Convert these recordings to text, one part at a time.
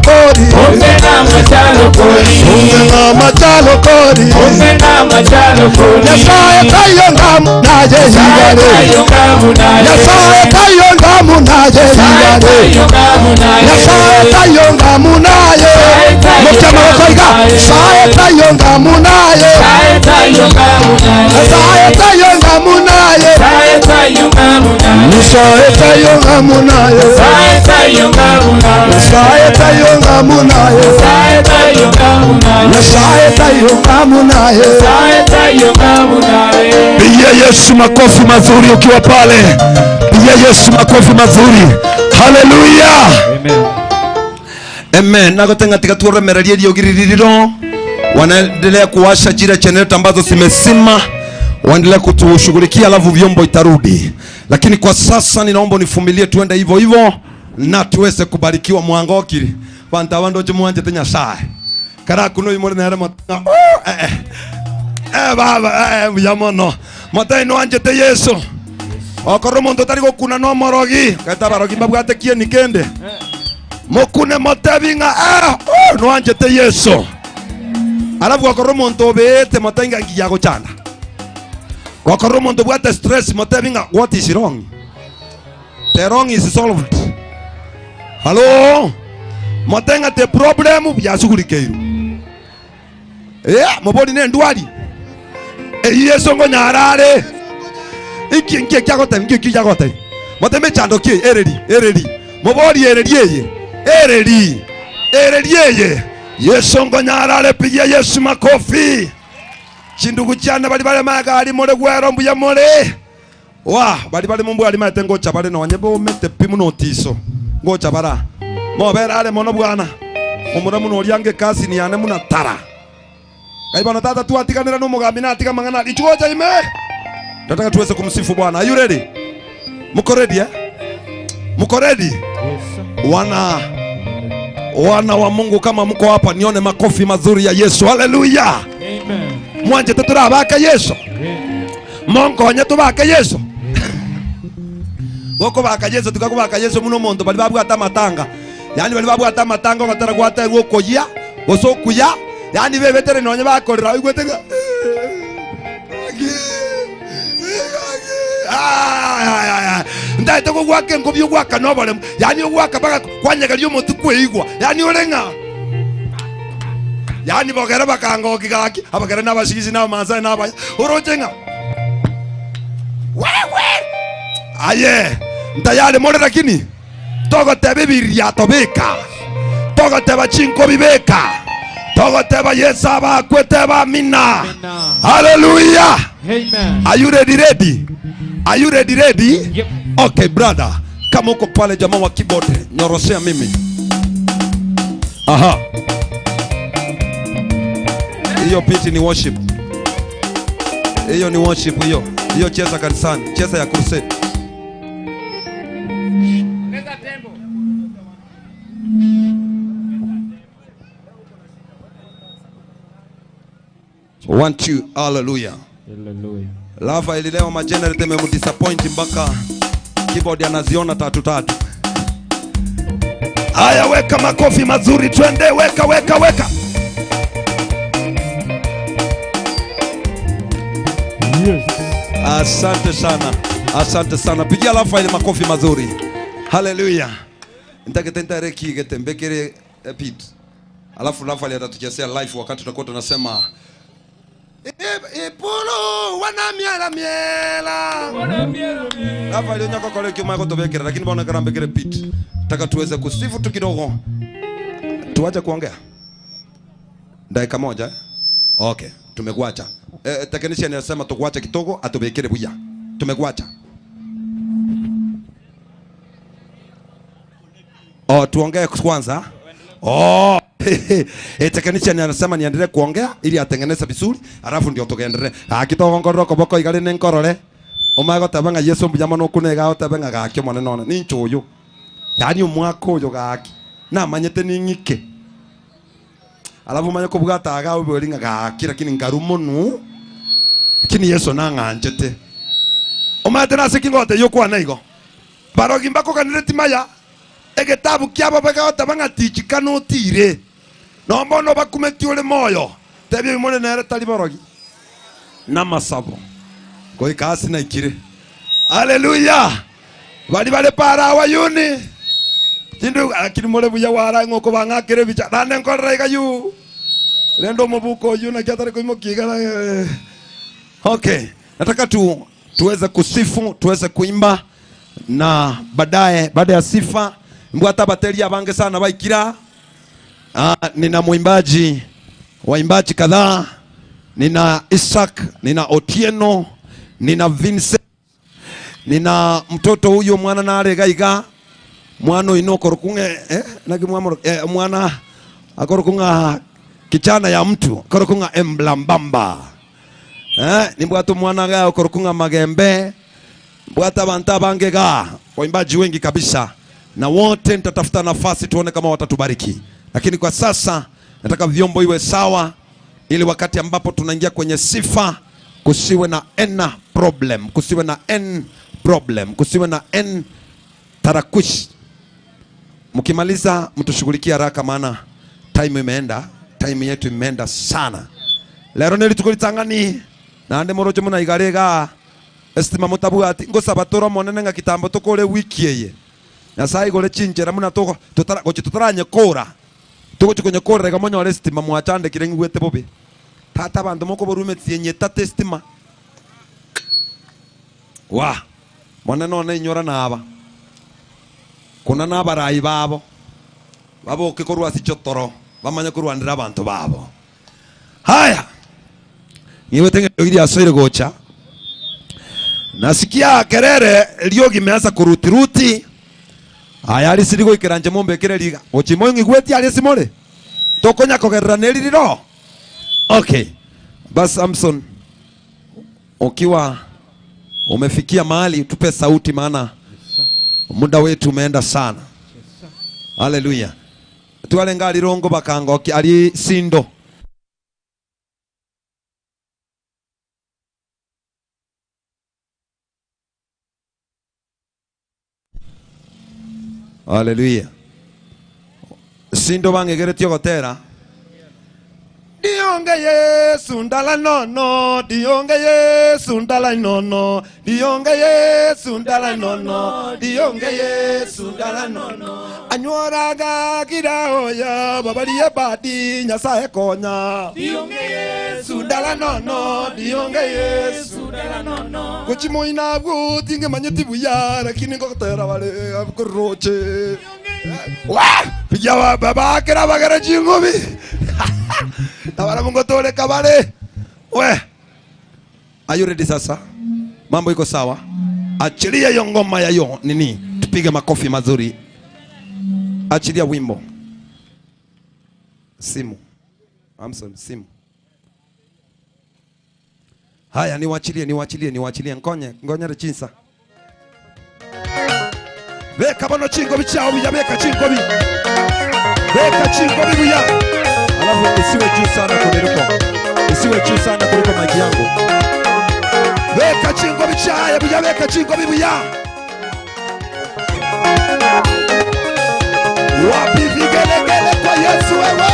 kodi. Onge ng'ama chalo kodi. Onge ng'ama chalo kodi. Onge ng'ama chalo kodi. Nyasaye tayo ngamu naye higare. Nyasaye tayo ngamu naye higare. Nyasaye tayo ngamu naye. Mukama wakoiga. Nyasaye tayo ngamu naye. Nyasaye tayo ngamu naye. Nyasaye tayo ngamu naye. Nyasaye tayo ngamu naye. Nyasaye tayo ngamu naye. Pigia Yesu makofi mazuri ukiwa pale. Pigia Yesu makofi mazuri. Haleluya. Amen. Amen. Nagotenga tika tuoremererie riogiririro. Wanaendelea kuwasha jira generator ambazo zimesima. Waendelea kutushughulikia alafu vyombo itarudi. Lakini kwa sasa ninaomba unifumilie tuende hivyo hivyo na tuweze kubarikiwa mwangokiri. Banta wando chimwanje Nyasaye. Kara kuno imore na remo. Baba yamono. Matai no anjete Yesu. Okoro muntu tari gokuna no morogi. Kaita barogi babwate kieni kende. Mokune motebinga no anjete Yesu. Alafu okoro muntu obete motenga ngiya gochanda. Okoro muntu bwate stress motebinga what is wrong? The wrong is solved. Hello? Motenga te problem byasugurikeiru. Mobori ne ndwari. Yesu ngo nyarare. Iki nkie kyagote nkie kyagote. Moteme chando ki ereri ereri. Mobori ereri eye. Ereri. Ereri eye. Yesu ngo nyarare pigia Yesu makofi. Chindugu chana bali bali magari more gwero mbuya more. Wa bali bali mumbu ali mate ngocha bali no nyebo mete pimu notiso. Ngocha bara. Mo bera ale mono bwana. Omura muno oriange kasi ni ane muna tara. Kaibana tata tu atikanira no mugambi na atika mangana ichuocha ime. Nataka tuweze kumsifu Bwana. Are you ready? Mko ready eh? Mko ready? Yes. Wana wa Mungu kama mko hapa nione makofi mazuri ya Yesu. Haleluya. Amen. Mwanje tuturabaka Yesu. Mongo onye tubake Yesu. Woko baka Yesu tukakubaka Yesu muno muntu bali babwata matanga. Yani bali babwata matanga batara gwata gokoya, gosokuya. Yani bebetere nonye bakorera igwetega. Ndaite kugwaka ngobyo gwaka nobole. Yani ogwaka baka kwanyegeria omotu kweigwa. Yani orenga. Yani bogera bakangoki gaki, abagera nabashigizi nabamanza nabaya. Orojenga. Wewe. Aye, ntayale more lakini togotebe biriato beka. Togoteba chinko bibeka. Togoteba Yesu abakweteba mina. Hallelujah. Amen. Are you ready ready? Are you ready ready? Yep. Okay brother, kama uko pale jamaa wa keyboard nyoroshea mimi. Aha. Hiyo piti ni worship. Hiyo ni worship hiyo. Hiyo cheza kanisani, cheza ya crusade. One, two, hallelujah. Hallelujah. Lava ilileo magenerate memudisappoint mpaka keyboard anaziona tatu tatu. Haya, weka makofi mazuri twende, weka weka weka. Yes. Asante sana. Asante sana. Pigia Lava ile makofi mazuri. Hallelujah. Nitaketenda reki getembekere Pete. Alafu Lava ile atatuchezea live wakati tutakuwa tunasema Ipulu wana miela miela. Wana miela miela. Lava ile nyako kole kiuma yako tobekere lakini bona karambekere Pete. Taka tuweze kusifu tu kidogo. Tuache kuongea. Dakika moja. Okay, tumekuacha. Technician anasema tukuache kidogo atubekere buya. Tumekuacha. Oh, tuongee kwanza. Oh. Technician anasema niendelee kuongea ili atengeneze vizuri, alafu ndio tukaendelee. Akitoka ngoroko boko igari ne nkorore. Omago tabanga Yesu mbujama no kunega otabanga gakyo mone none ni nchuyu. Yani omwaka oyo gaki. Namanyete ni ngike. Alafu manye kubwata aga ubori ngaki lakini ngarumo Lakini Yesu nang'anjete. Omate nase kingote yokwana igo. Barogi mbako kanire timaya. Egetabu kiabo bagota bangatichikana otire. No mbono bakumeti ule moyo. Tebye mone nere tali borogi. Namasabo. Goika hasi na ikire. Haleluya. Bali bale para wayuni. Tindu lakini mole buya wara ngoko bangakire bicha. Nane nkorera ikayu. Lendo mobuko yu na kiatare kuimokiga. Okay. Nataka tuweze kusifu, tuweze kuimba na baadaye baada ya sifa mbwata bateria bange sana baikira. Nina mwimbaji, waimbaji kadhaa. Nina Isaac, nina Otieno, nina Vincent, nina mtoto huyo mwana nare gaiga mwana ino korukunge nagi mwana akorokunga kichana ya mtu korokunga emblambamba nimbwatu mwana ga korokunga magembe mbwata banta bangega waimbaji wengi kabisa, na wote nitatafuta nafasi tuone kama watatubariki, lakini kwa sasa nataka vyombo iwe sawa ili wakati ambapo tunaingia kwenye sifa kusiwe na n problem, kusiwe na n problem, kusiwe na n tarakush. Mkimaliza mtushughulikie haraka maana time imeenda, time yetu imeenda sana. Lero nilitukulitangani na ande morojo muna igarega estima mutabu ati ngosabatoro monene nga kitambo tokole wiki eye. Na sai gole chinjera muna toko tutara gochi tutaranye kora. Tuko chikonye kora ga monyo estima mwachande kirengwete bobe. Tata bantu moko borume tienye tate estima. Wa monene one inyora naba. Kuna nabarai babo. Babo kikorwa sichotoro bamanya kurwanira abantu babo. Haya. Niwe tenge ili asoire gocha. Nasikia kerere liogi imeanza kurutiruti. Haya ali sirigo ikeranje mombe kerere ochimo ngigweti ali simole. Tokonya kogerera neliriro. Okay. Bas Samson, ukiwa umefikia mahali tupe sauti maana muda wetu umeenda sana. Haleluya. Tuwalenga alirongo bakango ali sindo. Haleluya. Sindo bangegeretio gotera. Dionge Yesu ndala nono, dionge Yesu ndala nono, dionge Yesu ndala nono, dionge Yesu ndala nono. Anyuoraga kiraoya babalie badi nyasaye konya. Dionge Yesu ndala nono, dionge Yesu ndala nono. Kuchimoina bwo tinge manyeti buya lakini ngotera bale kuroche. Wa! Pigia baba kera bagara chingobi. Tabara Mungu tole kabale. We. Are you ready sasa? Mambo iko sawa? Achilia hiyo ngoma ya hiyo nini? Tupige makofi mazuri. Achilia wimbo. Simu. Amson simu. Haya niwachilie niwachilie niwachilie nkonye ngonyere chinsa. Beka bono chingo bichao biya beka chingo bi. Beka chingo bi biya. Alafu isiwe juu sana kuliko. Isiwe juu sana kuliko mic yangu. Beka chingo bichaya biya beka chingo bi biya. Wapi vigelegele kwa Yesu wewe.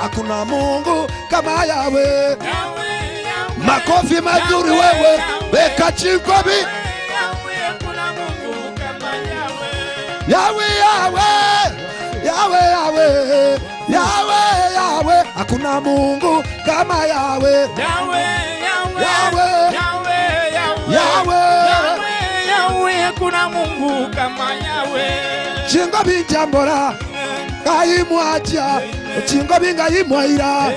Hakuna Mungu kama Yahweh. Makofi mazuri wewe. Beka chingobi. Hakuna Mungu kama Yahweh. Yahweh, Yahweh. Yahweh, Yahweh. Yahweh, Yahweh. Hakuna Mungu kama Yahweh. Yahweh, Yahweh, Yahweh, Yahweh, Yahweh, Yahweh, Yahweh, Yahweh, hakuna Mungu kama Yahweh. Chingo binjambora kaimwacha, chingo binga imwaira,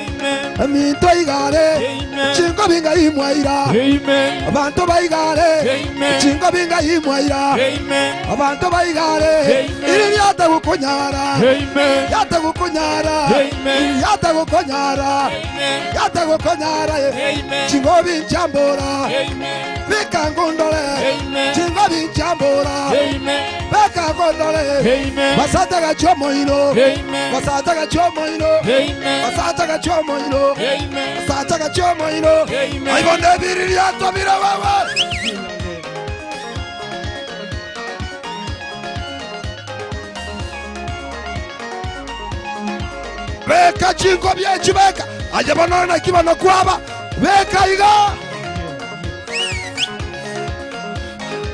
minto igare, chingo binga imwaira, abantu baigare, chingo binga imwaira, abantu baigare, iri yata gukunyara, yata gukunyara, yata gukunyara, yata gukunyara, chingo binjambora, bikangundole, chingo binjambora, bikangundole, basata gachomoino, basata gachomoino, basata gachomoino, basata gachomoino, aibonde biriria tobira wewe. Beka chingo byechi beka aje banona kibano kwaba beka iga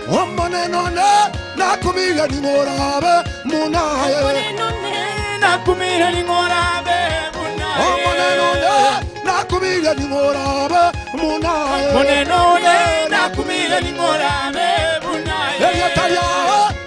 omonenone nakumira ningorabe munaye omonenone nakumira ningorabe munaye omonenone nakumira ningorabe munaye omonenone nakumira ningorabe munaye eyataya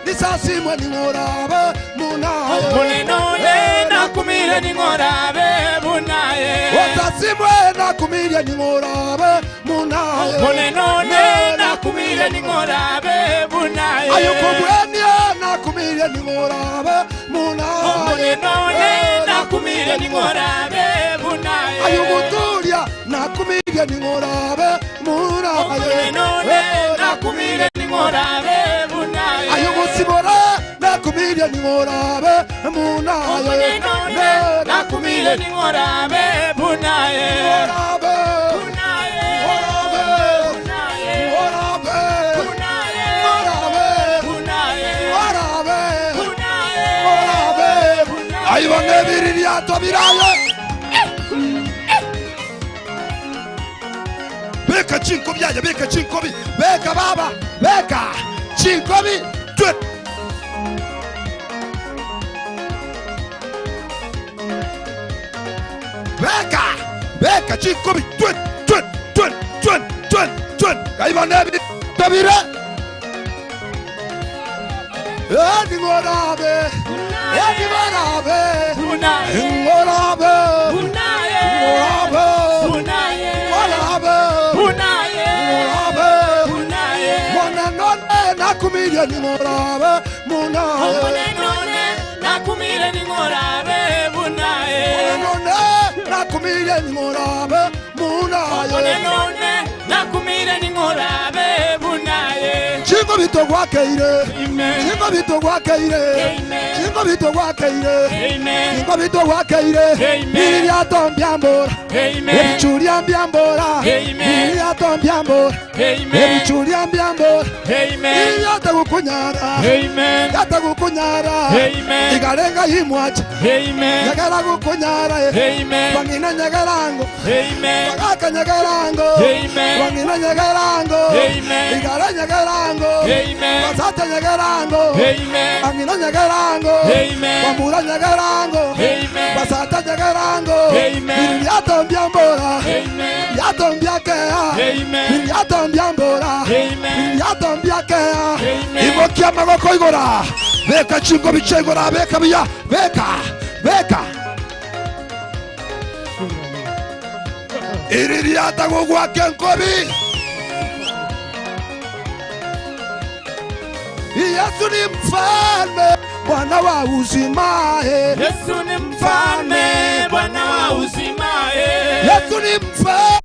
nisasimwe ningorabe munaye omonenone nakumira ningorabe munaye otasimwe nakumira ningorabe munaye omonenone nakumira ningorabe munaye ayokobwenia nakumira ningorabe munaye omonenone nakumira ningorabe munaye ayogutulia nakumira ningorabe munaye omonenone nakumira ningorabe munaye ayogosibora nakumira ningorabe munaye omonenone nakumira ningorabe munaye ngorabe munaye ngorabe munaye ngorabe munaye ngorabe munaye ngorabe munaye ngorabe munaye ayibone biriria tobiraye beka chinko byaje beka chinko bi beka baba beka chinko bi twe beka beka chinko bi twe twe twe twe twe twe ayibone bi tobira ngorabe ngorabe munaye ngorabe munaye ngorabe munaye ngorabe munaye ngorabe munaye monenone nakumira ningorabe munaye omonenone nakumira ningorabe munaye monenone nakumira ningorabe munaye omonenone nakumira ningorabe munaye chingo bitogwakeire Amen. chingo bitogwakeire Amen. chingo bitogwakeire Amen. chingo bitogwakeire Amen. biriria tombyambora Amen. ebichuria mbyambora Amen. biriria tombyambora Amen. ebichuria mbyambora Amen. yatagukunyara Amen. yatagukunyara Amen. igarenga yimwacha Amen. nyagara gukunyara Amen. bangina nyagarango Amen. bagaka nyagarango Amen. bangina nyagarango Amen. igara nyagarango Amen. basata nyagarango Amen. bangina nyagarango Amen. bamura nyagarango Amen. basata nyagarango Amen. yatombyambora Amen. yatombyakea Amen. yatombyambora Amen. yatombyakea Amen. ibokia magoko igora beka chingo biche igora beka biya beka beka iriria tagugwake nkobi Yesu ni mfalme Bwana wa uzima. Yesu ni mfalme Bwana wa uzima. Yesu ni mfalme.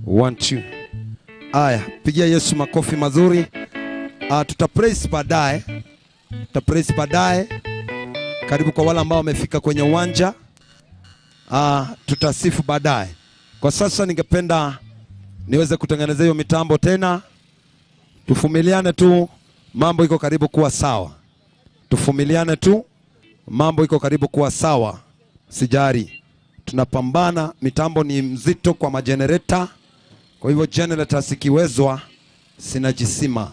1 2. Aya, pigia Yesu makofi mazuri. Tutapraise baadaye. Tutapraise baadaye. Karibu kwa wale ambao wamefika kwenye uwanja. Tutasifu baadaye. Kwa sasa ningependa niweze kutengeneza hiyo mitambo tena. Tufumiliane tu, mambo iko karibu kuwa sawa. Tufumiliane tu, mambo iko karibu kuwa sawa. Sijari. Tunapambana, mitambo ni mzito kwa magenerator. Kwa hivyo generator sikiwezwa sinajisima.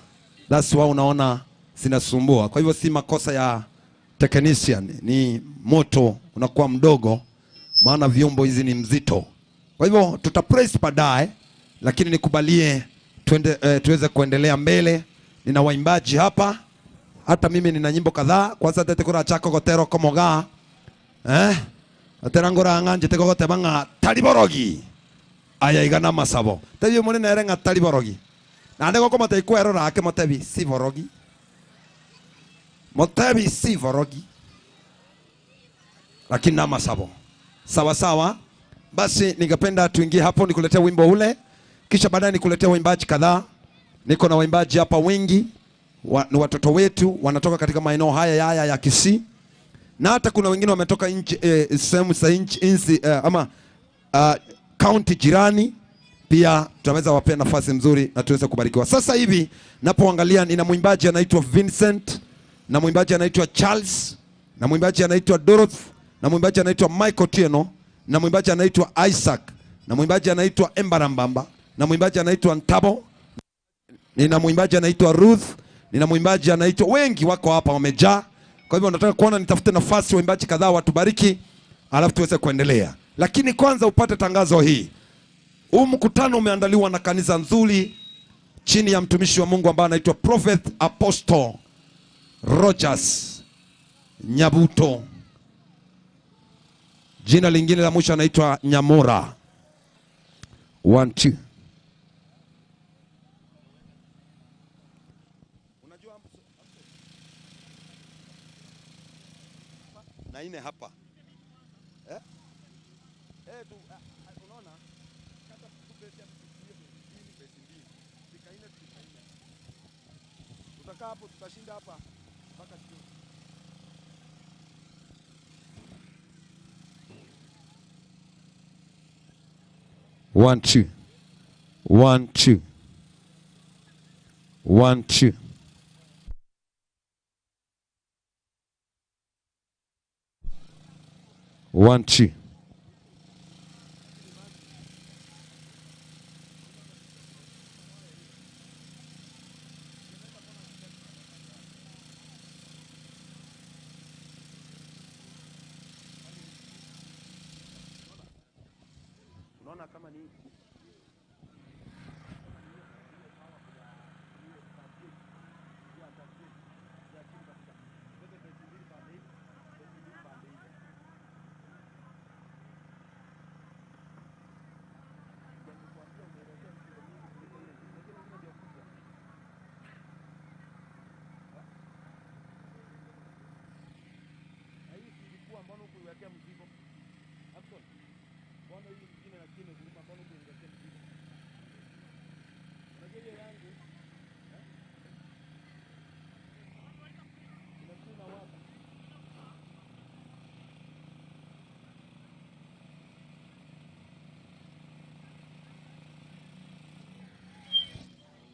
That's why unaona sinasumbua. Kwa hivyo si makosa ya technician, ni moto unakuwa mdogo maana vyombo hizi ni mzito. Kwa hivyo tutapraise baadaye, lakini nikubalie tuweze kuendelea mbele. Nina waimbaji hapa. Hata mimi nina nyimbo kadhaa. Kwanza tetekura chako gotero komoga. Aterangora nganje teko gotebanga taliborogi. Aya igana masabo. Tebi munene erenga taliborogi. Na ndego komate ikwero rake motebi sivorogi. Motebi sivorogi. Lakini na masabo. Sawa sawa. Basi ningependa tuingie hapo nikuletea wimbo ule. Kisha baadaye nikuletea waimbaji kadhaa. Niko na waimbaji hapa wengi. Ni watoto wetu wanatoka katika maeneo haya ya Kisii. Na hata kuna wengine wametoka nchi sehemu za nchi ama county jirani. Pia tutaweza wapea nafasi nzuri na tuweze kubarikiwa. Sasa hivi napoangalia nina mwimbaji anaitwa Vincent, na mwimbaji anaitwa Charles, na mwimbaji anaitwa Dorothy, na mwimbaji anaitwa Michael Tieno, na mwimbaji anaitwa Isaac, na mwimbaji anaitwa Embarambamba, na mwimbaji anaitwa Ntabo, nina mwimbaji anaitwa Ruth, nina mwimbaji anaitwa, wengi wako hapa wamejaa. Kwa hivyo nataka kuona nitafute nafasi waimbaji kadhaa watubariki, alafu tuweze kuendelea. Lakini kwanza upate tangazo hii. Huu mkutano umeandaliwa na kanisa nzuri chini ya mtumishi wa Mungu ambaye anaitwa Prophet Apostle Rogers Nyabuto. Jina lingine la mwisho anaitwa Nyamora. 1 2. Unajua na ine hapa. Unaona kata tupe mbili fika ine fika ine. Tutakaa hapo tutashinda hapa mpaka jioni. 1 2 1 2 1 2. 1 2.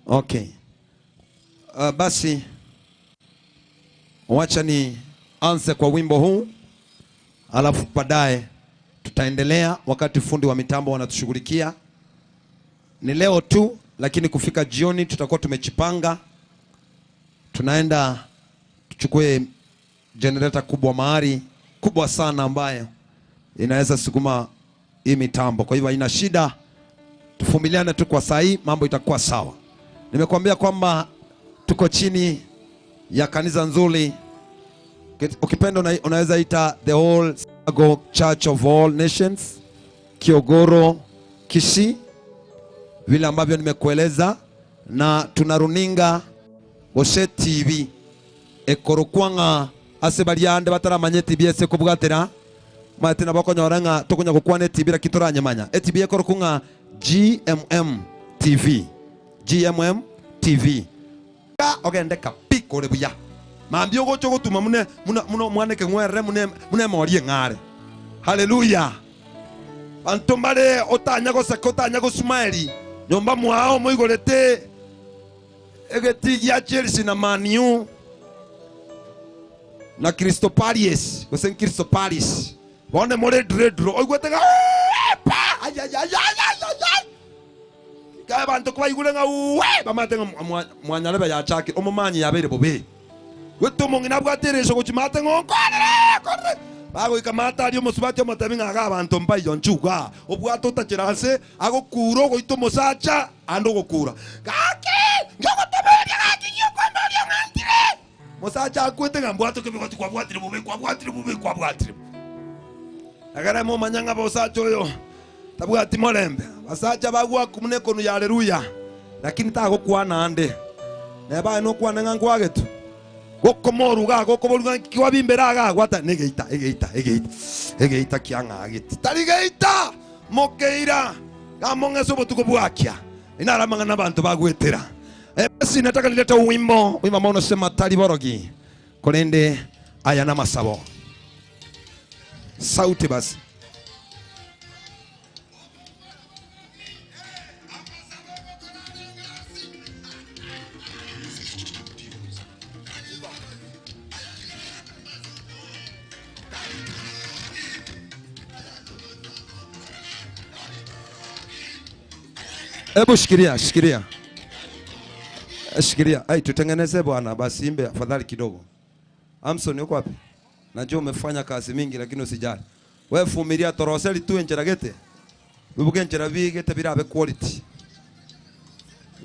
Okay. Basi wacha ni anze kwa wimbo huu, alafu baadaye tutaendelea wakati fundi wa mitambo wanatushughulikia. Ni leo tu, lakini kufika jioni tutakuwa tumejipanga. Tunaenda tuchukue generator kubwa mahali kubwa sana ambayo inaweza sukuma hii mitambo. Kwa hivyo haina shida, tuvumiliane tu kwa saa hii, mambo itakuwa sawa. Nimekuambia kwamba tuko chini ya kanisa nzuri. Ukipenda unaweza ita The Whole Synagogue Church of All Nations, Kiogoro, Kisii, vile ambavyo nimekueleza. Na tuna runinga gose TV ekorokwanga ase bariande bataramanye TV ese kubwatera matina bakonyora nga tokonya gukwane TV rakitoranyamanya e TV ekorokunga GMM TV. GMM TV. Ka ogende kapiko rebuya. Mambio gocho gotuma mune mune mwaneke ngwere mune mune morie ngare. Haleluya. Bantu mbare otanya goseka otanya gosmile. Nyomba mwao muigorete egeti ya Chelsea na Man U na Crystal Palace, gose Crystal Palace. Bone more dredro oigwete ga pa ay ay ay ay ay. Ka bantu kwa igure nga we bamate mwanyarebe ya chaki omumanyi yabere bobe. Weto mongina bwateresho gochimate ngokorere korere. Bago ikamata ari omusubati omotebi ng'a abantu mbayo nchuga obwato otachirase agokura ogoita omosacha ande ogokura gaki njogoteberia gaki nyokomberia ng'antire mosacha akwete ng'a mbwato kebigoti kwabwatire bobe kwabwatire bobe kwabwatire agere momanya ng'a bosacha oyo tabwati morembe basacha bagwaku mune kono ya haleluya lakini tagokwana ande nebae nokwana ng'a nkwagetu gokomoruga gokoboruga kiwabimberaga gwata negeita egeita egeita egeita kianga agiti tarigeita mokeira gamongeso botuko bwakia inaramanga nabantu bagwetera. Basi nataka nileta wimbo wimbo ambao unasema taliborogi kolende aya na masabo sauti basi. Hebu shikilia, shikilia. Shikilia. Ai, tutengeneze bwana basi imbe afadhali kidogo. Amson yuko wapi? Najua umefanya kazi mingi lakini usijali. Wewe vumilia toroseli tu enjeragete. Ubuke enjera bigete birabe quality.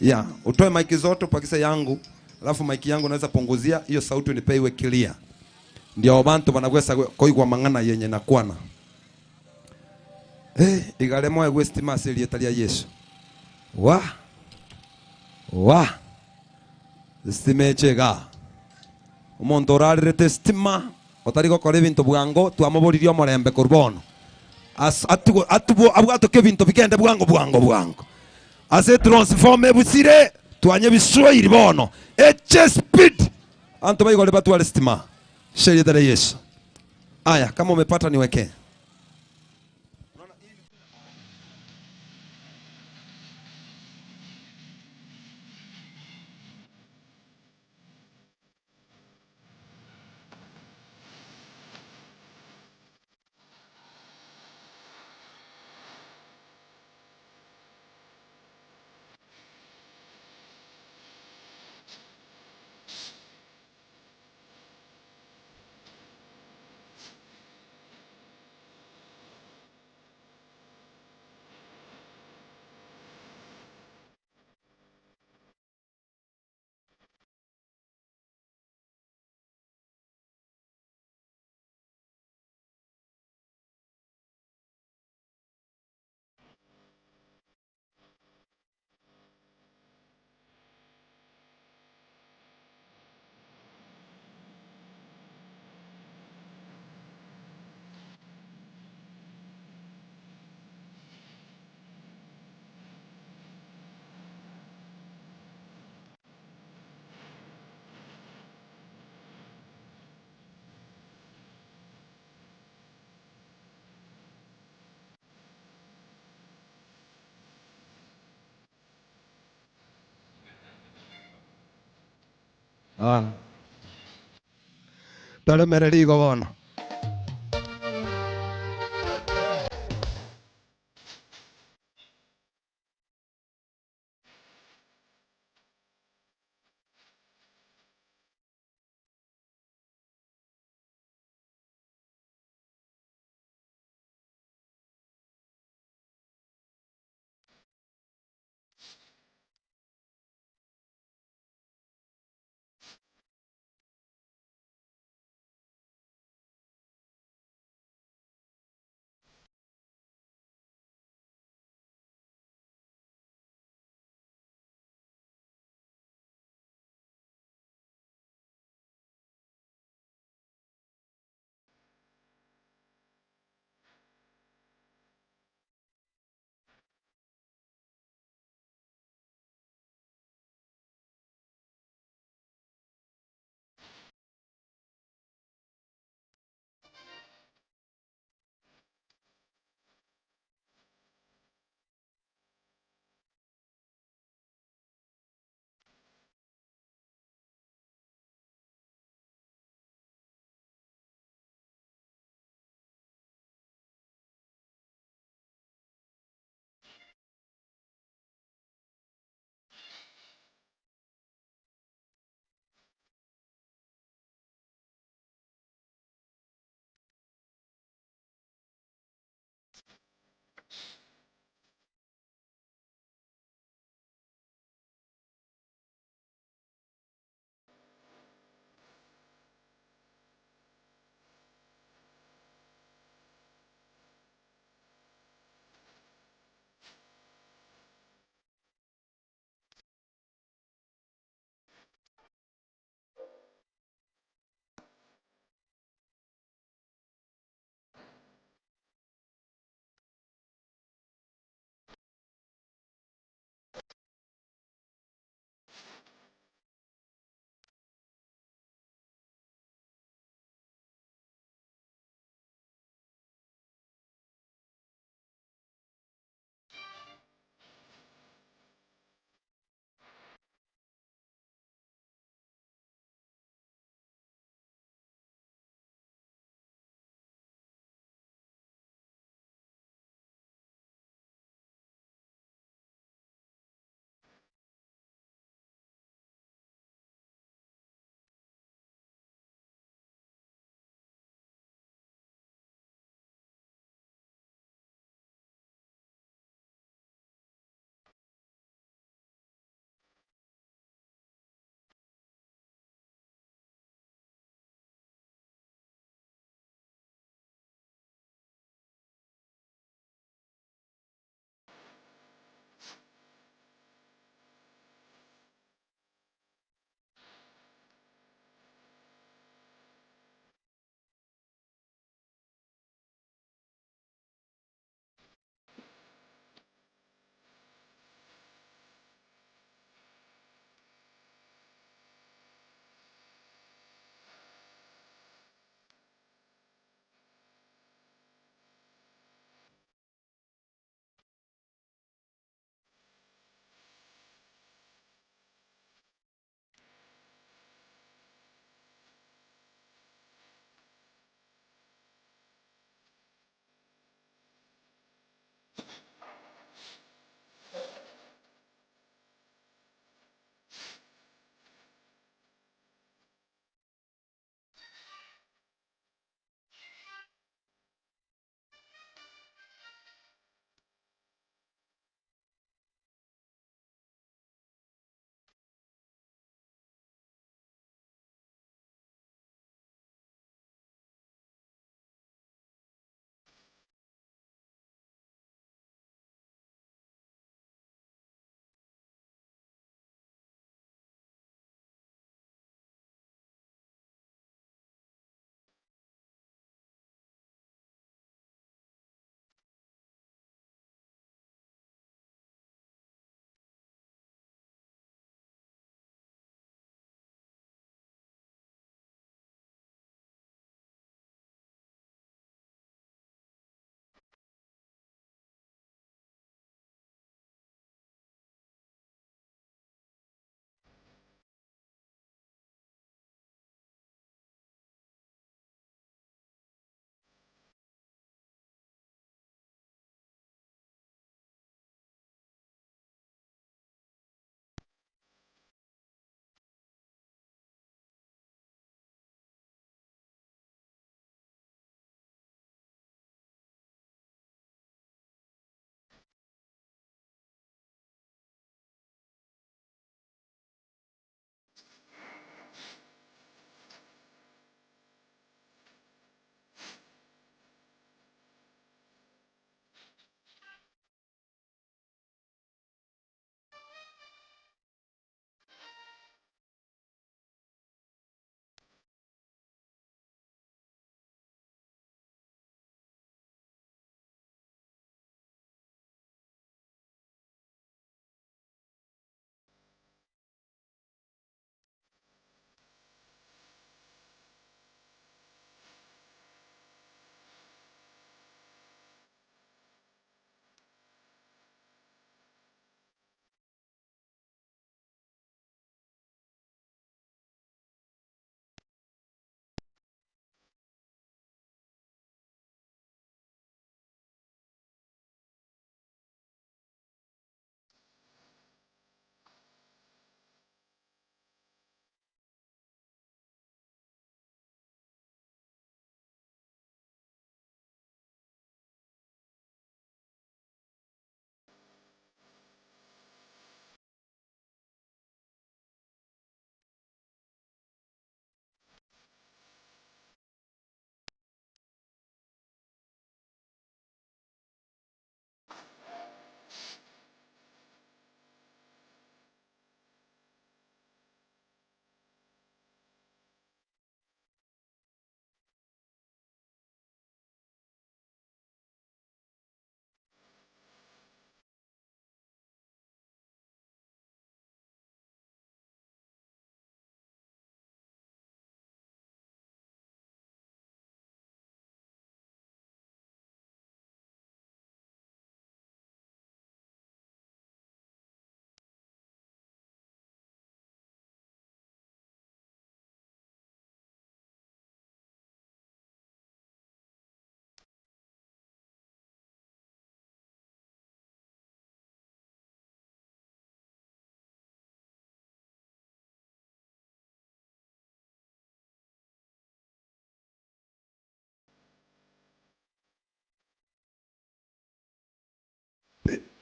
Yeah, utoe mic zote upakise yangu, alafu mic yangu naweza punguzia hiyo sauti unipe iwe clear. Ndio bantu banagwesa koigwa mangana yenye nakwana. Igale moyo gwestima seli etalia Yesu. Wa wa stimechega omonto orarerete stima otari gokora ebinto bwango twamoboririe omorembe korwa bono abwatoke ebinto bigende bwango bwango bwango ase transform ebusire twanye biswahili bono eche speed anto baigore batware stima sheria Yesu. Aya, kama umepata niwekee. Tole mererigo bono.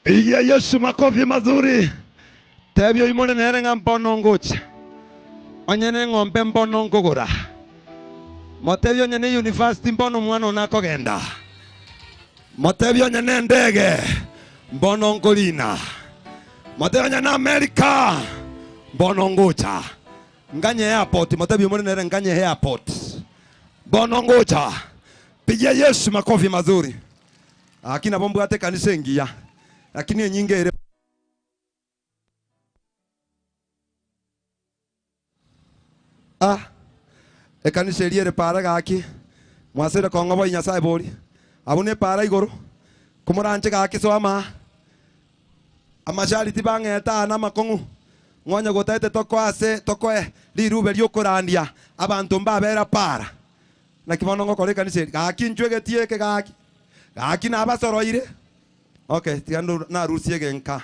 Pigia Yesu makofi mazuri. Tebio imone nere ng'a mbono ngocha. Onyene ng'ombe mbono nkogora. Motebio onyene university mbono mwana onakogenda. Motebio onyene ndege mbono nkorina. Motebio onyene America mbono ngocha. Nganye airport, motebio imone nere nganye airport. Mbono ngocha. Pigia Yesu makofi mazuri. Akina bombu ate kanisa engiya. Lakini enyinge ere ah ekanisa eriere para gaki mwasere kongo bo Nyasaye bori abune para igoro kumuranche gaki so ama amashari tibangeta na makongu ngonya gotaete tokoase tokoe rirube ryokorandia abantu mbabera para na kibono ngokore kanisa gaki nchwegetie gaki gaki nabasoroire. Okay, tiando na ruhusiege nka.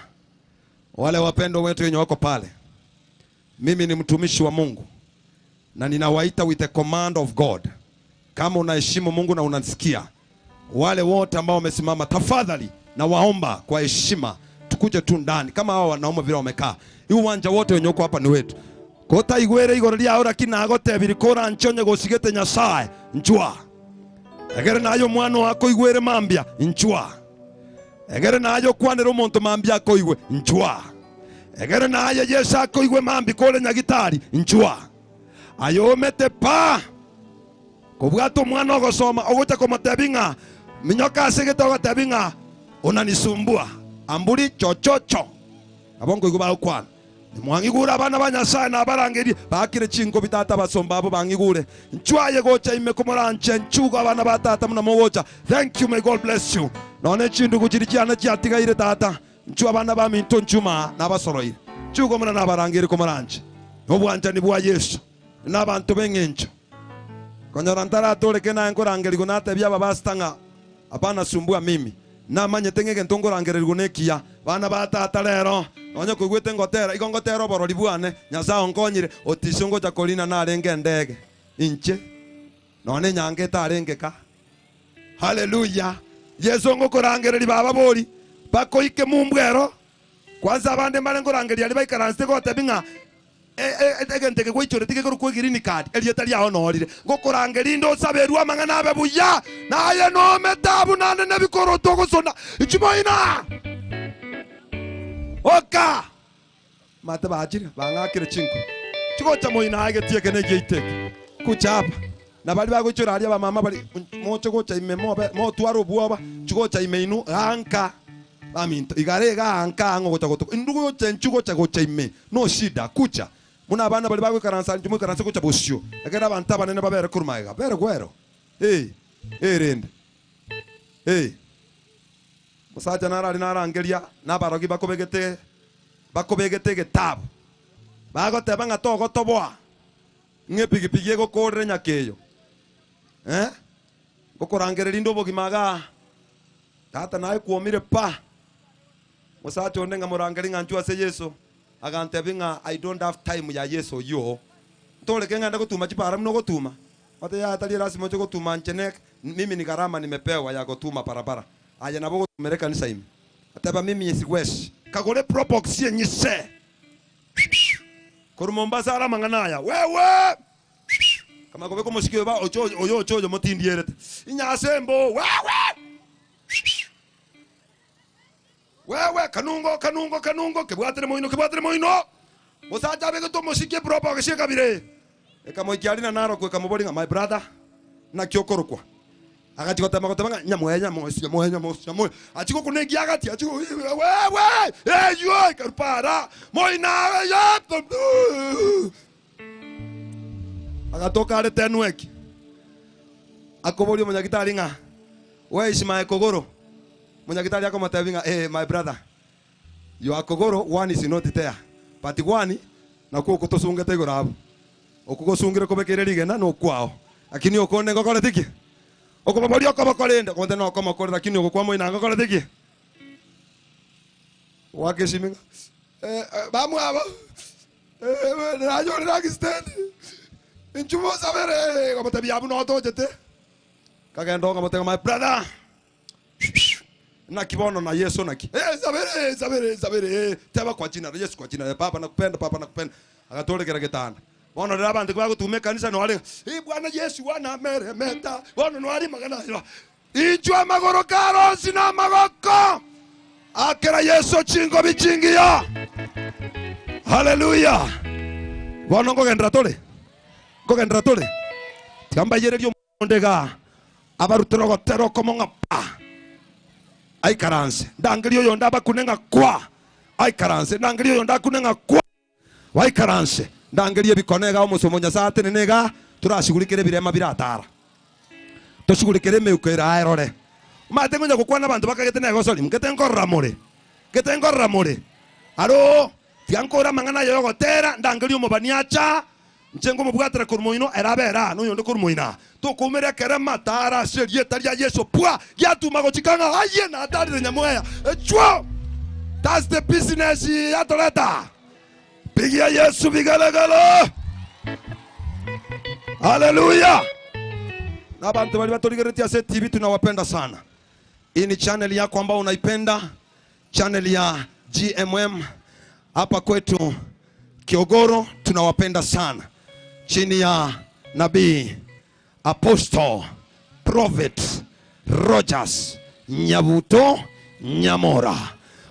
Wale wapendo wetu wenye wako pale. Mimi ni mtumishi wa Mungu na ninawaita with the command of God. Kama unaheshimu Mungu na unanisikia, wale wote ambao wamesimama, tafadhali na waomba kwa heshima tukuje tu ndani kama hao wanaume vile wamekaa. Hii uwanja wote wenye uko hapa ni wetu. Kota igwere igoro ria ora kinagote birikora nchonye gosigete Nyasaye njua. Egere nayo mwana wako igwere mambia njua. Egere nayo kwanera omonto mambia akoigwe njua. Egere nayo Yesu akoigwe mambi kore nyagitari njua. Ayomete pa kobwata omwana ogosoma ogocha komotebing'a minyoka asegete ogotebing'a unanisumbua amburi chochocho abongo igo bagokwana nimwang'igure abana ba Nyasaye nabarangerie bakire chingo bitata basomba abo bang'igure nchwaye gocha ime komoranche nchugo abana ba tata muna mogocha. Thank you, may God bless you. None chindugu chiri chiana chiatigaire tata nchu abana ba minto nchuma nabasoroire chugo muna nabarangere komoranche obwanchani bwa Yesu nabantu beng'encho konyora ntaratoreke naye nkorangerigwa natebia ababastang'a apana sumbua mimi namanyete ng'egento nkorangererigwa nekiya bana ba tata rero nonye koigwete ngotera igo ngotera oborori bwane Nyasaye onkonyire otisio ngocha korina narenge endege inche none nyange etarengeka. Haleluya. Yesu ngokorangereri baba bori bakoike mumbwero kwanza abande mbare nkorangeria ari baikaranse gotebi ng'a egenteke gwaichore tige korokwa green card erieta riao norire ngokorangeri ndo saberwa amang'ana abe buya naye nome tabu nane nebikoroto gosona ichimoina oka mate bachire bang'akire chinko chigocha moina agetieke negiaiteke kuchapa na bari bagochora aria bamama bari mocho gocha ime mobe motwara obwoba chigocha ime inu anka baminto igare ga anka ango gocha goto ndugo gocha nchugocha gocha ime no shida kucha muna abana bari bagwikaransa njumwikaransa gocha bosio ekera abantu abanene babere kurumaiga bere gwero rende musacha narari narangeria nabarogi bakobegete bakobegete getabu bagoteba ng'a togotoboa ng'epigipigi egokorere nyakeyo ngokorangereria inde obogima iga tata naye kwomire pa musacha onde ng'amorangeri ng'a nchwe ase Yesu agantebia ng'a I don't have time ya Yesu yo ntoreke ng'ende gotuma chipara muno gotuma ate yatari lazima oche gotuma nchene mimi ni gharama nimepewa ya gotuma barabara aye nabo gotumere kanisa ime ateba mimi siwezi kagore probox yenyise koru Mombasa ara mang'ana aya wewe kama kobe komosikio ba ocho oyo ocho motindierete inyasembo wewe wewe kanungo kanungo kanungo kebwatere moino musacha bege tomosikie probox kabire ekamoikiari na narokwe kamoboringa my brother nakiokorokwa akachigotema gotema nyamwe nyamwe nyamwe nyamwe nyamwe achiko kunegia agati achiko wewe eyo karupara moina ya agatoka are tenweki akoborio munyagitari ng'a we Ishmael Kogoro munyagitari akomotebinga my brother you are Kogoro one is not there but one nakuo kutosungete igoro abo okugosungire kobekere rigena nokwao lakini okone ngokore tiki okoboria okobokorende konde no okomokore lakini ogokwa moina ngokore tiki wakeshiminga bamwabo nayo accident inchumo sabere komotabia abu no tochete kagenda okamotega my brother Na kibono na Yesu na ki. Zabere zabere zabere. Teba kwa jina la Yesu, kwa jina la Baba nakupenda, Baba nakupenda. Akatolekera getanda. Bono rira abantu bagutume kanisa no ari. Bwana Yesu wana meremeta. Bono no ari magana. Ijwa magoro karosi na magoko. Akera Yesu chingo bichingia. Haleluya. Bono ngogendra tole. Ngogendra tole. Tiamba yererio ndega. Abarutero gotero komonga pa. Aikaranse. Ndangirio yo ndaba kunenga kwa. Aikaranse. Ndangirio yo ndakunenga kwa. Waikaranse. Ndangirio bikonega omusomo Nyasaye tenenega turashugurikire birema biratara. Tushugurikire meuko ira erore. Mate ngonya gukwana abantu bakagete nego sori mkete ngorra more. Kete ngorra more. Aro tiankora mangana yo gotera ndangirio mobaniacha. Ncengo mubwatira kurmoino erabera no yondo kurmoina. Tukumere kere matara serie taria Yesu pwa gyatuma gochikanga aye na atari nyamoya. Chwa. That's the business yatoleta. Pigia Yesu bigalagalo. Hallelujah. Na bantu bali batoligeretia se TV tunawapenda sana. Hii ni channel yako ambayo unaipenda, channel ya GMM hapa kwetu Kiogoro, tunawapenda sana. Chini ya Nabii Apostle Prophet Rogers Nyabuto Nyamora.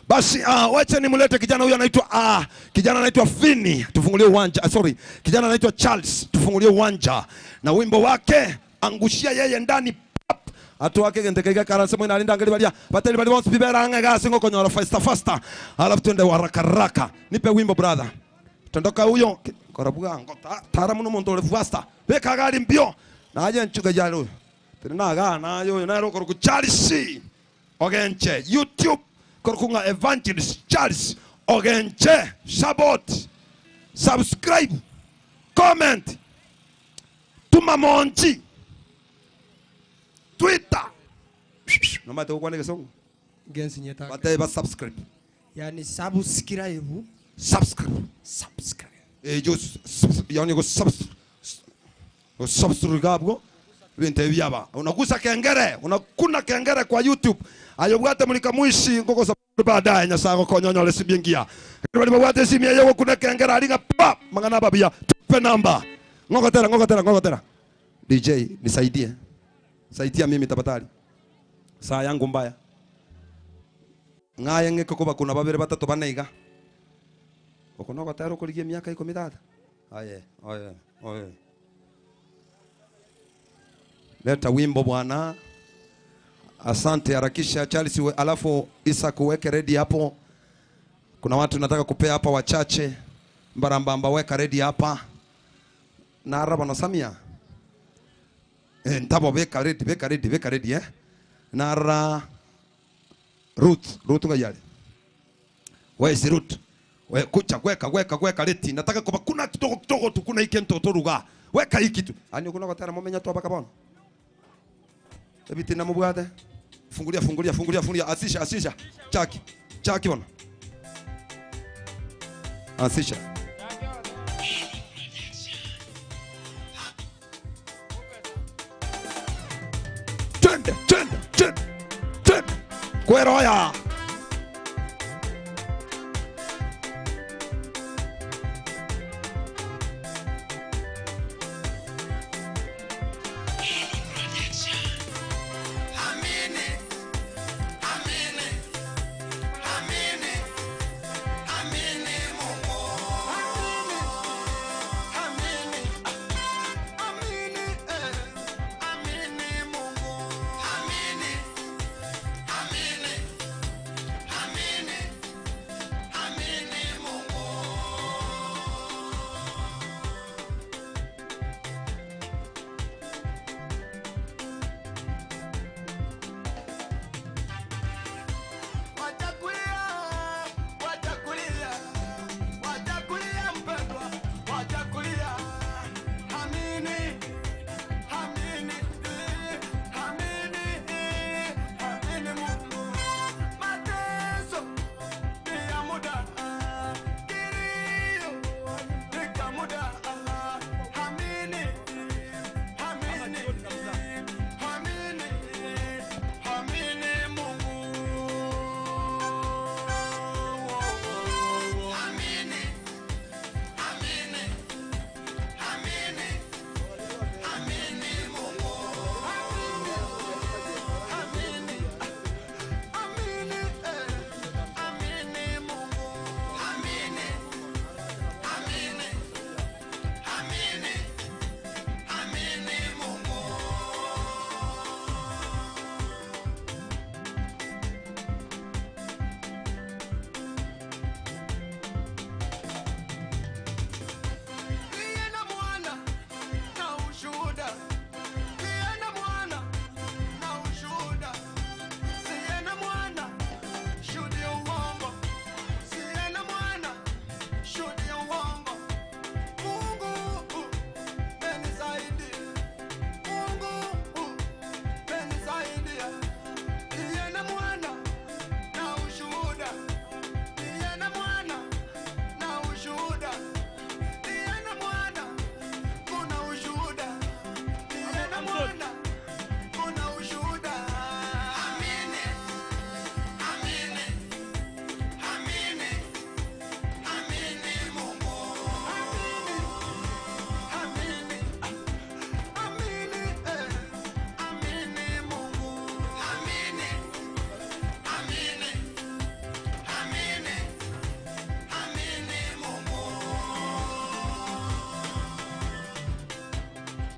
Basi wacha nimlete kijana huyu anaitwa kijana anaitwa Fini, tufungulie uwanja. Sorry, kijana anaitwa Charles, tufungulie uwanja na wimbo wake angushia yeye ndani pap. Atu wake gentekega karanse mwina alinda angeli balia. Bateli bali wants bibera anga singo konyora faster faster. Alafu twende haraka haraka. Nipe wimbo brother. Tondoka huyo korabuga ngota tara muno muntu faster. Beka gari mbio. Na aje nchuga jalo. Tena ga na yo na ro ku Charles. Ogenche YouTube korukunga Evangelist Charles Ogenche. Support, subscribe, comment, tuma monji Twitter. Nomate ukwane kesongo. Gensi nyeta. Bate ba subscribe. Yani subscribe. Subscribe. Subscribe. Jo yani go subscribe bintu byaba. Unagusa kengere, unakuna kengere kwa YouTube. Ayo bwate mulika mwishi ngoko sa baadaye nyasago konyonyole simbingia. Bali bwate simia yoko kuna kengere alinga pap mangana babia. Tupe namba. Ngokotera ngokotera ngokotera. DJ nisaidie. Saidia mimi tafadhali. Saa yangu mbaya. Ngaye ngeko kuba kuna babere batatu baneiga. Okono tayari kuligia miaka iko mitatu. Aye, aye, aye. Leta wimbo bwana. Asante, harakisha Charles, alafu Isa kuweke ready hapo. Kuna watu nataka kupea hapa wachache. Mbarambamba weka ready hapa. Na araba na Samia. Ntabo weka ready, weka ready, weka ready eh. Nara Ruth, Ruth ngayale. Where is Ruth? We kucha weka weka weka leti. Nataka kuba kuna kidogo kidogo tu kuna hiki mtoto ruga. Weka hiki tu. Ani kuna kwa mumenya tu hapa kabona. Ebiti na mubwate. Fungulia fungulia fungulia fungulia. Asisha asisha. Chaki. Chaki bwana. Asisha. Twende twende twende twende. Kwero ya. Amini.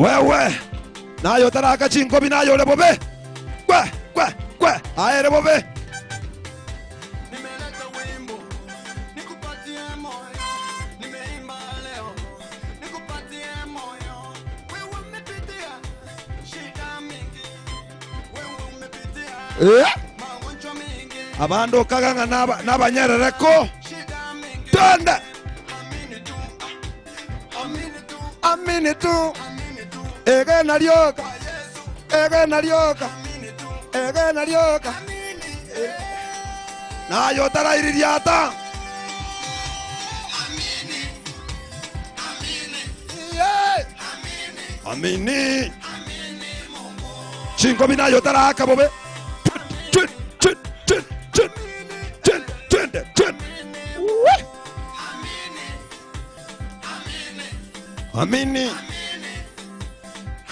Wewe nayo taraka chinkobi nayo le bobe. Kwe kwe kwe aere bobe. Nimeleta wimbo nikupatie moyo, nimeimba leo nikupatie moyo. Wewe umepitia shida mingi, wewe umepitia magonjwa mingi. Abando kaganga nabanyerereko. Shida mingi. Twende. Amini tu, amini tu, amini tu. Amini tu. Ege narioka. Yesu. Ege narioka. Amini tu. Ege narioka. Amini. Nayo taraiririata. Amini. Amini. Yeah. Amini. Amini. Amini Mungu. Chinkobi nayo taraka bobe. Twende twende twende twende twende twende. Amini. Amini. Amini. Amini.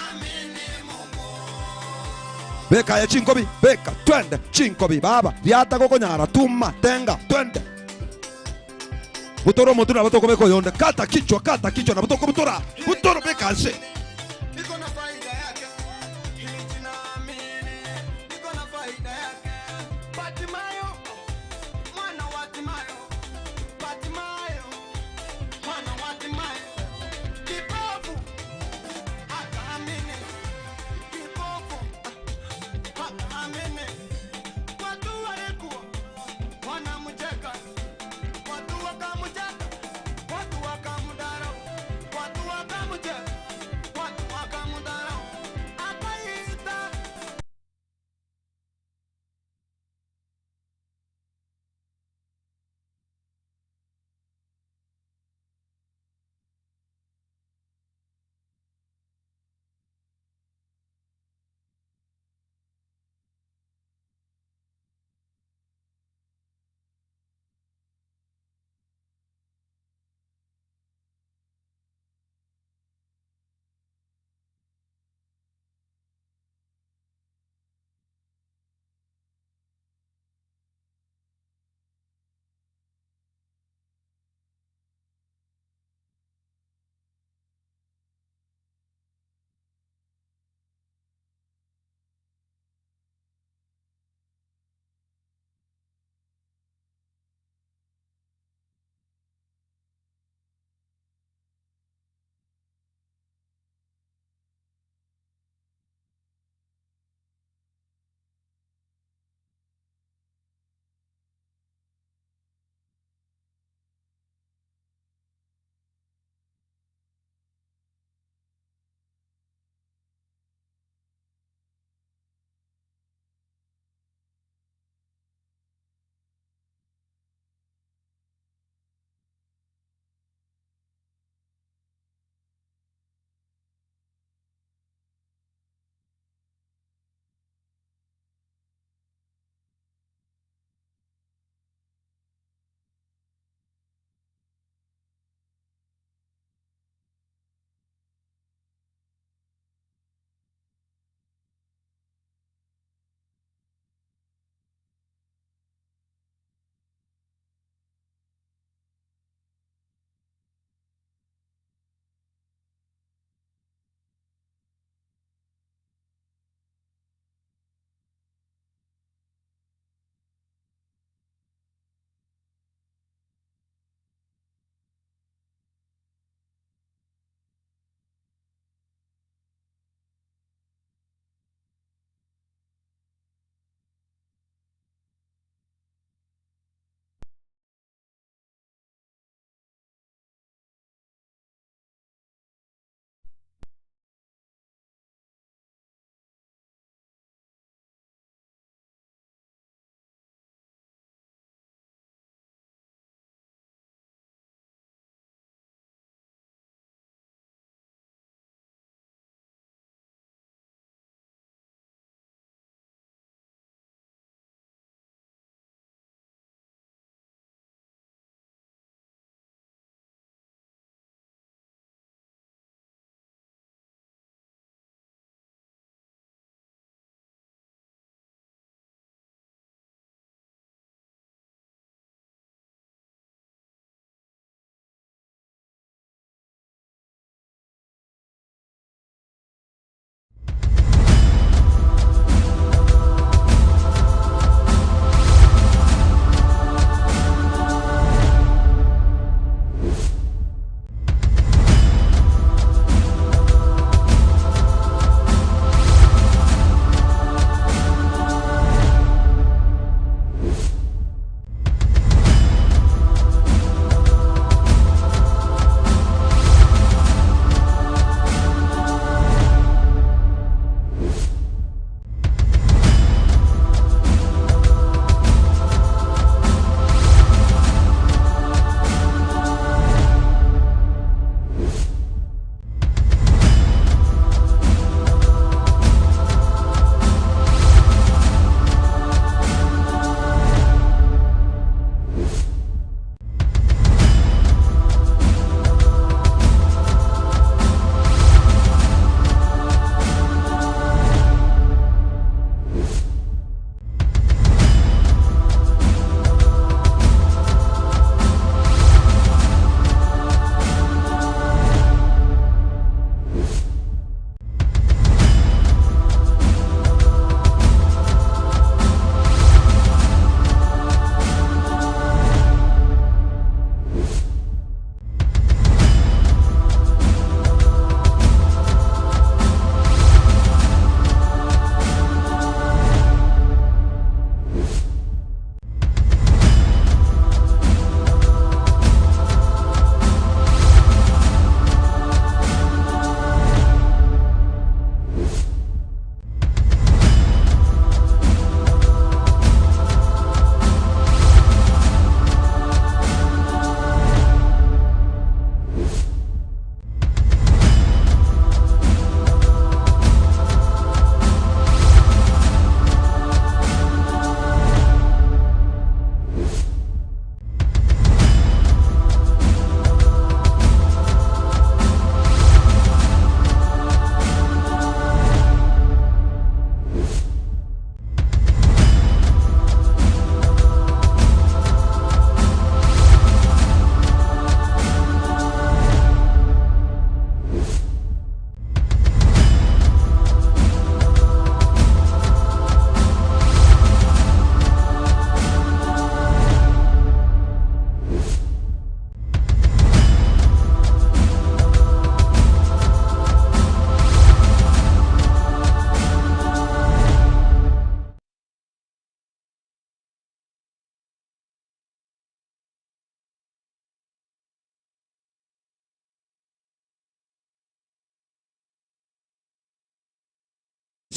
Amini Mungu. Beka ya chinkobi, beka twende chinkobi baba. Riata kokonyara tuma tenga twende. Butoro mutuna batoko beko yonde kata kichwa na batoko butora. Butoro beka nse. Niko na faida yake. Hili jina amini. Niko na faida yake. Batimayo, mwana wa Timayo. Batimayo, mwana wa Timayo. Kipofu akaamini. Kipofu akaamini. Watu walikuwa wanamcheka. Watu wakamcheka. Watu wakamdharau. Watu wakamcheka.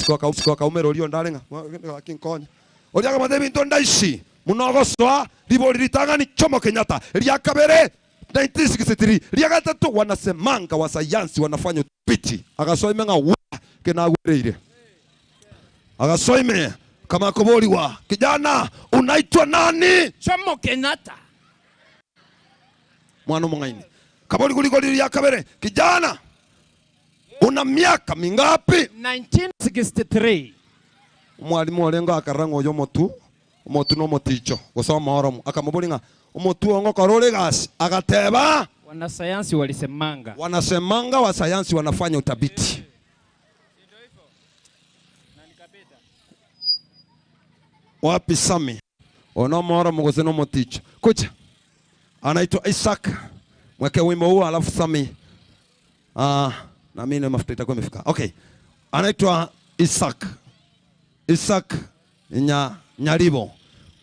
Siko kaumero rio ndarenga akinkonya oria akamotebia binto ndaishi munogosoa ribori ritang'ani Jomo Kenyatta ria kabere 1963 ria gatatu wanasemanga wa sayansi wanafanya utafiti agasoime ng'a wa kenagwereire agasoime kama koboriwa kijana unaitwa nani? Jomo Kenyatta. Mwana mung'aini kabori kuliko ria kabere kijana una miaka mingapi? 1963. Mwalimu orengo akaranga oyo motu omotu no moticho gosoma oromo akamobori ng'a omotu ongo korore gasi agateba wanasayansi walisemanga, wanasemanga wa sayansi wanafanya utabiti. Wapi Sami onomoro mugose no moticho kucha anaitwa Isaac mweke wimbo huo alafu Sami na mimi mafuta itakuwa imefika. Okay, anaitwa Isaac Isaac Nyaribo.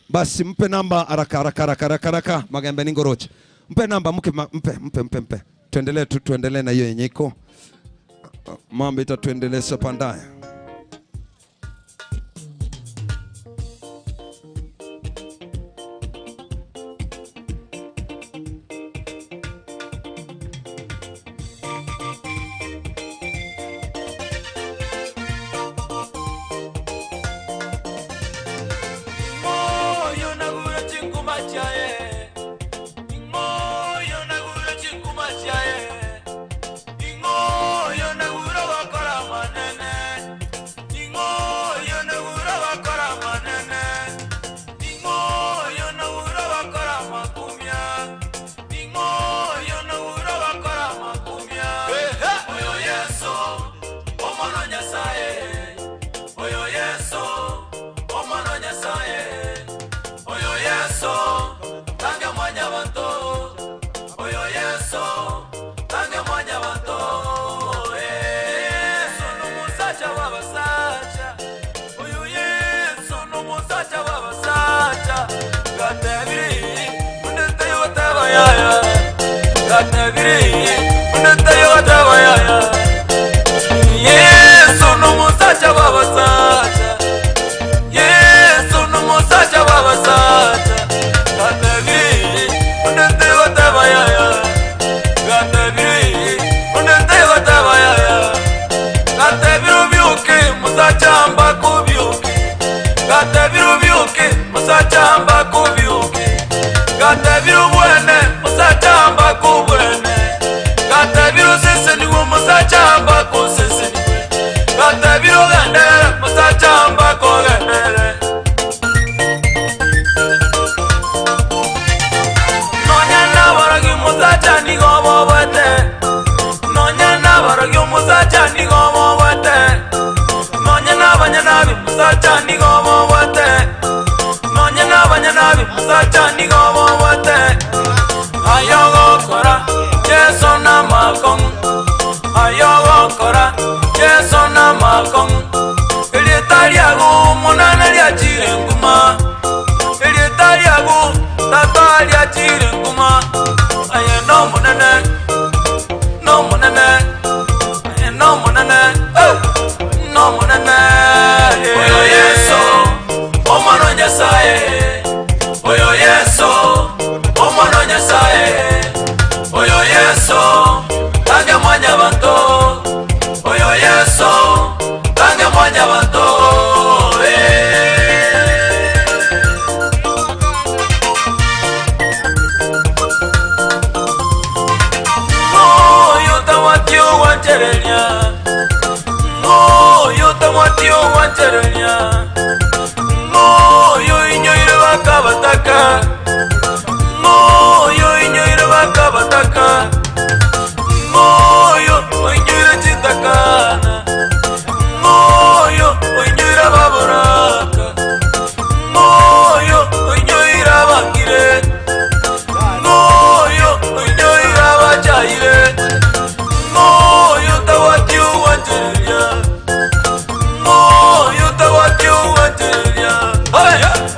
Basi mpe namba haraka haraka haraka haraka haraka magembe ningoroche. Mpe namba mke mpe mpe mpe mpe. Tuendelee tu tuendelee na hiyo yenye iko. Mambo itatuendeleza pandaye.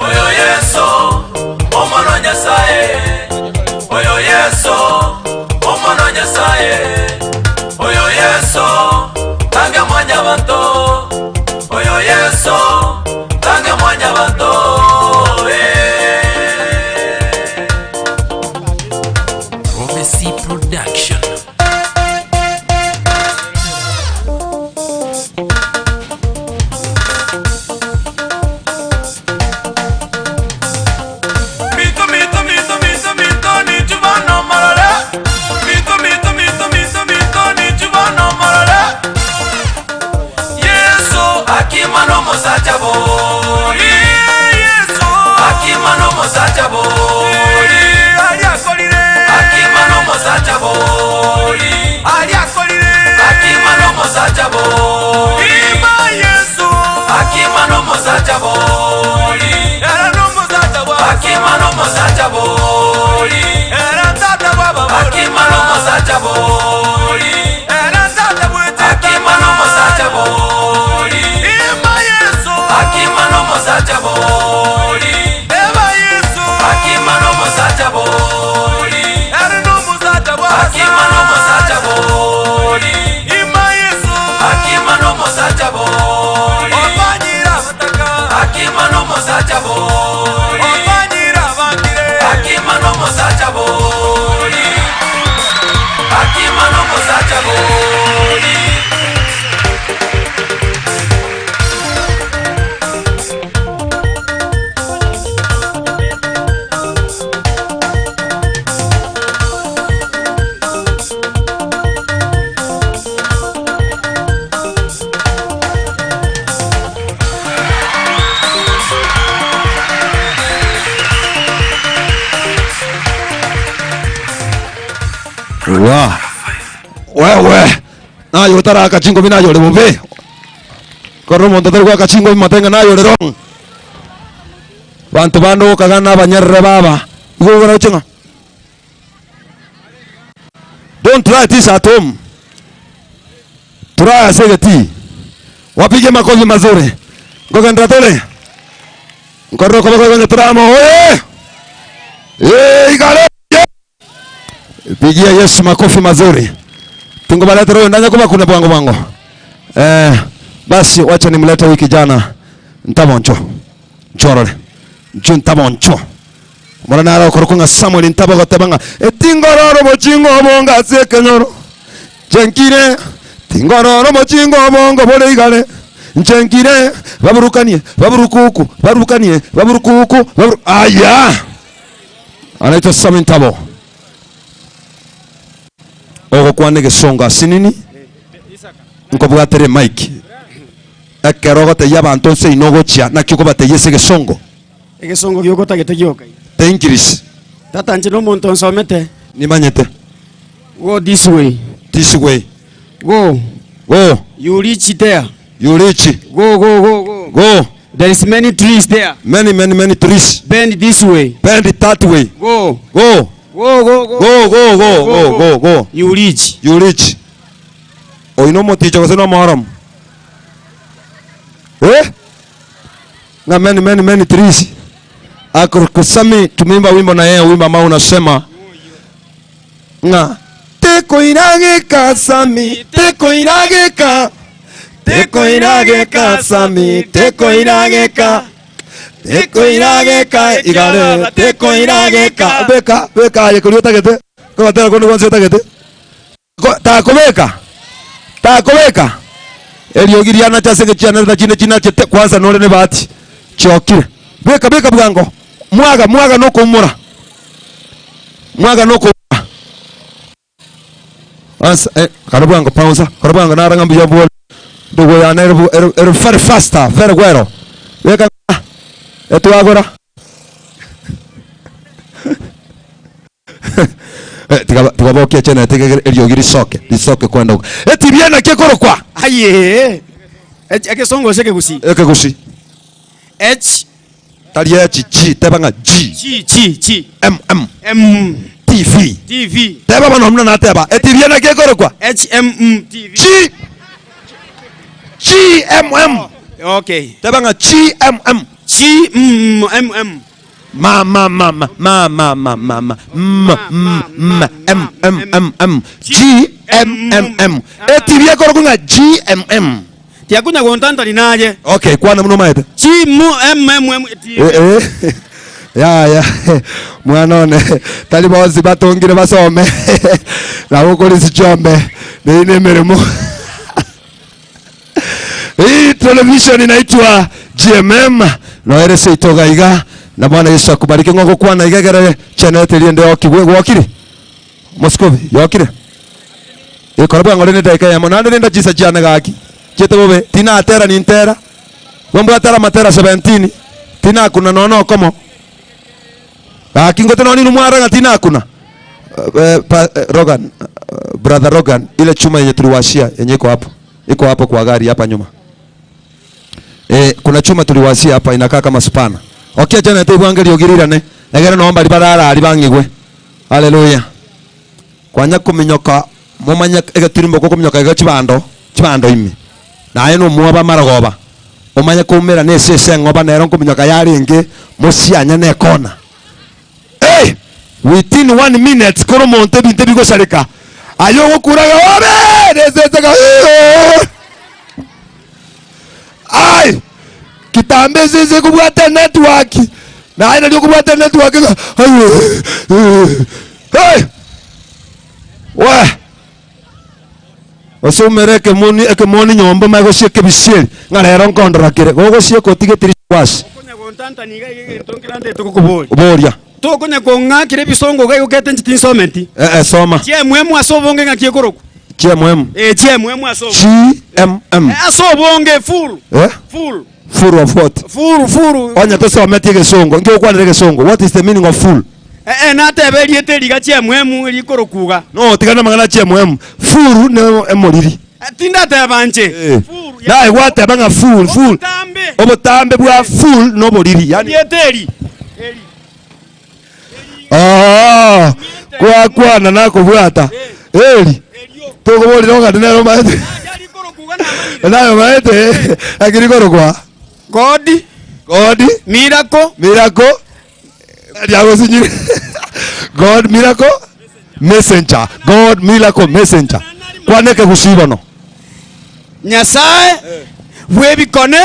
Oyo Yesu, omwana bori Akima no musacha bori Ima Yesu Akima no musacha bori Eva Yesu Akima no musacha bori Erno musacha bori Akima no musacha bori Ima Yesu Akima no musacha bori Opanyira bataka Akima no musacha bori Opanyira bangire Akima no musacha bori Akima no musacha bori. Wa. Wewe. Nayo taraka chingo binayo le bombe. Korro monto ter kwa kachingo matenga nayo le ron. Bantu bando kagana banyerre baba. Igo gora chinga. Don't try this at home. Try asegeti. Wapige makofi mazuri. Ngoga ndratole. Ngorro kwa kwa tramo. Oye. Eh igale. Pigia Yesu makofi mazuri. Tungobalete roho ndanya kuma kuna bwango bwango. Basi wacha nimlete wiki jana ntaboncho. Nchorole. Nchu ntaboncho. Mwana nara okorokunga Samuel ntabogo tebanga. Etingororo mochingo bonga sekenyoro. Chenkire tingororo mochingo bongo bole igale. Nchenkire baburukanie baburukuku barukanie baburukuku baburu aya. Anaitwa Samuel Ntabo. Ogokwane gesonga sinini nkobwatere mic ekerogote yabantu nse inogochia nakyo kobateyese gesongo egesongo gyokotagete gyoka te English tata nje no muntu nsomete nimanyete go this way this way go go you reach there you reach go go go go go there is many trees there many many many trees bend this way bend that way go go go go go go go go go go go you reach you reach oino moticho gose no morom eh na many many many trees akorkusami tumimba wimbo na yeye wimbo ambao unasema nga teko irageka sami teko irageka teko irageka sami teko irageka teko irageka igare teko irageka beka beka yekulio tagete ko batera kono kwanza tagete takobeka takobeka eliogiriana chaseke chiana chine china chete kwanza nole ne bahati chokire beka beka bwango mwaga mwaga noko umura mwaga noko ansa karabwango pausa karabwango naranga mbiya bwo dogo ya nervo er very faster very well beka etuagora tigabokia chena tege eliogiri soke lisoke kwenda huko eti biena kekorokwa aye ekesongo seke gusi ekegusi h tali h g tebanga g g g g m m m t v t v teba bano mna na teba eti biena kekorokwa h m m t v g g m m okay tebanga g m m g m m m ma ma ma ma ma ma ma ma ma m m m m m m g m m m eti byekorokwa g m m tiakunya gontanta linaje okay kwana muno maete g m m m eh eh ya ya mwana one tali bozi batongire basome na ukuri sichombe neine mirimo hii television inaitwa GMM no erese itoga iga na Bwana Yesu akubariki ngoko kwana igegere channel teliende okigwe gwokire Moscow yokire ikorabwa ngore ndeka ya monande nenda jisa chana gaki chete bobe tina atera ni ntera gombo atera matera 17 tina kuna nono komo gaki ngote noni numwara tina kuna Rogan brother Rogan ile chuma yenye tuliwashia yenye iko hapo kwa gari hapa nyuma kuna chuma tuliwashia hapa inakaa kama spana. Okay jana te bwange lyogirirane negera nomba libarara alibangigwe. Haleluya. Kwanya kuminyoka Momanya egetirimbo koko mnyoka iga chibando chibando ime. Naye no muoba maragoba. Omanye kumira nesese ngoba nero nkominyoka yarenge musianya nekona. Hey! Within 1 minute koro monte binte bigosareka. Ayo gokuraga obe nesese ga. Ai! Kitambe sese kubwata network. Naye ndio kubwata network. Hey! Wa Osumereke moni ekemoni nyomba magosheke bisieri ngarero nkondora kire gogoshie kotigetiri wasi Konya gontanta niga igentongirande tukukubori. Boria Tokonya kong'akire bisongo gai okete nchitisomenti. Soma. Chiemwemu asobonge ng'aki ekoroku. Chiemwemu. Chiemwemu asobonge. GMM. Asobonge full. Full. Full of what? Full full. Onya tosometi egesongo. Ngikwanire egesongo. What is the meaning of full? Natebe liete chiemwemu likorokuga. No, tigana mangana chiemwemu. Full ne emoriri. Tindateba nche. Full. Nae gwateba nga full full. Obutambe bwa full no boriri. Yani liete. Eli. Ah, kwa kwana nakubwata. Eli. Tukubolira ngati nero maete. Nayo maete akirikorokwa. God. God miracle. Miracle. Ndiagosinyire. God miracle messenger. God miracle messenger. Kwaneke gusibono. Nyasaye webikone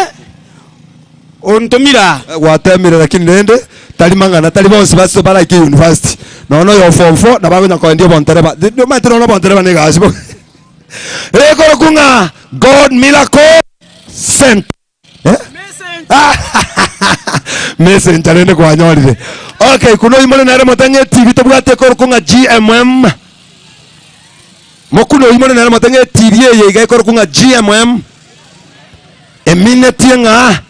ontumira. Gwatemire lakini nende tali mangana tali bonse baso baraike university. Nono yo form 4 na bagonya ko ndio bontereba. Ndio matero no bontereba ni gasi. Ekoro kunga God miracle sent. Messenger nende kwanyorire. Okay, kuno imole nare motenge TV tobwate koro kunga GMM. Mokuno imole nare motenge TV ye iga koro kunga GMM. Emineti nga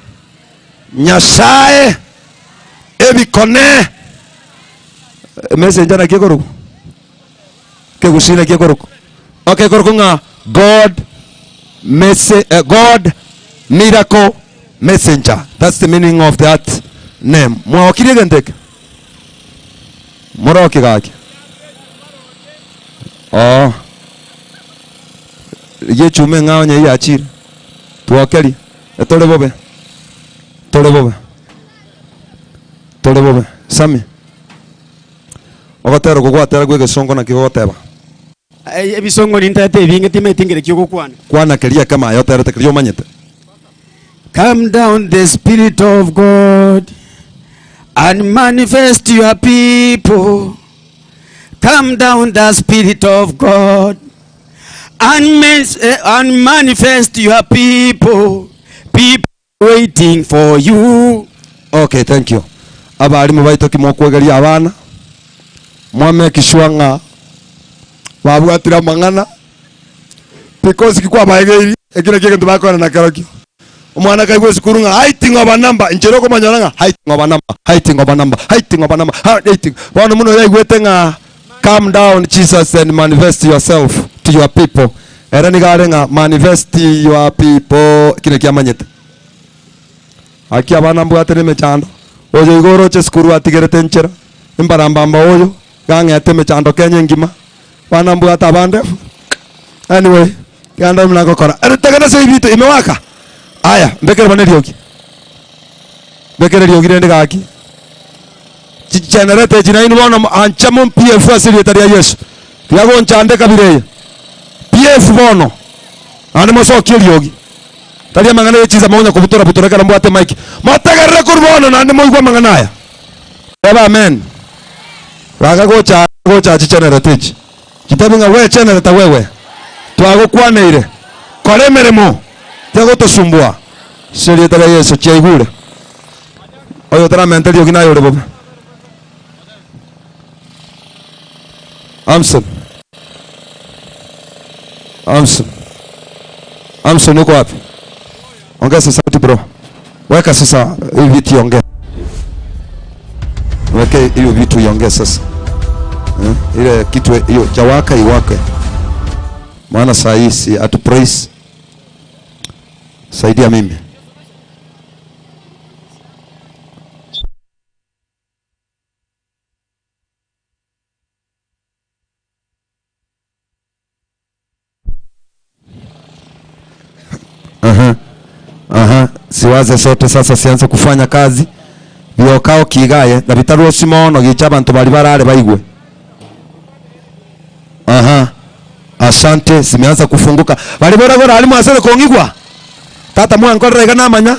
Nyasaye ebikone. Messenger na kikoro. Kegusina kikoro. Okay, koro kunga God God miracle messenger. That's the meaning of that name. Mwaokire genteke. Moroki gaki. Oh. Ye chume ngao nye ya chiri. Tuokeri. Tole bobe. Tole bobe. Tole bobe. Sami. Ogotero kugwatera gwege songo na kigoteba. Ebisongo nintete ebinge timetingere kyogokwana. Kwana keria kama yotere tekirio manyete. Come down the Spirit of God and manifest your people. Come down the Spirit of God and manifest your people. People waiting for you. Okay, thank you. Abalimu baito kimokwegeria abana. Mwame kishwanga babwatira mangana because kikwa baegeiri ekire kike ntubakona na karokio. Omwana kaigwe sukuru nga haiting oba number nchero komanyora nga haiting oba number haiting oba number haiting oba number haiting bono muno yaigwete nga calm down Jesus and manifest yourself to your people. Era nigare nga manifest your people kile kiamanyete. Aki abana mbwate ne mechando oyo igoro che sukuru atigerete nchera imbarambamba oyo gang'ete mechando Kenya ngima bana mbwate abande. Anyway, ganda mlango kora erutegana se ibito imewaka. Aya, mbekere bane riogi. Mbekere riogi rende gaki. Generate jina inu bono anchamo PF asiri etaria Yesu. Tiago nchande kabire. PF bono. Ane mosokie riogi. Taria mangana yechiza maonya kubutora butora kana mbwate mic. Motegerere kurbono na ande moigwa mangana aya. Baba amen. Raga gocha gocha generate. Kitabinga we generate wewe. Twagokwaneire. Kore meremo. Tiago tosumbua. Seri tara Yesu chaigure. Oyo tara mentali ogina yore bobe. Amson. Amson. Amson uko wapi? Ongeza sauti bro. Weka sasa hivi vitu ongea. Weke hiyo vitu iongee sasa. Ile kitu hiyo chawaka iwake. Maana saa hii si atu praise. Saidia mimi. Siwaze sote sasa sianze kufanya kazi. Biokao kigaye na bitaruo simono gicha abantu bali barare baigwe. Aha. Asante, zimeanza kufunguka. Bali bora bora alimu asere kongigwa. Tata mwankorera iga namanya.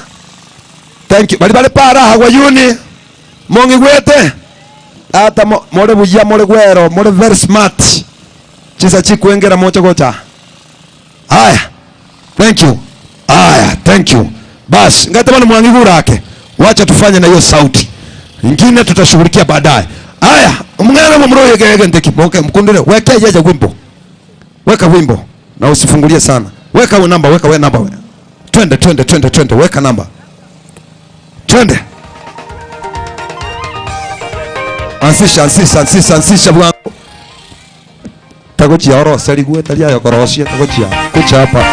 Thank you. Bali bali para hagwa yuni. Mongigwete. Tata more buya more gwero, more very smart. Chisa chikuengera mocho gocha. Haya. Thank you. Haya, thank you. Bas, ngate bana mwangigura ake. Wacha tufanye na hiyo sauti. Ingine tutashughulikia baadaye. Haya, mngana mumroye gege ndeki. Okay, mkundule. Weke yeje wimbo. Weka wimbo na usifungulie sana. Weka namba, weka we namba. Twende twende twende twende, weka namba. Twende. Ansisha ansisha ansisha ansisha bwana. Tagochia oro seligue talia yokorosia tagochia. Kucha hapa.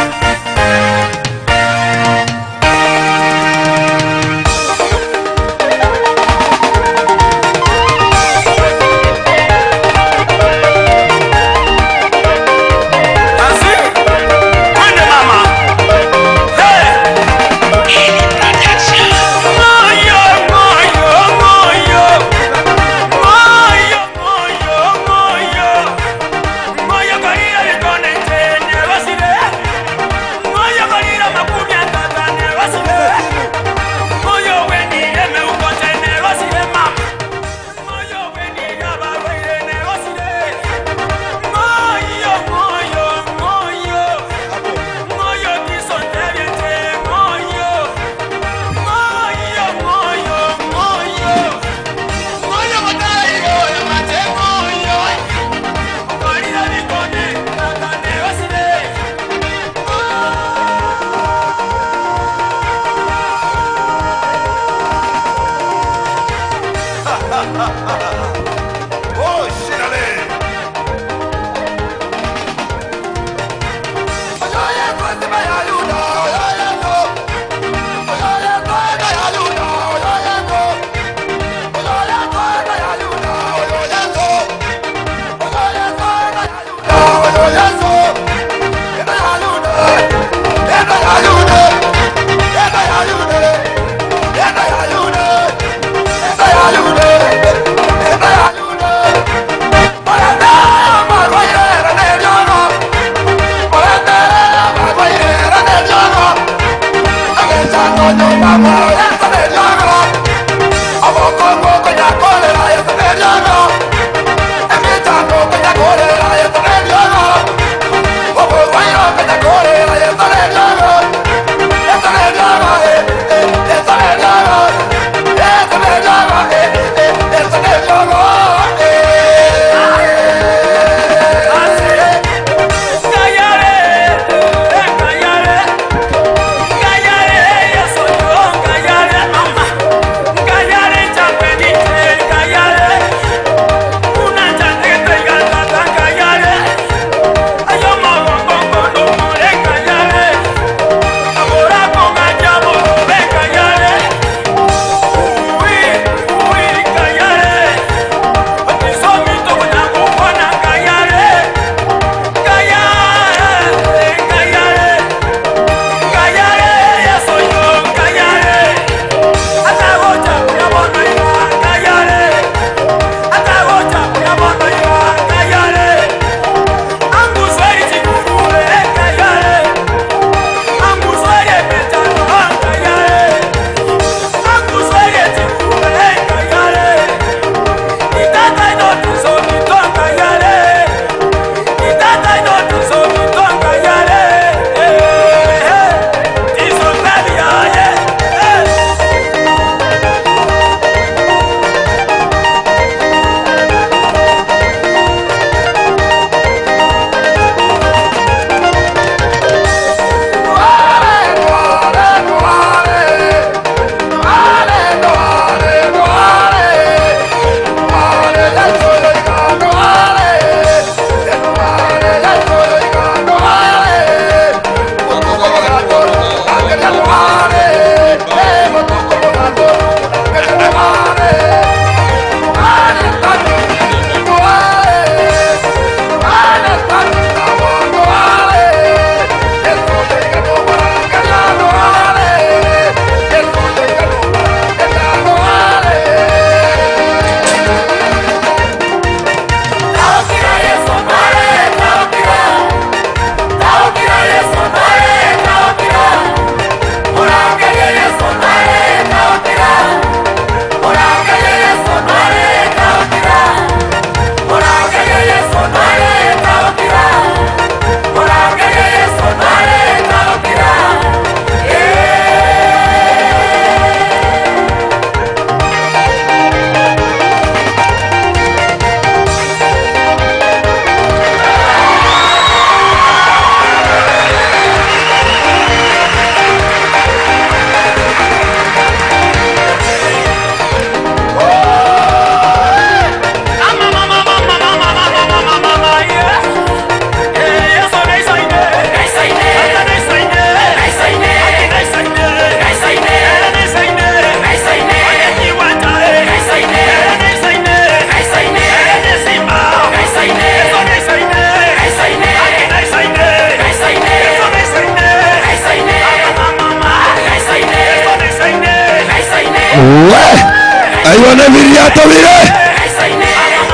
Tuone vile.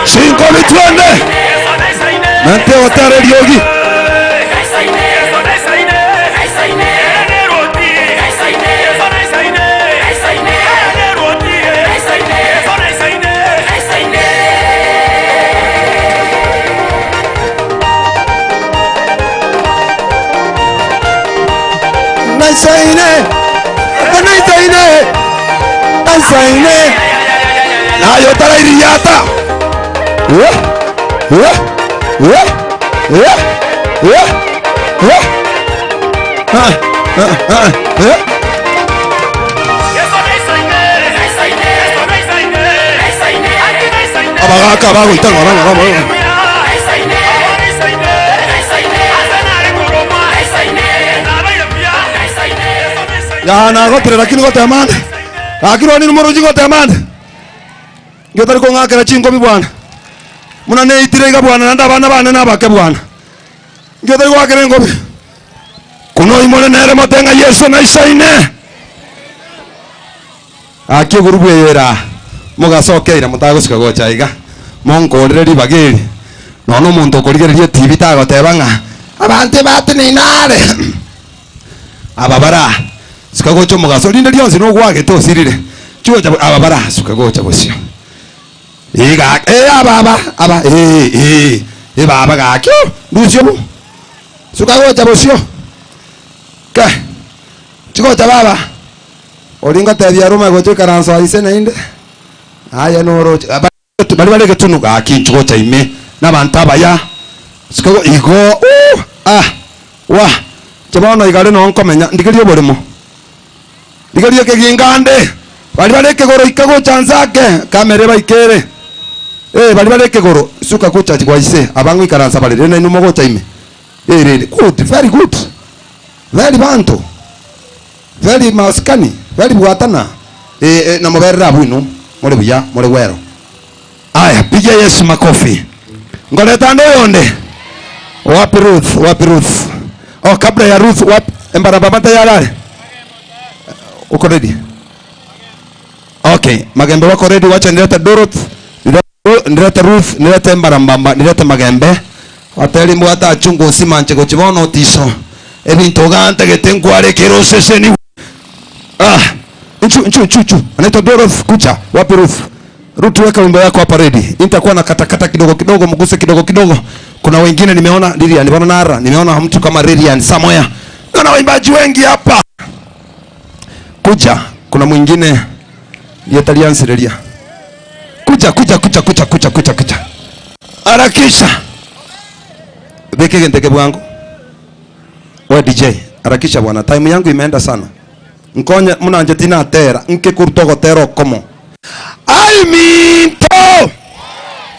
Cinco vituende. Nante otare riogi. Naisaine. Naisaine. Naisaine. Nayo tarairiata. Abagaka bago itano arama. Ya na gotere lakini gote amande. Akiro ni numero gote amande. Ngotari ko ngakera chingo bi bwana. Muna ne itire ga bwana nanda bana bana nabake bwana. Ngotari ko akere ngobi. Kuno imole nere motenga Yesu na isaine. Akio gurubu yera. Mugacokeira mutagusika gocha iga. Monkorere ribageri. Nono omonto okorigereria TV tagoteba ng'a abante bateninare. Ababara sukagocha omugaso rinde rionsi nogwagete osirire. Chigocha ababara sukagocha bosio. Iga ababa aba baba gakio rusio sukagocha bosio. Ka chigocha baba oringa tebia ruma gocha karanso aise nainde. Aya noro bari bareke tunuka akinchigocha ime nabantu abaya sukago igo wa chabono igare no nkomenya ndigerie borimo ndigerie kegingande bari bareke goro ikagocha nzake kamere baikere bari bareke goro suka gocha gwaise abangu ikaransa barere na inumo gocha ime rere good very good very bantu very maskani very bwatana na muberera bwino muri buya muri wero. Aya piga Yesu makofi. Ngoleta ndo yonde. Wapi Ruth? Wapi Ruth? Oh, kabla ya Ruth wapi embaraba tayari? Uko ready? Okay, Magembe wako ready, wacha nilete Dorothy, nilete Ruth, nilete Mbarambamba, nilete Magembe. Wateli mwata chungu simanje gochibono tiso. Ebintu gante getengware keroseseni. Nchu. Anaitwa Dorothy kucha. Wapi Ruth? Ruth, weka wimbo yako hapa ready. Nitakuwa na katakata kidogo kidogo, mguse kidogo kidogo. Kuna wengine nimeona Lilian, nimeona Nara, nimeona mtu kama Lilian Samoya. Nimeona waimbaji wengi hapa. Kuja, kuna mwingine Yetalian Sirelia. Kuja. Harakisha. Beke ngenteke bwangu. We DJ, harakisha bwana. Time yangu imeenda sana. Nkonya muna tina tera, nke kurtogo tero komo. I mean to.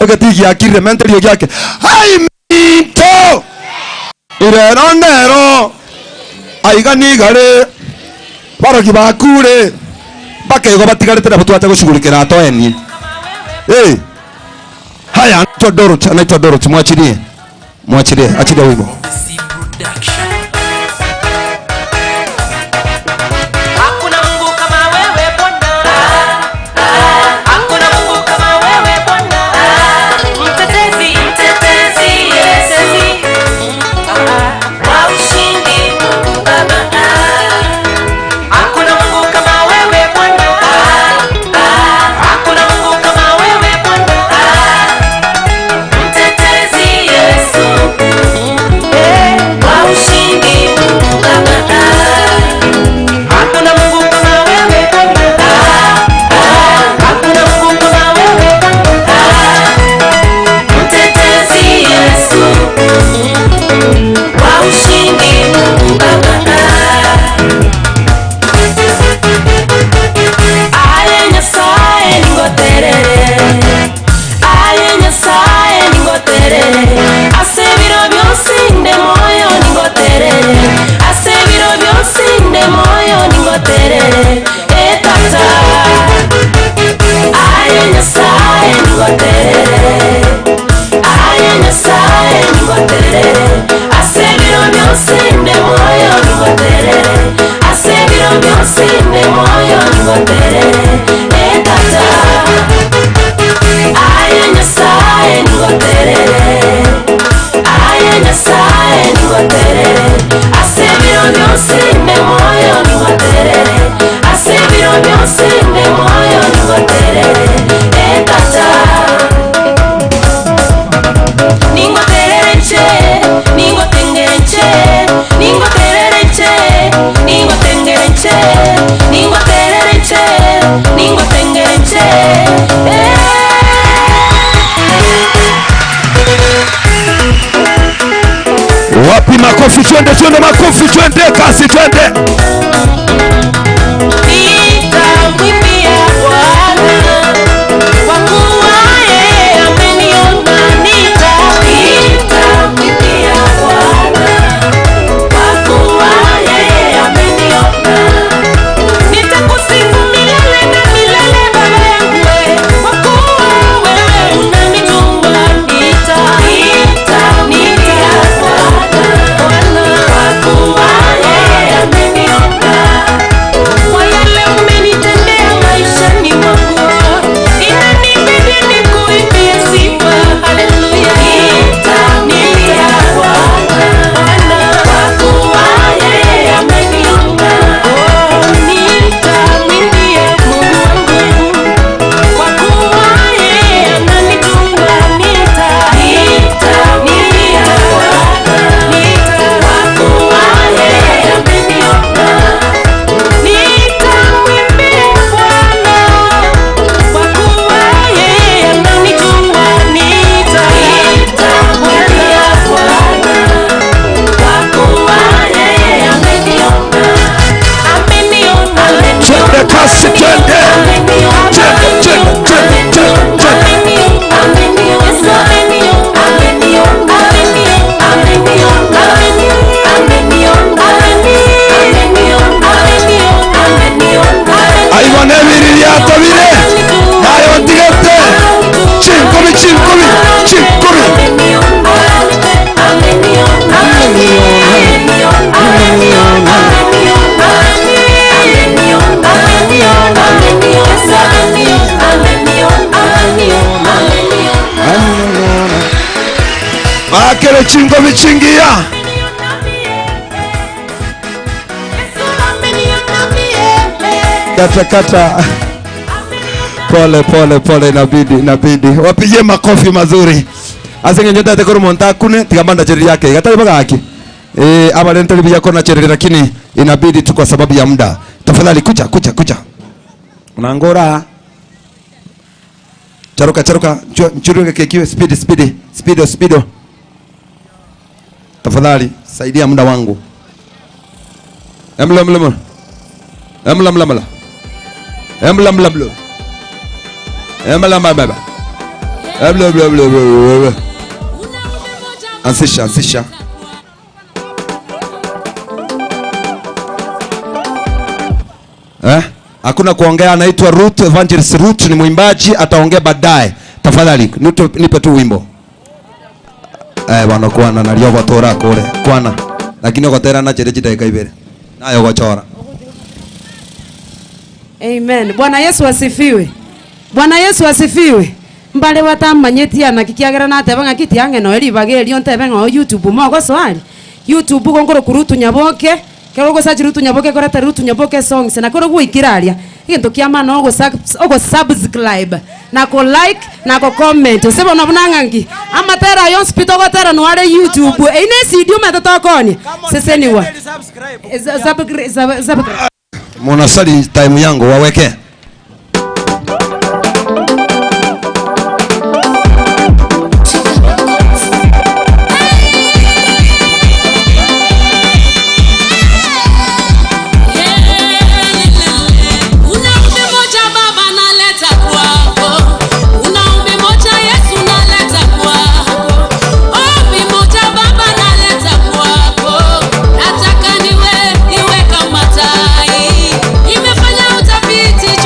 Ekatiki akire mentally yake. I mean to. Irero nero. Aiga nigare. Baroki bakure. Bakego batigarete na butwate gushughulikira atoeni. Haya anaitwa Dorothy, anaitwa Dorothy, mwachilie. Mwachilie, achilie wimbo. Moyo ngotere, etata. Makofi twende, twende makofi twende, kasi twende. Nitamwimbia Bwana kwa kuwa yeye ameniona. Nitamwimbia Bwana kwa kuwa yeye ameniona. Nitakusifu milele na milele Baba yangu, kwa kuwa wewe unanijua. Nitamwimbia Bwana kwa kuwa yeye ameniona. Kwa yale umenitendea maishani mwangu, inanibidi nikuimbie sifa. Haleluya. Nitamwimbia Bwana kwa kuwa yeye ameniona. Oh, nitamwimbia Mungu wangu kwa kuwa yeye ananijua. Nitamwimbia Bwana kwa kuwa yeye ameniona. Nitamwimbia Bwana kwa kuwa yeye ananijua. Nitamwimbia Bwana kwa kuwa yeye ameniona. Ameniona. Twende kasi twende. Twende, twende, twende, twende, twende. Aibone biriria tabire. Nayo ntigete. Chinkomi, chinkomi, chinkomi. Bakere chinkomi chingia. Kata kata. Pole pole pole, inabidi inabidi. Wapigie makofi mazuri. Asenge nyota tekoro monta kune tigamanda cheri yake. Gatari bagaki. Aba lento libia kona cheri, lakini inabidi tu kwa sababu ya muda. Tafadhali kuja kuja kuja. Unangora. Charuka charuka, nchuruke kekiwe speed speed, speedo speedo. Tafadhali saidia muda wangu. Emla mla mla. Emla mla mla. Emla mla mla. Emla mla mla. Emla mla mla. Anzisha anzisha. Hakuna kuongea. Anaitwa Ruth, Evangelist Ruth ni mwimbaji, ataongea baadaye. Tafadhali nipe tu wimbo. Bwana kwana nalio gotora kule. Kwana. Lakini ogotera na chere chideka ibere. Nayo gochora. Amen. Bwana Yesu asifiwe. Bwana Yesu asifiwe. Mbale watamanyeti ana kikiagera na teba ngakiti yange no eri bagerio ntebe ngo YouTube mogo swali. YouTube gongoro kurutu nyaboke. Kero gosachi Rutu Nyaboke koreta Rutu Nyaboke songs na koro guikiraria. Iginto kia mana ogo subscribe na ko like na ko comment. Usebo na bunangangi. Amatera yon spito gotera no are YouTube. Eine CD umetotokoni. Seseniwa. Subscribe. Mwanasali time yangu waweke. Nimefanya utafiti.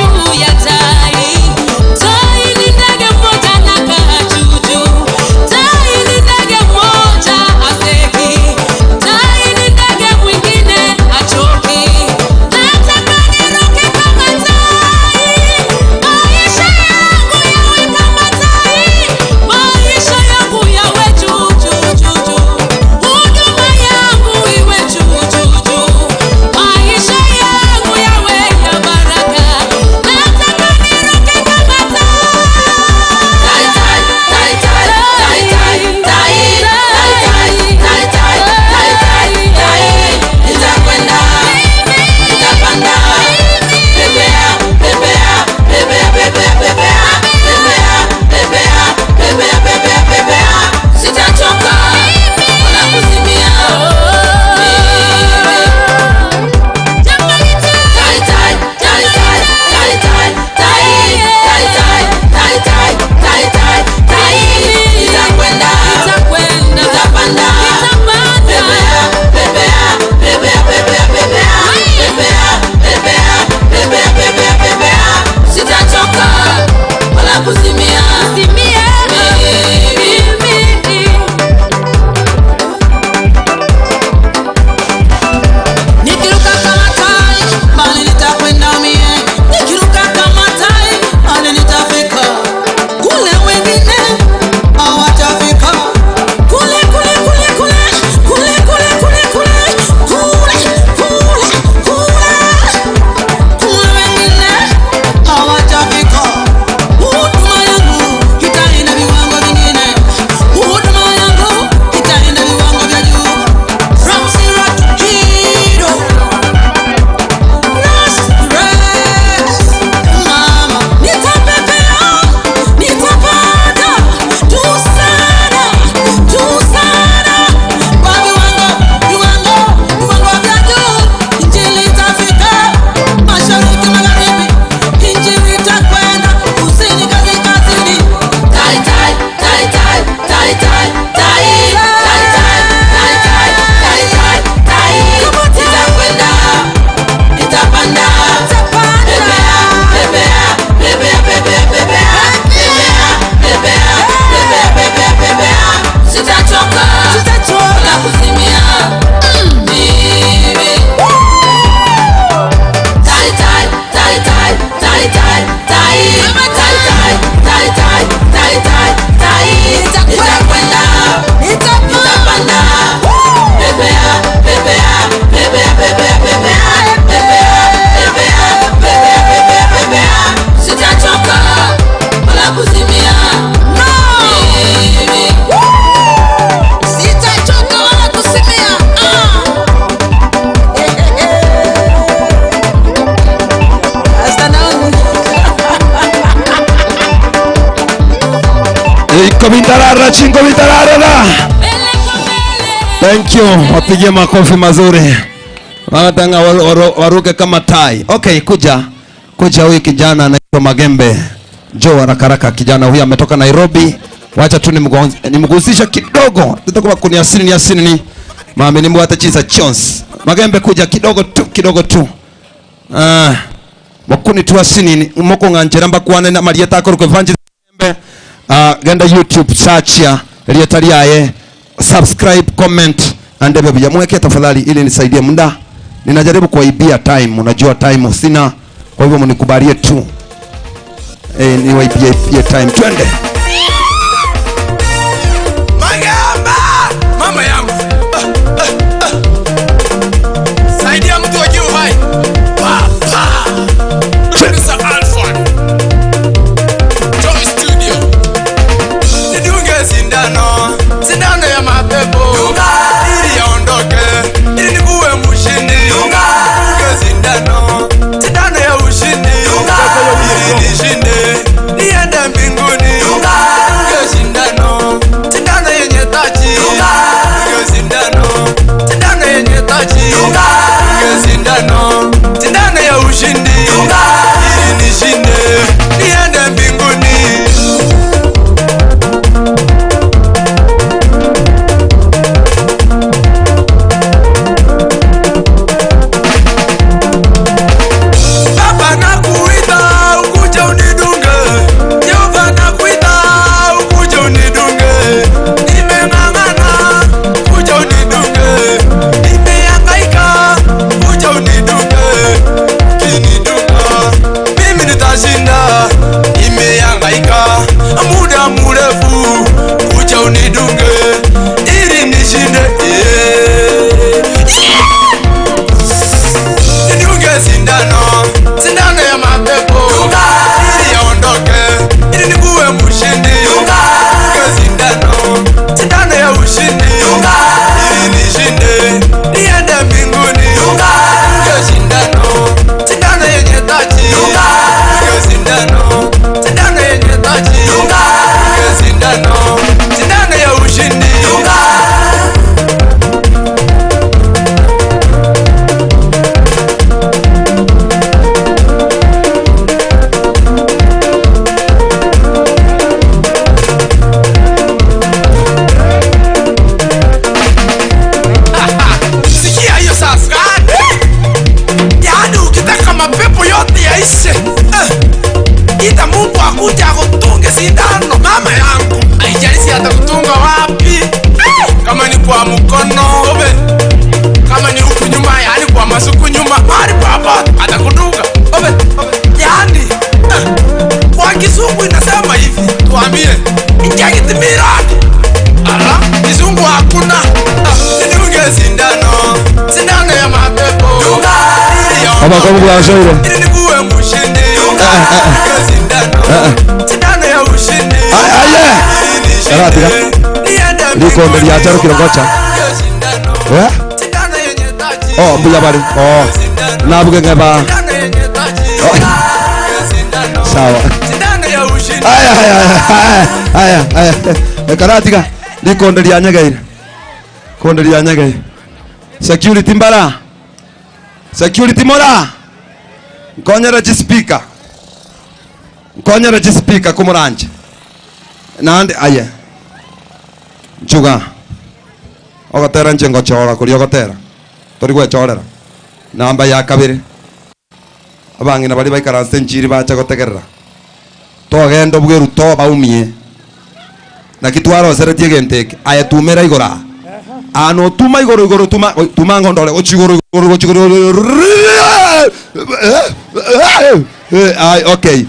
Iko chingo bitarara. Thank you. Wapigie makofi mazuri. Wanatanga waruke kama tai. Okay, kuja. Kuja huyu kijana anaitwa Magembe. Joe haraka kijana huyu ametoka Nairobi. Wacha tu nimgusisha kidogo. Tutakuwa kuniasini ni asini ni. Mami ni mwata chisa chance. Magembe kuja kidogo tu kidogo tu. Ah. Mokuni tu asini ni moko nganjera mbakwane na Maria takoro kwa Evangelist Magembe. Genda YouTube search ya Rietariaye, subscribe, comment and baby mweke tafadhali ili nisaidie muda. Ninajaribu kuibia time, unajua time sina, kwa hivyo mnikubalie tu. Niwaibie time. Twende. Magamba, mama yangu. Saidia mtu wa juu hai. Papa. Producer Alphon. Joy Studio. Nidunge sindano, sindano ya mapepo. Dunga, ili yaondoke, ili nikuwe mshindi. Dunga, nidunge sindano, sindano ya ushindi. Dunga, ili nishinde, niende mbinguni. Dunga, nidunge sindano, sindano yenye taji. Dunga, nidunge sindano, sindano yenye taji. Dunga, nidunge sindano, sindano ya ushindi. Dunga, ili nishinde, niende mbinguni. Baba nakuita ukuje unidunge, Jehova nakuita ukuje unidunge. Nimeng'ang'ana ukuje unidunge, nimehangaika ukuje unidunge. Ukinidunga mimi nitashinda, nimehangaika muda mrefu, ukuje unidunge ili nishinde. Nidunge sindano, sindano ya mapepo. Dunga, ili yaondoke, ili nikuwe mshindi. Dunga, nidunge sindano, sindano ya ushindi. Dunga, ili nishinde, niende mbinguni. Dunga, nidunge sindano, sindano yenye taji. Dunga, nidunge sindano, sindano yenye taji. Dunga, nidunge sindano, sindano ya ushindi. Dunga. Sikia hiyo sasa. Yaani ukitaka mapepo yote yaishe, ita Mungu akuje akutunge sindano. Mama yangu, haijalishi atakutunga wapi. Kama ni kwa mkono, obe. Kama ni huku nyuma, yaani kwa masuku nyuma, mahali papa atakutunga. Obe, obe. Yaani kwa Kizungu inasema hivi, tuambie, inject miradi. Ala, Kizungu hakuna. Nidunge sindano, sindano ya mapepo. Dunga, Baba kwa Mungu ashauri. ili nikuwe mshindi. Dunga, nidunge sindano, sindano ya ushindi. Aye. Ili nishinde, niende Likombe lya charo kilongocha. Nidunge sindano, Eh? sindano yenye taji. Oh, mbuya bari. Oh. Nabuge ngeba. Sindano yenye taji. Oh. Nidunge sindano, Sawa. sindano ya ushindi. Aya aya aya aya aya. Karatika likonde lya nyegeire. Konde lya nyegeire. Security mbara. Security mora. Nkonyera chi speaker. Nkonyera chi speaker kumuranje. Nande aye. Nchuga. Ogatera nje ngochora kuri ogatera. Tori gwechorera. Namba ya kabiri. Abangina bari baikaranse njiri bacha gotegerera. Togenda bweru to baumie. Na kitwaro seretie genteke aya tumera igora. Ano tuma igoro igoro tuma tuma ngondole ochigoro igoro ochigoro. Ai okay.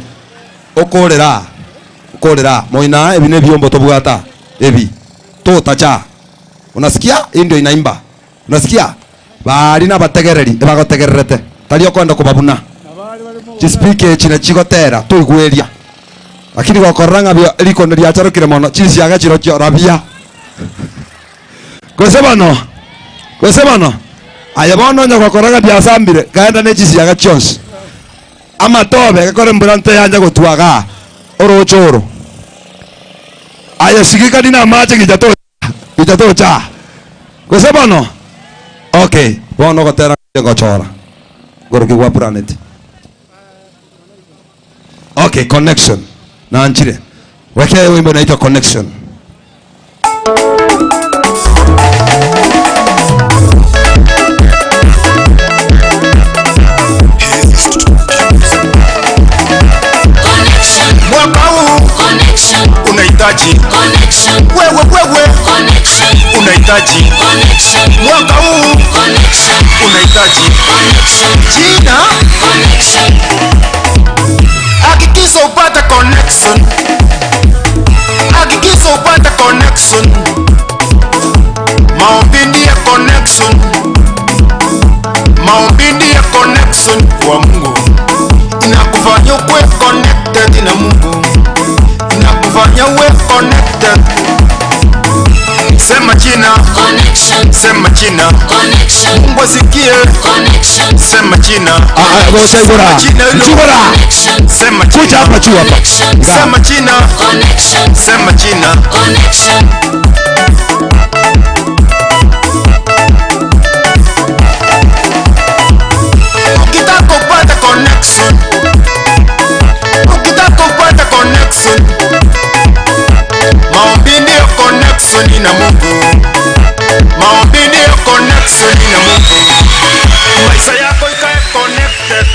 Okorera. Okorera moina ebi ne byombo tobwata ebi. Totacha. Unasikia? Hii ndio inaimba. Unasikia? Bali na bategereri bagotegererete. Tali okwenda kubabuna. Chispeaker china chigotera tuigweria. Lakini gokorora ng'abia rikondo riacharukire mono chisiaga chiro rabia. Kwese bano. Kwese bano. Aya bono nya gokoraga biasambire kaenda ne chisiaga chionsi. Amatobe gakore mbura nte yanja gotwaga orochoro. Koyesigika dina mache gijato gijato cha. Gose bono. Okay, bono gotera gochora. Goroki wa planet. Okay, connection. Na anchire. Wekea wimbo inaitwa connection. Mwaka huu Connection, unahitaji connection, wewe wewe connection, unahitaji connection, mwaka huu connection, unahitaji connection, jina connection, hakikisha upate connection hakikisha upate connection maombi ndiye connection maombi ndiye connection kwa Mungu inakufanya uwe connected na Mungu inakufanya uwe connected sema jina connection, sema jina connection, Mungu asikie connection, sema jina Ah, ah, gose igora. Jina hilo. Chigora. connection, sema Kuja jina hapa juu hapa. connection, Nga. sema jina connection, sema jina connection. Ukitaka kupata connection, ukitaka kupata connection, maombi ndiyo connection na Mungu, maombi ndiyo connection na Mungu. Maisha yako ikae connected,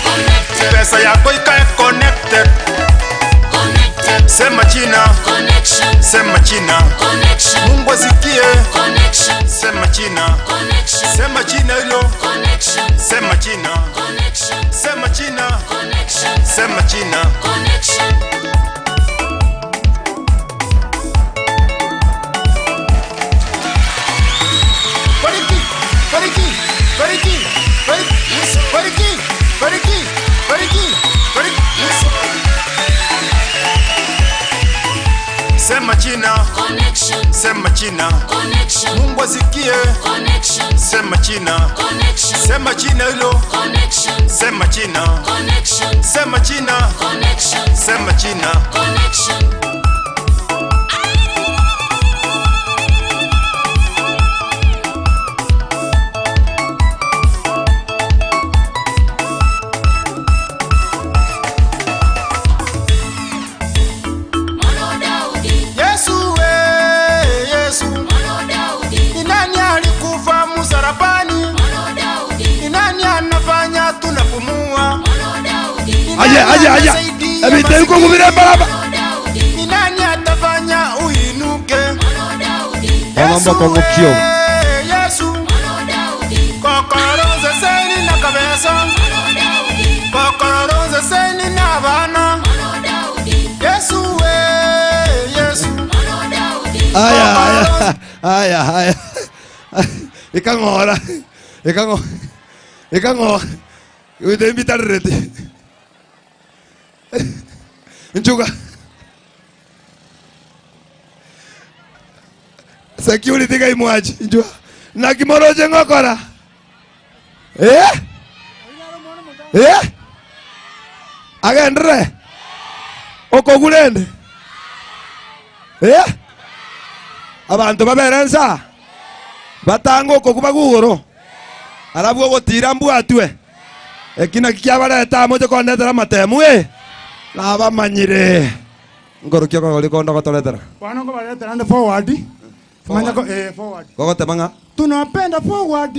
Connected, pesa yako ikae connected. connected, Sema jina, connection, sema jina, connection, Mungu asikie. connection, Sema jina, connection, sema jina hilo, connection, sema jina, connection, sema jina, connection, sema jina. connection. Bariki, bariki, bariki, bariki, bariki, bariki, bariki, bariki. Sema jina, Connection, sema jina, connection, Mungu asikie. connection, Sema jina, connection, sema jina hilo, connection, sema jina, connection, sema jina, connection, sema jina. connection. Mono Daudi, Yesu we, Yesu, Mono Daudi, ni nani alikufa msalabani? Mono Daudi, Ni nani anafanya tunapumua? Mono Daudi, Ni Aye nani aye aye. anasaidia Ebite yuko gubire baraba. Mono Daudi, Ni nani atafanya uinuke? Mono Daudi, Mambo kwa mukio. Yesu, Mono Daudi, kokoroze seni na kabesa, Mono Daudi, kokoroze seni na bana. Mono Daudi, Yesu we, Yesu, Mono Daudi, Aya aya aya aya. Ikangora. Ikango. Ikango. Uite imbitarete. Nchuga. Security kai mwachi. Njua. Na kimoroje ngokora. Eh? Eh? Agendre. Okogurende. Eh? Abantu baberensa. Batanga okokuba gugoro. Arabu ogotira mbwatwe. Ekina kiabareta mojo kondetera matemu eh. Nabamanyire. Ngorokio kogori kondo gotoretera. Bwana ngo baretera ndi forward. Manya ko forward. Gogotema ng'a Tunapenda forward.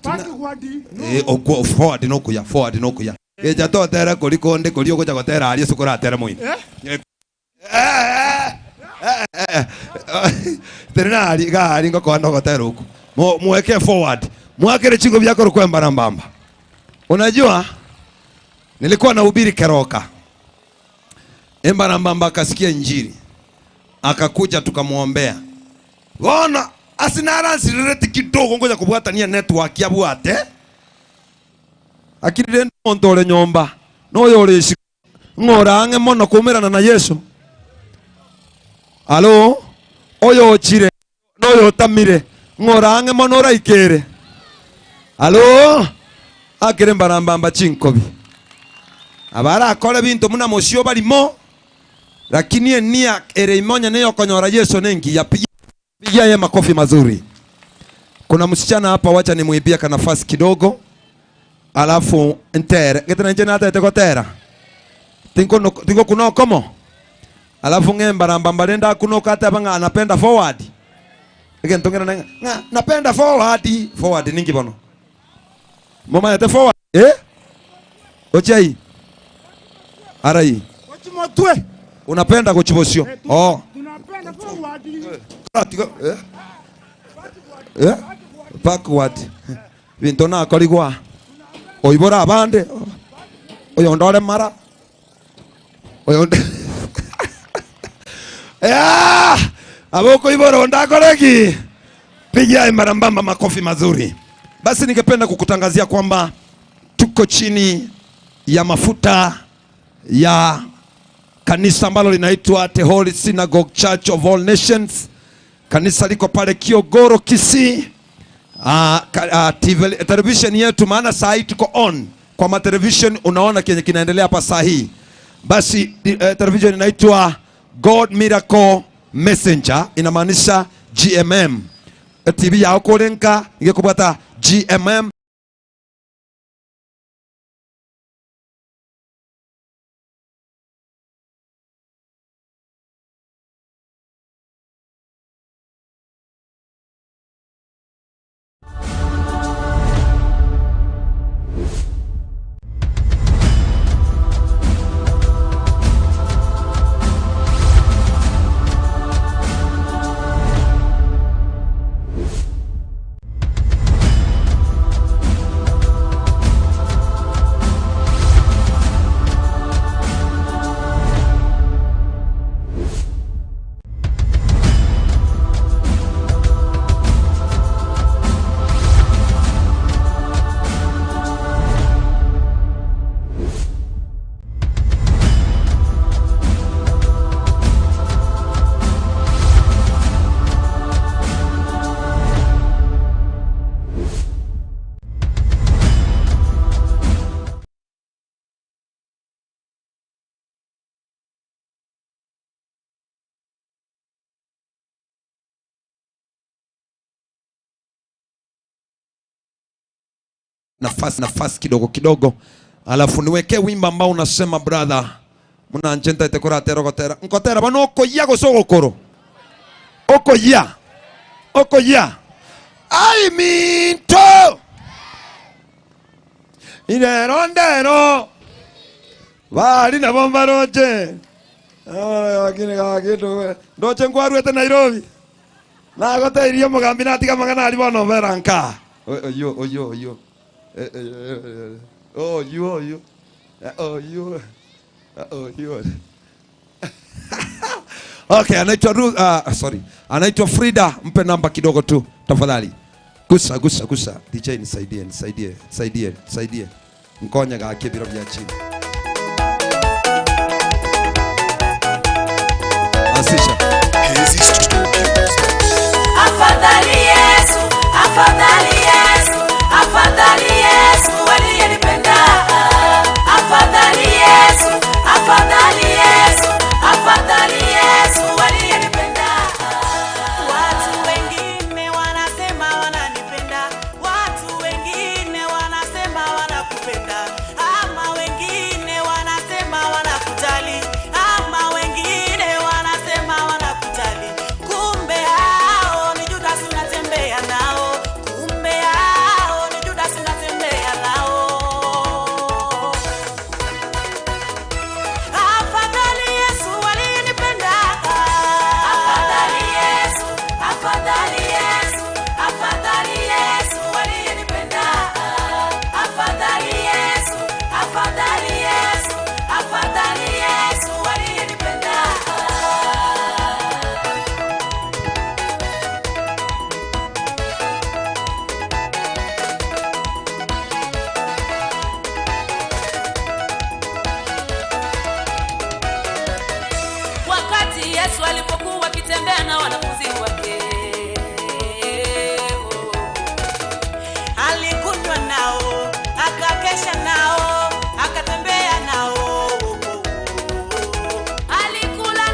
Backward. eh okwo forward no kuya forward no kuya. Eja totera kori konde kori ogocha gotera ari sukuratera moino. Eh? Terena ari gari ngoko gotera huku. Muweke forward. Mwakere chingo byako rukwemba na mbamba. Unajua nilikuwa nahubiri Keroka. Emba na mbamba akasikia injili. Akakuja tukamwombea. Bona asinara nsirete kidogo ngoja kubwatania network ya bwate. Akirire ntore nyomba. No yore ng'orange mono kumirana na Yesu. Alo oyo chire noyo tamire ng'orange mono oraikere. Alo akire mbarambamba chinkobi. Abara akore bintu muna mosio barimo. Lakini nia ere imonya neyo konyora Yesu nengi ya pigia ye makofi mazuri. Kuna msichana hapa, wacha nimuibia ka nafasi kidogo. Alafu ntere, ngetena nje nata etekotera. Tinko no, tinko kuno komo. Alafu ngemba ramba mbalenda kuno kata banga anapenda forward. Again tongera na nga napenda forward, forward ningi bono. Mama yate forward. Eh? Ochai. Arai. Kochimotwe. Unapenda kuchibosio. Oh. Tunapenda forward. Eh? Eh? Backward. Vinto na koligwa. Oibora abande. Oyondore mara. Oyonde. Ah! Aboko ibora ondakoreki. Pigia marambamba makofi mazuri. Basi ningependa kukutangazia kwamba tuko chini ya mafuta ya kanisa ambalo linaitwa The Holy Synagogue Church of All Nations. Kanisa liko pale Kiogoro, Kisii. Television yetu, maana saa hii tuko on kwa ma television, unaona kenye kinaendelea hapa saa hii. Basi television inaitwa God Miracle Messenger, inamaanisha GMM. TV ya okorenka ingekupata GMM. Nafasi kidogo kidogo, alafu niweke wimbo ambao unasema brother muna njenta itekora tero kotera nkotera bano okoya gosogokoro okoya okoya I mean to inero ndero bali na bomba roche lakini kakitu ndoche ngwaruete Nairobi na goteirio mugambi natiga magana ari bono beranka oyo oyo oyo oh, you, you. Oh, you. Oh, you. Okay, anaitwa Ruth, sorry. Anaitwa Frida, mpe namba kidogo tu tafadhali. Gusa, gusa, gusa. DJ nisaidie, nisaidie, nisaidie, nisaidie. Nkonya gake biro vya chini. Asisha. Afadhali Yesu, afadhali Yesu, afadhali Yesu aliyenipenda. Afadhali Yesu, afadhali Yesu, afadhali Yesu aliyenipenda. Watu wengine wanasema wananipenda, watu wengine wanasema wanakupenda, ama wengine wanasema wanakujali, ama wengine wanasema wanakujali. Kumbe hao ni Judas unatembea nao, kumbe hao ni Judas unatembea nao. Afadhali Yesu alinipenda. Afadhali Yesu, afadhali Yesu, afadhali Yesu aliyenipenda. Afadhali Yesu, afadhali Yesu, afadhali Yesu aliyenipenda. Wakati Yesu alipokuwa akitembea na wanafunzi wake, alikunywa nao, akakesha nao, akatembea nao, alikula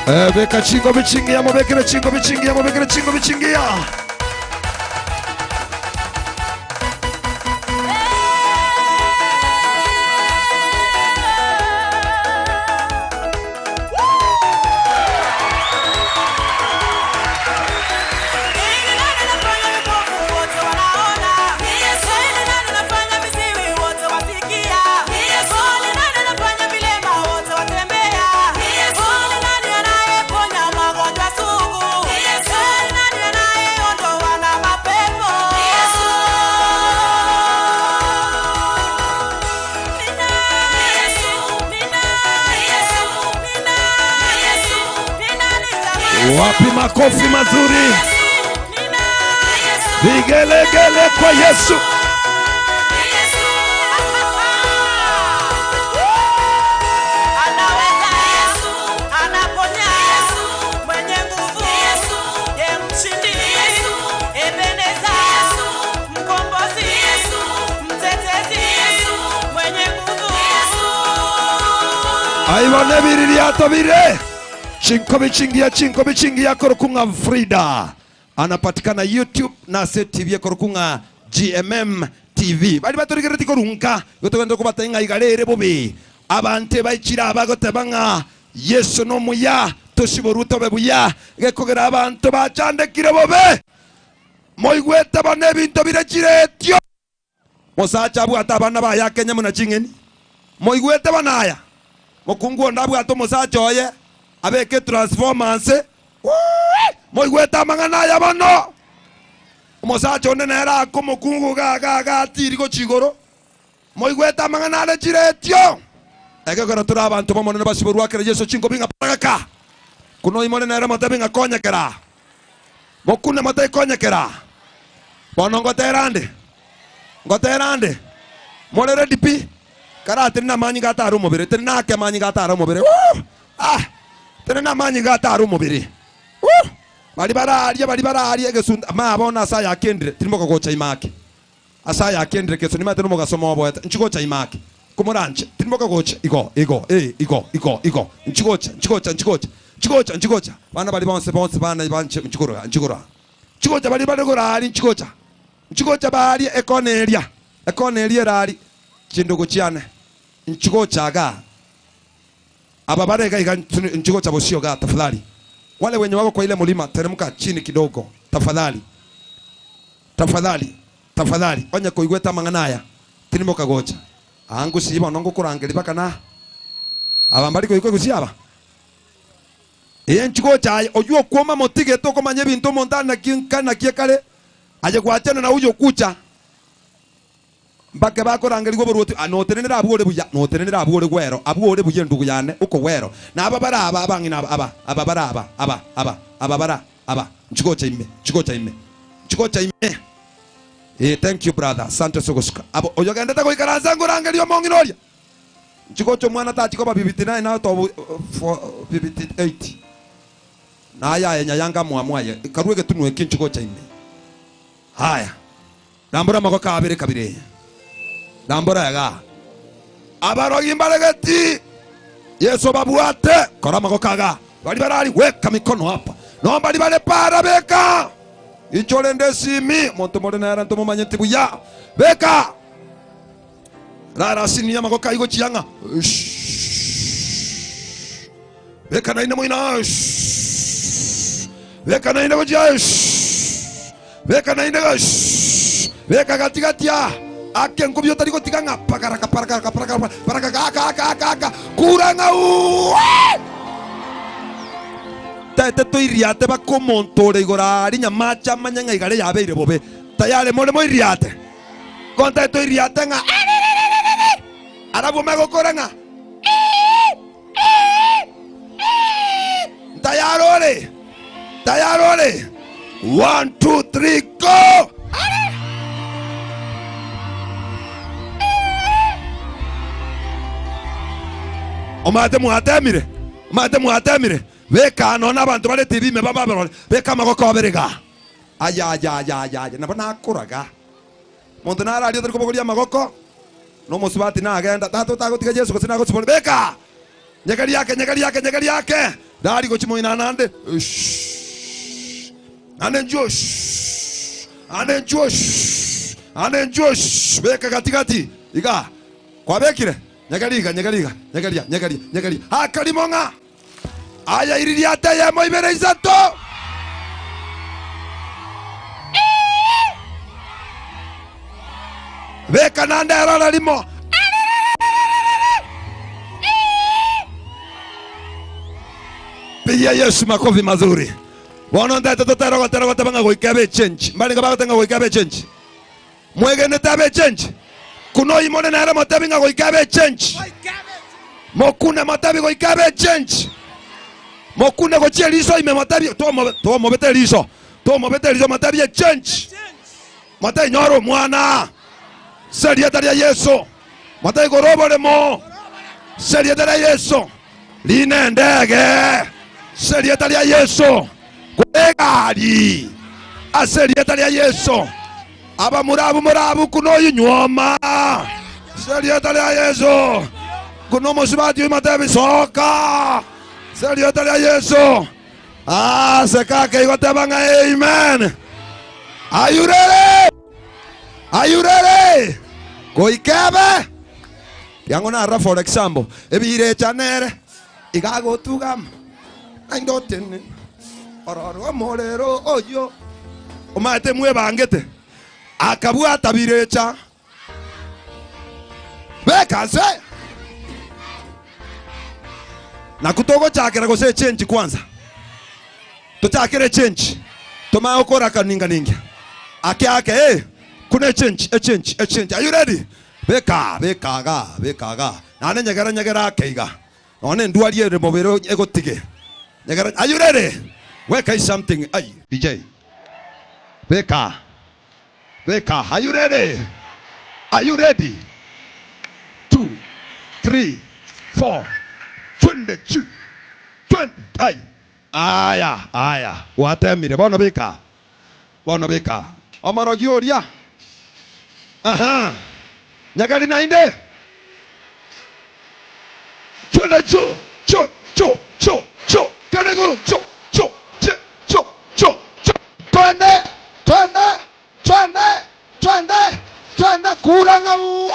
Beka chingo bichingia mubekere chingo bichingia mubekere chingo bichingia. Wapi makofi mazuri, vigelegele kwa Yesu. Aibone biririato bire. Chinko bichingia korukunga Frida. Anapatikana YouTube na se TV korukunga GMM TV. Bali batorigere korunka gotogenda kubatenga igarere bobe. Abante baichira abagotebanga Yesu no muya toshiboruto bebuya gekogera abantu bachandekire bobe. Moigwete bane binto birechiretyo. Mosacha bwata abana baya Kenya muna chingeni. Moigwete banaya. Mokungu ndabwato mosacha oye. Abeke transformance. Moigweta mangana ya bano. Mosacha onde nera ko mokungu ga ga ga tirigo chigoro. Moigweta mangana le chiretyo. Ekegora tura abantu bomonene basiborwa kere Yesu chingo binga paraka. Kuno imone nera motabinga konyekera. Mokune motai konyekera. Bono ngoterande. Ngoterande. Morere dipi. Karate na manyi gataru mobere. Tena ke manyi gataru mobere. Ah. Tena manyi gataru mobere. Bali bararia gesunda ma bona asaya kendre tirimo gocha imake. Asaya kendre keso ni mateno mogasoma oboeta nchigocha imake. Kumoranje tirimo gocha igo igo igo igo igo nchigocha nchigocha nchigocha nchigocha nchigocha bana bali bonse bonse bana banche nchigora nchigora. Nchigocha bali bali gorari nchigocha. Nchigocha bali ekoneria. Ekoneria rari chindugu chiane. Nchigocha ga. Aba barega iga nchigocha bosio ga tafadhali. Wale wenye wako kwa ile mlima teremka chini kidogo tafadhali. Tafadhali. Tafadhali. Onye koigweta manganaya. Tirimo kagocha. Angu siba nongo kurangeli bakana. Abambali koigwe kusiaba. Iye nchigocha ojuo kuoma motige toko manye bintu montana kinkana kiekale. Aje kuachana na ujo kucha. Mbake bako rangeli go boruti anotenenera abuore buya notenenera abuore gwero abuore buye ndugu yane uko gwero na aba bara aba abangina aba aba bara aba aba aba aba bara aba nchigocha ime nchigocha ime nchigocha ime. Thank you brother, asante sogosuka abo oyogenda tako ikaranza ngurangeli omonginoria nchigocha mwana tachiko ba 59 na to 58 na ya nyayanga muamwaye karuege tunwe kinchigocha ime. Haya nambura makoka abere kabire. Nambora yaga. Abarogi mbaregeti. Yesu babuate. Korama kokaga. Bali barali weka mikono hapa. Nomba libale para beka. Ichole ndesimi. Monto morena yaranto mumanyeti buya. Beka. Rara sini ya makoka igo chianga. Beka na ina moina. Beka na ina moja. Beka na ina. Beka gatigatia. Ake ngubyo tariko tiganga pakaraka pakaraka pakaraka pakaraka aka aka aka aka kuranga u tete toiriate bakomontore igorari nyamacha manyanga igare yabeire bobe tayare more moiriate konta toiriate nga arabu magokoranga tayarore tayarore 1 2 3 go. Omate muatemire omate muatemire beka nona abantu bare TV me baba barole beka magoko berega aya aya aya aya nabo nakuraga muntu narario tari kubogoria magoko no musubati nagenda tato tagotiga Yesu gose nagosibona beka nyegari yake nyegari yake nyegari yake Dari gochimoina nande. Ande njuo. Ande njuo. Ande njuo. Beka katikati. Iga. Kwa bekire. Nyagariga nyagariga nyagaria nyagaria nyagaria. Hakarimonga. Aya iririata ya moibere izato. Beka nande arara limo. Pigia Yesu makofi mazuri. Bono ndete totero gotero gotabanga goikabe change. Mbali ngaba gotenga goikabe change. Mwegene tabe change. Kuno imone na ara motabinga goikabe change. Mokune motabi goikabe change. Mokune gochie liso ime motabi to mobete liso. To mobete liso motabi change. Motai nyoro mwana. Seria ya Yesu. Motai gorobore mo. Seria ya Yesu. Line ndege. Seria ya Yesu. Kwegari. Aseria ya Yesu. Aba murabu murabu kuno yinyoma. Seria ya Yesu. Kuno mosibati matabi soka. Seria ya Yesu. Ah, sekake igotabanga amen. Are you ready? Are you ready? Goikebe. Yango na for example, ebire chanere igago tugam. Aindoten. Ororo morero oyo. Omate mwebangete. Akabwata birecha. Beka se. Na kutogo chakera gose change kwanza. Tuchakere change. Toma okora kaninga ninga. Ake ake eh. Kuna change, a change, a change. Are you ready? Beka, beka ga, beka ga. Nane nyagara nyagara keiga. One nduarie remobero ego tige. Nyagara, are you ready? Weka something. Ay, DJ. Beka. Beka, are you ready? Are you ready? 2 3 4 22 20. Ay. Aya, aya. Watemire bono beka. Bono beka. Omorogi oria. Aha. Nyagari na inde. Chona cho cho cho cho cho. Kanegoro cho cho cho cho cho. Twende twende twende twende twende kuranga u.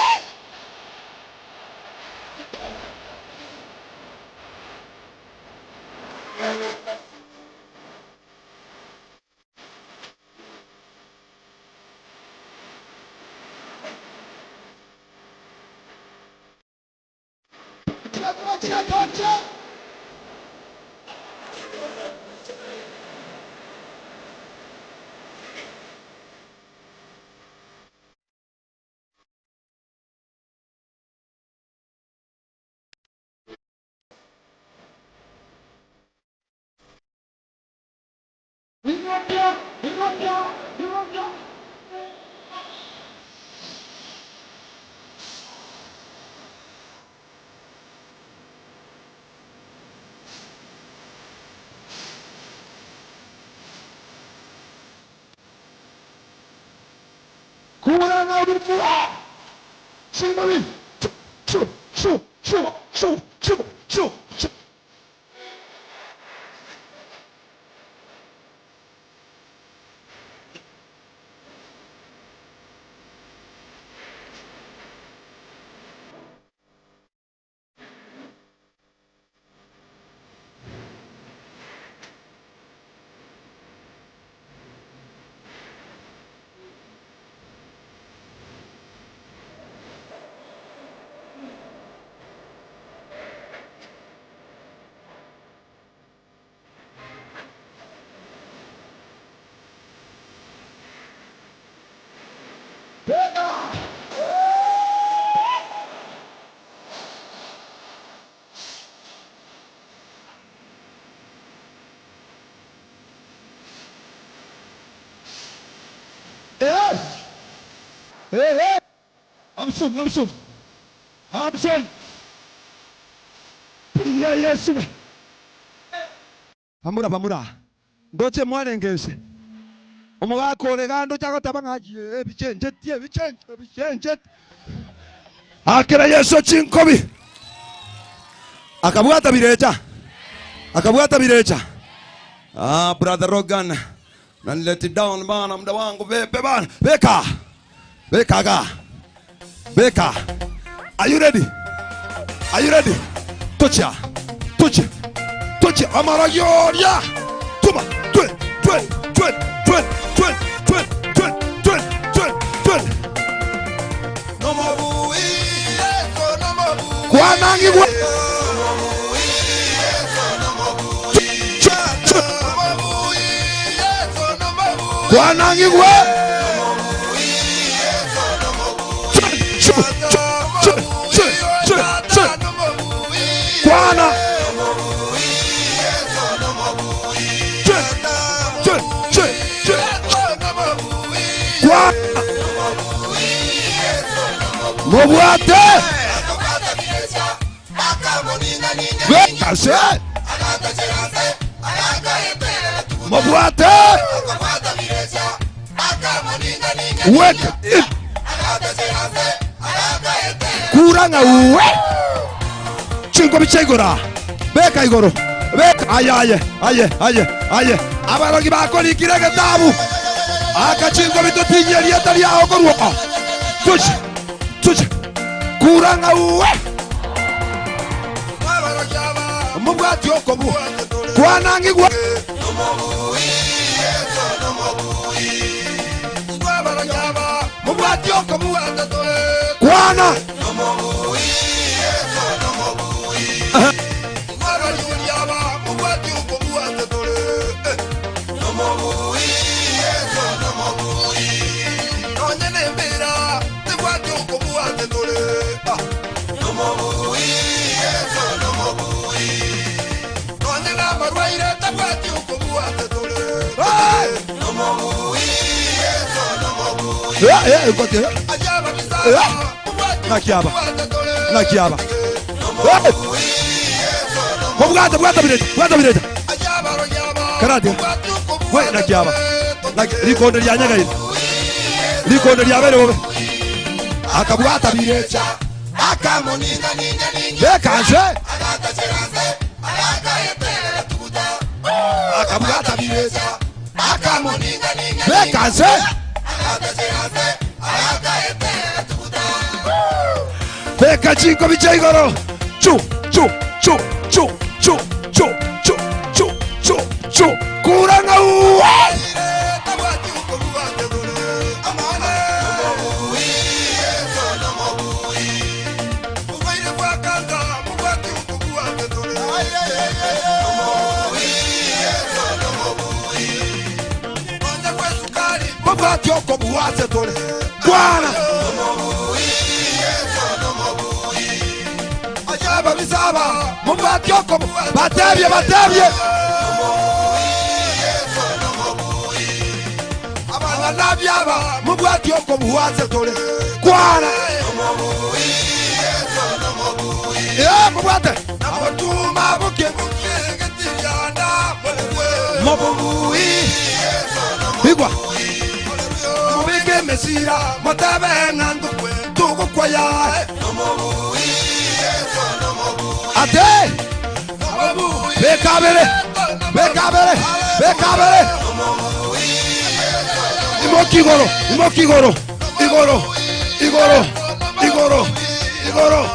Yes. Hey, hey. Amsun, amsun. Amsun. Ya Yesu. Pamura pamura. Ndoche mwarengese. Omugakore gando chagotabanga ebichenje tie ebichenje ebichenje. Akira Yesu chinkobi. Akabwata birecha. Akabwata birecha. Ah, brother Rogan. Na let it down bana, muda wangu vipi bana? Beka. Beka ga. Beka. Are you ready? Are you ready? Tocha. Tocha. Tocha. Amarayoria. Tuma. Twe. Twe. Twe. Twe. Twe. Twe. Twe. Twe. Twe. Twe. No mabu. No mabu. Kwa nangi kwa. Kwanangi kwa. Kwana. Kwana. Mobwate. Bekase. Mobwate. Weka kuranga uwe chingo bichegora beka igoro beka aye aye aye aye aye abarogi bakori kirege tabu akachingo bitotinyeria tali aho korwa tuchi tuchi kuranga uwe mubwati okobu kwanangi gwa Kwana. Nakiaba. Nakiaba. Bwata bwata bireta. Bwata bireta. Karate. We nakiaba. Likondo lya nyaga ile. Likondo lya bere bobe. Akabwata bireta. Akamonina ninga ninga. Bekanje. Akabwata bireta. Akamonina ninga. Bekanje. Beka chingo bicha igoro. Chu chu chu chu chu chu chu chu chu chu kuranga uwe. Bwana batebye batebye abana mubwati oko buwaze tole kwana mubwate abatuma buke mubui bigwa mubike mesira mutabe ngandu tugukwaya ate bekabere bekabere bekabere imoki igoro imoki igoro igoro igoro igoro igoro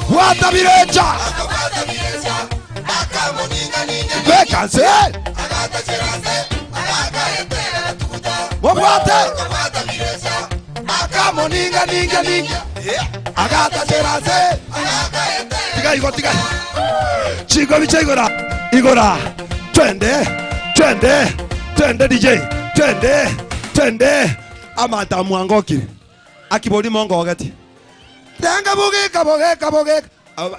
bwata birecha bekanse mobwate akamoninga ninga ninga agata cheraze tiga igo tiga chigo bicha igora igora twende twende twende DJ twende twende amata mwangoki akibori mongo ogati tenga bugeka bugeka bugeka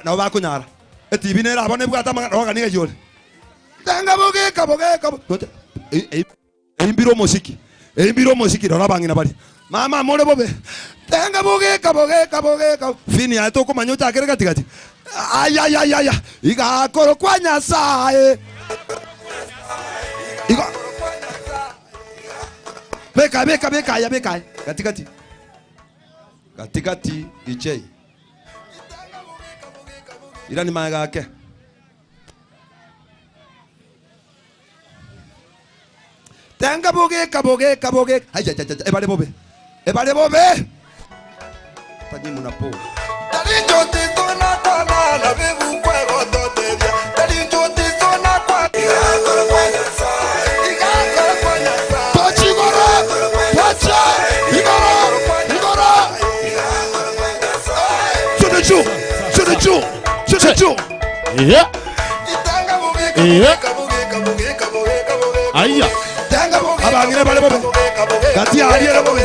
nabo bakunyara etibi nera abone bwata roga niga yole tenga bugeka bugeka eimbiro muziki eimbiro muziki rora bangina bari mama more bobe tenga bugeka bugeka bugeka fini ato komanya akere katikati ay ay ay ay igakoro kwa Nyasaye iga beka beka beka ya beka katikati katikati DJ Irani maegake. Tenga boge kaboge kaboge. Aja aja aja. Ebale bobe. Ebale bobe. Tanyi munapo. Yeah. Yeah. Aya. Abangire bale bobe. Kati aliere bobe.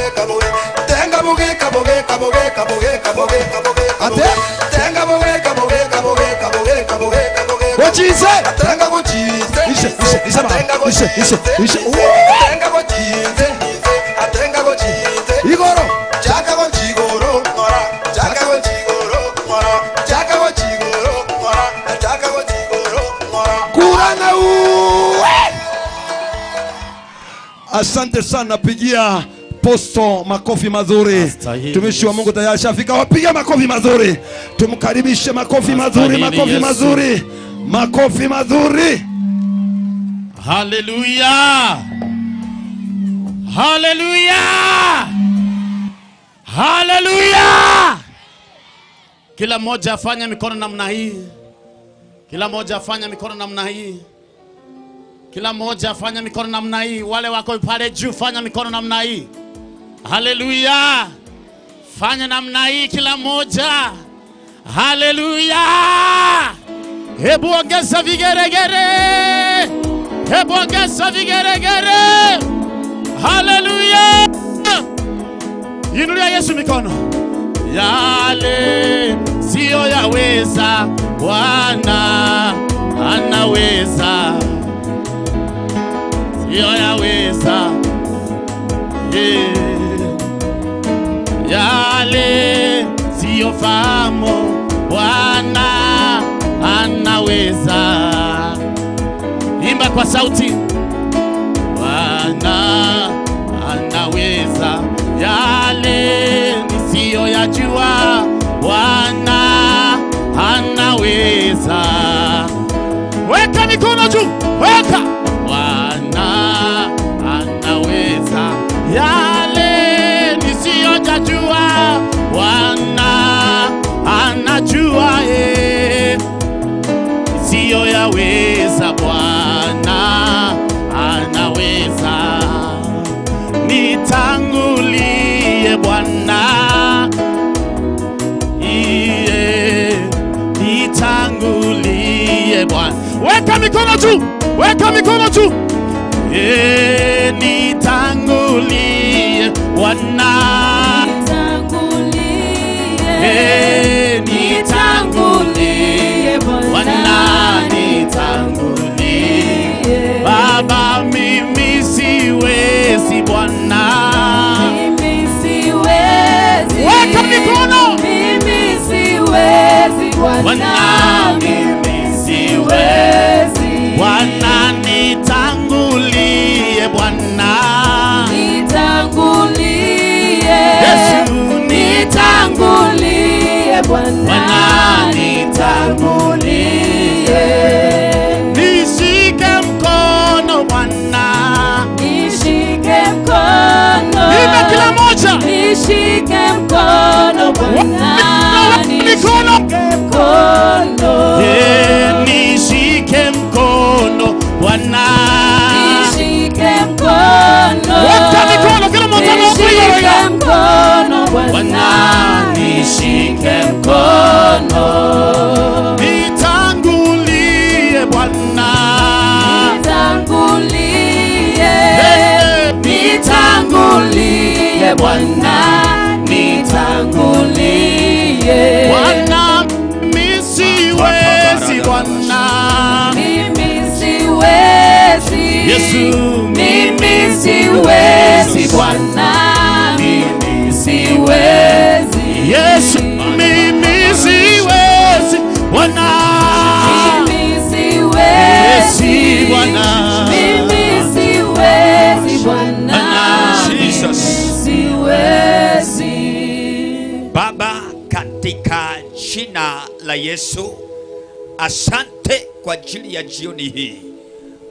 Tenga boge kaboge kaboge kaboge kaboge kaboge. Ate tenga boge kaboge kaboge kaboge kaboge kaboge. Gochize. Tenga gochize. Ishe ishe ishe ishe ishe ishe. Tenga gochize. Tenga gochize. Igoro. Chaka gochigoro ngora. Chaka gochigoro ngora. Chaka gochigoro ngora. Chaka gochigoro ngora. Kurana u. Asante sana, pigia posto makofi mazuri. Tumishi wa Mungu tayari shafika, wapiga makofi mazuri. Tumkaribishe makofi mazuri, makofi mazuri. Makofi mazuri. Hallelujah. Hallelujah. Hallelujah. Kila mmoja afanye mikono namna hii. Kila mmoja afanye mikono namna hii. Kila mmoja afanya mikono namna hii. Wale wako pale juu fanya mikono namna hii. Hallelujah. Fanya namna hii kila mmoja. Hallelujah. Hebu ongeza vigeregere. Hebu ongeza vigeregere. Hallelujah. Inulia Yesu mikono. Yale sio yaweza, Bwana anaweza. Sio yaweza. Yeah. Yale sio fahamu, Bwana anaweza. Imba kwa sauti. Bwana anaweza. Yale nisio yajua, Bwana anaweza. Weka mikono juu, weka. Bwana anaweza. Yale nisiyojua, Bwana anajua. Sio yaweza, Bwana anaweza. Nitangulie Bwana, iye, nitangulie Bwana. Weka mikono juu, weka mikono juu. Nitangulie Bwana, nitangulie, nitangulie Bwana, nitangulie. Baba mimi siwezi Bwana, mimi siwezi. Weka mikono. Mimi siwezi Bwana, mimi siwezi. Bwana nitangulie Bwana, nitangulie. Yesu nitangulie Bwana, nitangulie. Nishike mkono Bwana, nishike mkono. Imba kila moja. Nishike mkono Bwana, nishike mkono. Nishike mkono Bwana, nishike mkono. Weka mikono kila mmoja. Nishike mkono Bwana, nishike mkono. Nitangulie Bwana, nitangulie. Nitangulie Bwana, nitangulie. Bwana mimi siwezi Bwana, mimi siwezi. Yesu mimi siwezi Bwana, mimi siwezi. Yesu mimi siwezi Bwana, mimi siwezi. Yesu Bwana, mimi siwezi Bwana, Jesus siwezi. Baba, katika jina la Yesu, Asante kwa ajili ya jioni hii.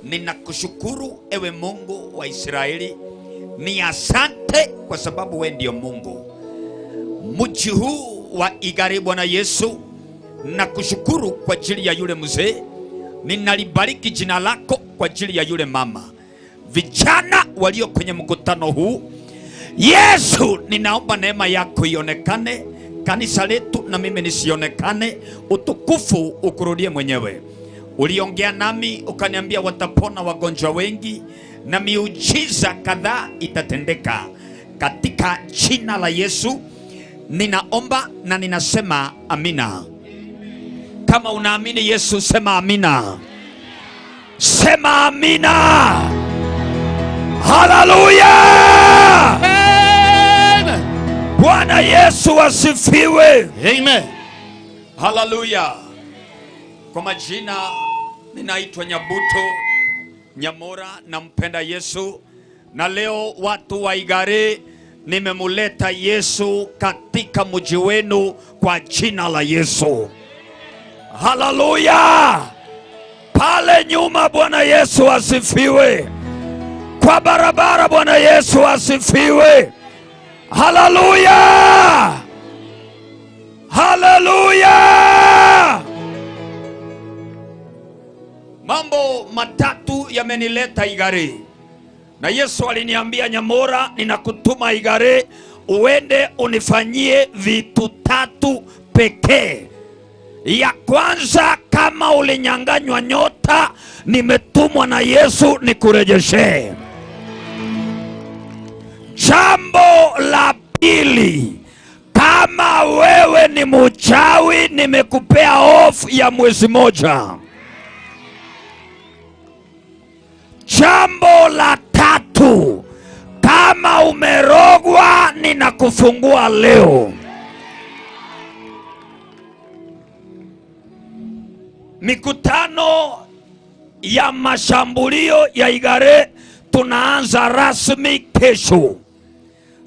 Ninakushukuru ewe Mungu wa Israeli. Ni asante kwa sababu wewe ndio Mungu. Mji huu wa Igare, Bwana Yesu, nakushukuru kwa ajili ya yule mzee. Ninalibariki jina lako kwa ajili ya yule mama, vijana walio kwenye mkutano huu. Yesu, ninaomba neema yako ionekane kanisa letu na mimi nisionekane, utukufu ukurudie mwenyewe. Uliongea nami ukaniambia watapona wagonjwa wengi na miujiza kadhaa itatendeka. Katika jina la Yesu ninaomba na ninasema amina. Kama unaamini Yesu sema amina. Sema amina. Haleluya! Amen. Bwana Yesu asifiwe. Amen. Haleluya. Kwa majina ninaitwa Nyabuto Nyamora, nampenda Yesu. Na leo watu wa Igare, nimemuleta Yesu katika mji wenu kwa jina la Yesu. Haleluya! Pale nyuma Bwana Yesu asifiwe. Kwa barabara Bwana Yesu asifiwe. Haleluya! Haleluya! Mambo matatu yamenileta Igare. Na Yesu aliniambia, Nyamora, ninakutuma Igare uende unifanyie vitu tatu pekee. Ya kwanza, kama ulinyang'anywa nyota, nimetumwa na Yesu nikurejeshe. Jambo la pili, kama wewe ni mchawi, nimekupea off ya mwezi moja. Jambo la tatu, kama umerogwa, ninakufungua leo. Mikutano ya mashambulio ya Igare tunaanza rasmi kesho.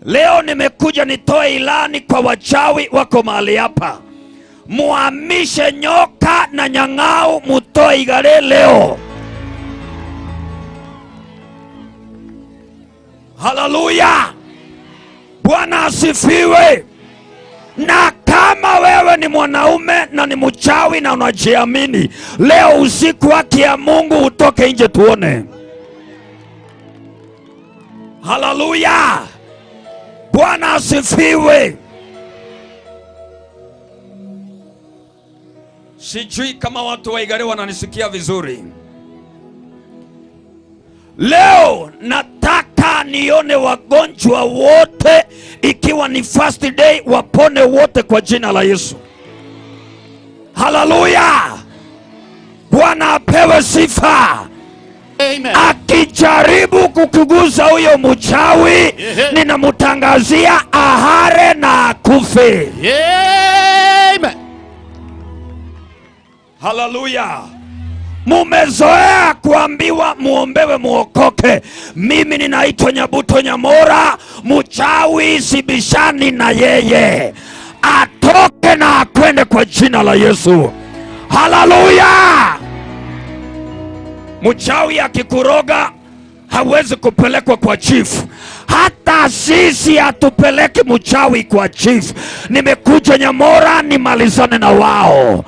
Leo nimekuja nitoe ilani kwa wachawi wako mahali hapa. Muhamishe nyoka na nyang'au, mutoe Igare leo. Haleluya! Bwana asifiwe. Na kama wewe ni mwanaume na ni mchawi na unajiamini, leo usiku haki ya Mungu utoke nje tuone. Haleluya! Bwana asifiwe. Sijui kama watu wa Igare wananisikia vizuri. Leo nataka nione wagonjwa wote, ikiwa ni first day, wapone wote kwa jina la Yesu. Haleluya! Bwana apewe sifa. Amen. Akijaribu kukuguza huyo mchawi, ninamtangazia ahare na akufe. Amen. Haleluya. Mumezoea kuambiwa muombewe muokoke. Mimi ninaitwa Nyabuto Nyamora, mchawi sibishani na yeye. Atoke na akwende kwa jina la Yesu. Haleluya! Mchawi akikuroga hawezi kupelekwa kwa chief. Hata sisi hatupeleki mchawi kwa chief. Nimekuja Nyamora nimalizane na wao.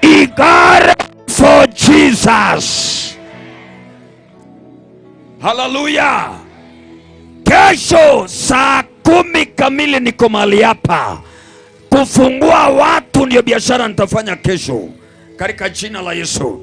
Igare for Jesus. Haleluya. Kesho saa 10 kamili niko mahali hapa kufungua watu, ndio biashara nitafanya kesho katika jina la Yesu.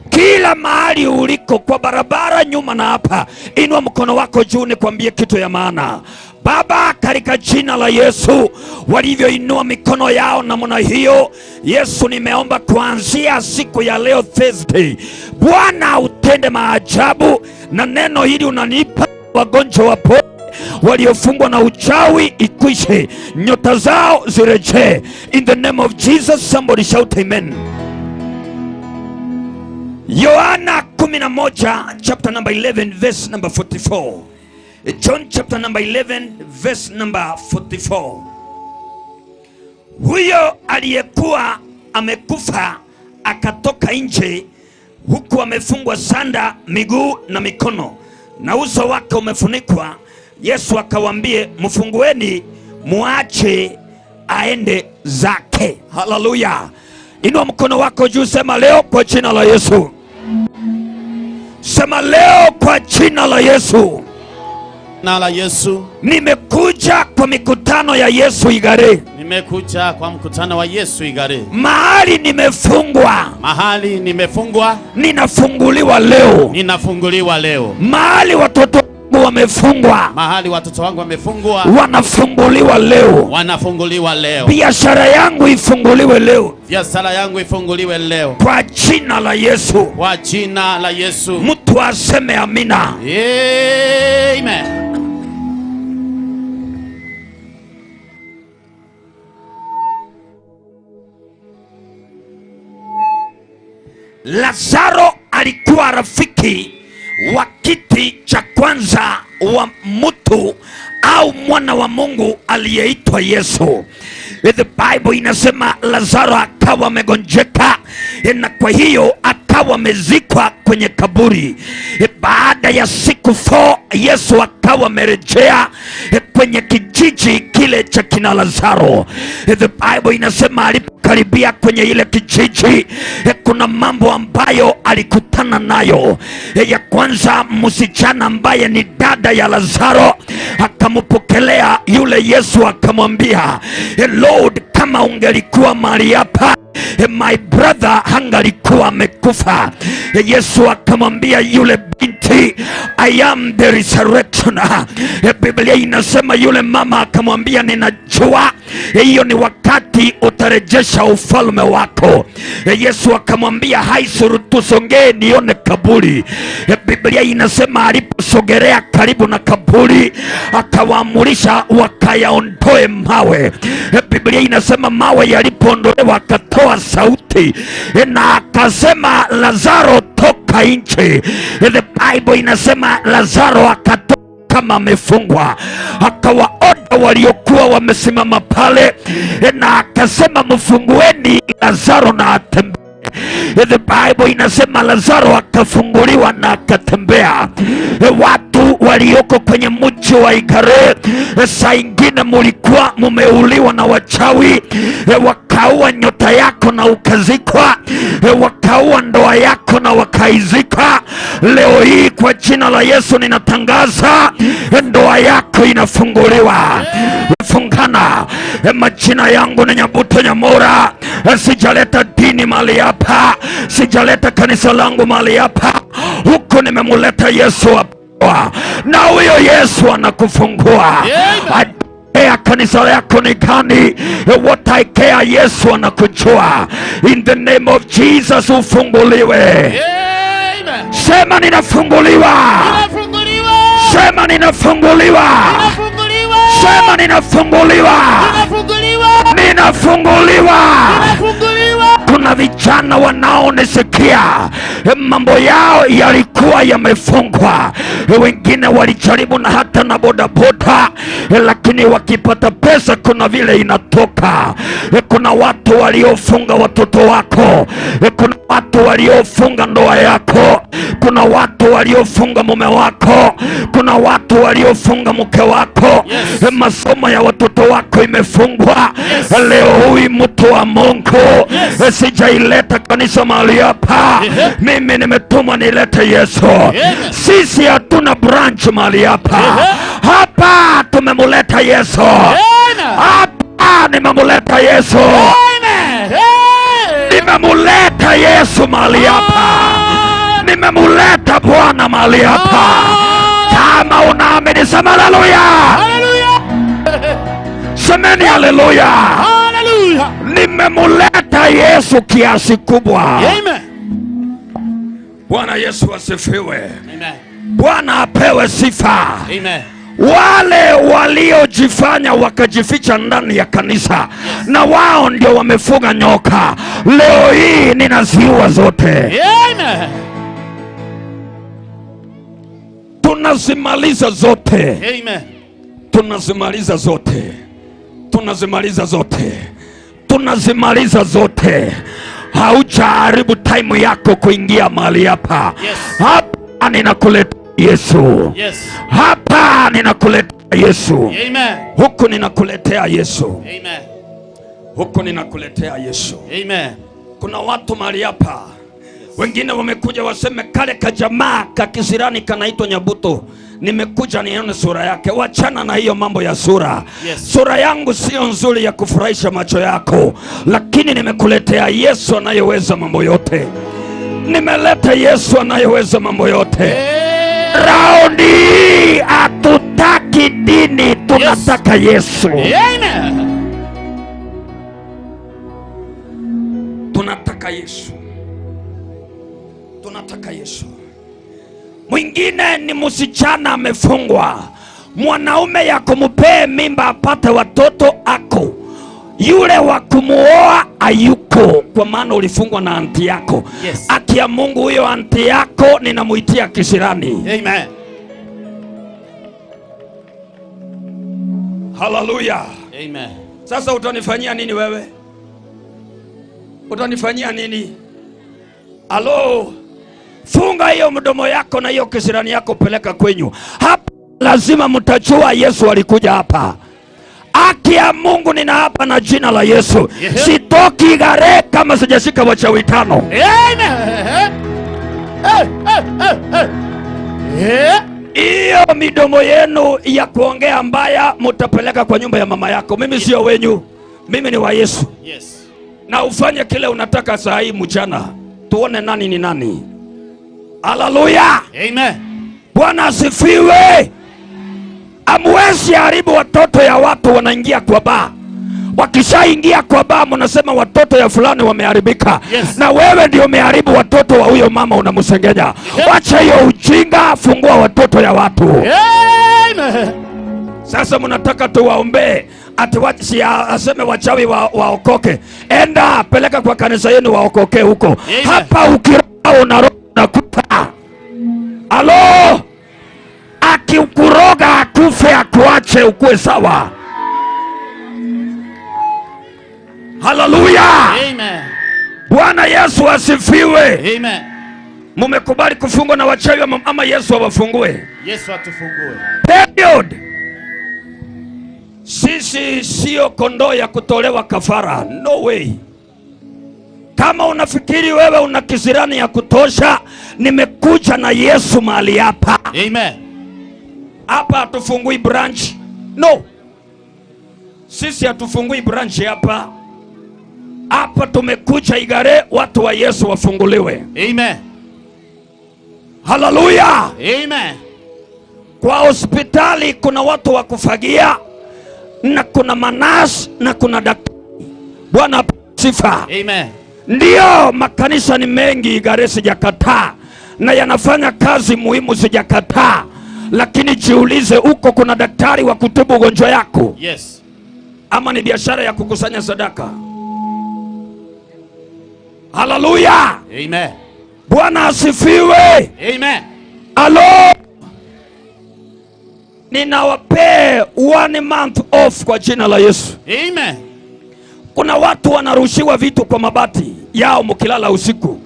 Kila mahali uliko, kwa barabara, nyuma na hapa, inua mkono wako juu nikwambie kitu ya maana. Baba, katika jina la Yesu, walivyoinua mikono yao namna hiyo, Yesu nimeomba kuanzia siku ya leo Thursday, Bwana utende maajabu, na neno hili unanipa, wagonjwa wapone, waliofungwa na uchawi ikwishe, nyota zao zirejee. In the name of Jesus, somebody shout amen. Yohana 11 chapter number 11 verse number 44. John chapter number 11 verse number 44. Huyo aliyekuwa amekufa akatoka nje huku amefungwa sanda miguu na mikono na uso wake umefunikwa. Yesu akawaambie, mfungueni muache aende zake. Haleluya. Inua mkono wako juu, sema leo kwa jina la Yesu. Sema leo kwa jina la Yesu. Na la Yesu. Nimekuja kwa mikutano ya Yesu Igare. Nimekuja kwa mkutano wa Yesu Igare. Mahali nimefungwa. Mahali nimefungwa. Ninafunguliwa leo. Ninafunguliwa leo. Mahali watoto wangu wamefungwa. Mahali watoto wangu wamefungwa. Wanafunguliwa leo. Wanafunguliwa leo. Biashara yangu ifunguliwe leo. Biashara yangu ifunguliwe leo. Kwa jina la Yesu. Kwa jina la Yesu. Mtu aseme amina. Amen. Lazaro alikuwa rafiki wa kiti cha kwanza wa mtu au mwana wa Mungu aliyeitwa Yesu. The Bible inasema Lazaro akawa amegonjeka, na kwa hiyo akawa amezikwa kwenye kaburi. Baada ya siku 4 Yesu akawa amerejea kwenye kijiji kile cha kina Lazaro. The Bible inasema alipokaribia kwenye ile kijiji, kuna mambo ambayo alikutana nayo. Ya kwanza, msichana ambaye ni dada ya Lazaro akampokelea yule Yesu, akamwambia, Lord, kama ungelikuwa mahali hapa, my brother hangalikuwa amekufa. Yesu akamwambia yule binti, I am the resurrection. Biblia inasema yule mama akamwambia, ninajua hiyo ni wakati utarejesha ufalme wako. Yesu akamwambia, haisuru, tusongee nione kaburi. Biblia inasema aliposogelea karibu na kaburi, akawaamurisha wakayaondoe mawe. Biblia inasema mawe yalipoondolewa akatoa sauti na akasema, Lazaro toka nje. The Bible inasema Lazaro akatoka kama amefungwa. Akawaoda waliokuwa wamesimama pale na akasema, mfungueni Lazaro na atembee. The Bible inasema Lazaro akafunguliwa na akatembea. Watu walioko kwenye mji wa Igare, saa ingine mulikuwa mumeuliwa na wachawi, wakaua nyota yako na ukazikwa, wakaua ndoa yako na wakaizika. Leo hii kwa jina la Yesu ninatangaza ndoa yako inafunguliwa. Fungana. Majina yangu ni Nyabuto Nyamora. Sijaleta dini mahali hapa, sijaleta kanisa langu mahali hapa. Huko nimemuleta Yesu hapa, na huyo Yesu anakufungua. Care kanisa yako ni gani? What I care, Yesu anakujua. In the name of Jesus ufunguliwe. Amen. Sema ninafunguliwa. Sema ninafunguliwa. Sema ninafunguliwa. Ninafunguliwa. Kuna vijana wanaonisikia, mambo yao yalikuwa yamefungwa. Wengine walijaribu na hata na bodaboda, lakini wakipata pesa kuna vile inatoka. Kuna watu waliofunga watoto wako, kuna watu waliofunga ndoa yako, kuna watu waliofunga mume wako, kuna watu waliofunga mke wako. Yes. Masomo ya watoto wako imefungwa. Yes. Leo huyu mtu wa Mungu, yes, sijaileta kanisa mahali hapa. Mimi nimetumwa nilete Yesu. Yes. Sisi hatuna branch mahali hapa. Hapa tumemuleta Yesu. Hapa nimemuleta Yesu. Nimemuleta Yesu mahali hapa. Nimemuleta Bwana mahali hapa. Kama unaamini sema haleluya. Semeni haleluya. Haleluya. Nimemuleta Yesu kiasi kubwa. Amen. Bwana Yesu asifiwe. Amen. Bwana apewe sifa. Amen. Wale waliojifanya wakajificha ndani ya kanisa, yes, na wao ndio wamefuga nyoka. Leo hii ninaziua zote. Amen. Tunazimaliza zote. Amen. Tunazimaliza zote. Tunazimaliza zote. Tunazimaliza zote. Haujaharibu time yako kuingia mahali hapa. Yes. Hapa ninakuleta Yesu. Yes. Hapa ninakuletea Yesu. Amen. Huku ninakuletea Yesu. Amen. Huku ninakuletea Yesu. Amen. Kuna watu mahali hapa. Wengine wamekuja waseme kale kajamaa kakisirani kanaitwa Nyabuto, nimekuja nione sura yake. Wachana na hiyo mambo ya sura. Yes. Sura yangu sio nzuri ya kufurahisha macho yako, lakini nimekuletea Yesu anayeweza mambo yote. Nimeleta Yesu anayeweza mambo yote. Raundi hatutaki dini, tunataka Yesu. Amen. Tunataka Yesu. Tunataka Yesu. Mwingine ni msichana amefungwa, mwanaume ya kumupee mimba apate watoto ako, yule wa kumuoa ayuko, kwa maana ulifungwa na anti yako. Yes. Haki ya Mungu, huyo anti yako ninamuitia kisirani. Amen. Haleluya. Amen. Sasa utanifanyia nini wewe? Utanifanyia nini? Alo, funga hiyo mdomo yako na hiyo kisirani yako, peleka kwenyu. Hapa lazima mtajua Yesu alikuja hapa. Haki ya Mungu nina hapa na jina la Yesu. Yeah. Sitoki gare kama sijashika wachawi 5. Amen. Hiyo midomo yenu ya kuongea mbaya mutapeleka kwa nyumba ya mama yako. Mimi sio wenyu, mimi ni wa Yesu. Yes. Na ufanye kile unataka saa hii mchana, tuone nani ni nani. Haleluya. Amen. Bwana asifiwe. Amwezi haribu watoto ya watu wanaingia kwa baa. Wakishaingia kwa baa mnasema watoto ya fulani wameharibika. Yes. Na wewe ndio umeharibu watoto wa huyo mama unamsengenya. Yeah. Wacha hiyo ujinga, fungua watoto ya watu. Amen. Sasa mnataka tuwaombee ati si aseme wachawi waokoke. Enda peleka kwa kanisa yenu waokoke huko. Amen. Hapa ukiroga unaroga unakufa. Alo, akikuroga akufe akuache ukue sawa. Haleluya. Amen. Bwana Yesu asifiwe. Amen. Mumekubali kufungwa na wachawi ama Yesu awafungue? Yesu atufungue. Period. Sisi sio kondoo ya kutolewa kafara. No way. Kama unafikiri wewe una kisirani ya kutosha, nimekuja na Yesu mahali hapa. Amen. Hapa hatufungui branch. No. Sisi hatufungui branch hapa. Hapa tumekuja Igare watu wa Yesu wafunguliwe. Amen. Haleluya. Amen. Kwa hospitali kuna watu wa kufagia na kuna manas na kuna daktari. Bwana sifa. Amen. Ndio makanisa ni mengi Igare, sijakataa, na yanafanya kazi muhimu, sijakataa. Lakini jiulize, huko kuna daktari wa kutibu ugonjwa yako? Yes. Ama ni biashara ya kukusanya sadaka? Haleluya. Amen. Bwana asifiwe. Amen. Alo, ninawapee 1 month off kwa jina la Yesu. Amen. Kuna watu wanarushiwa vitu kwa mabati yao mkilala usiku.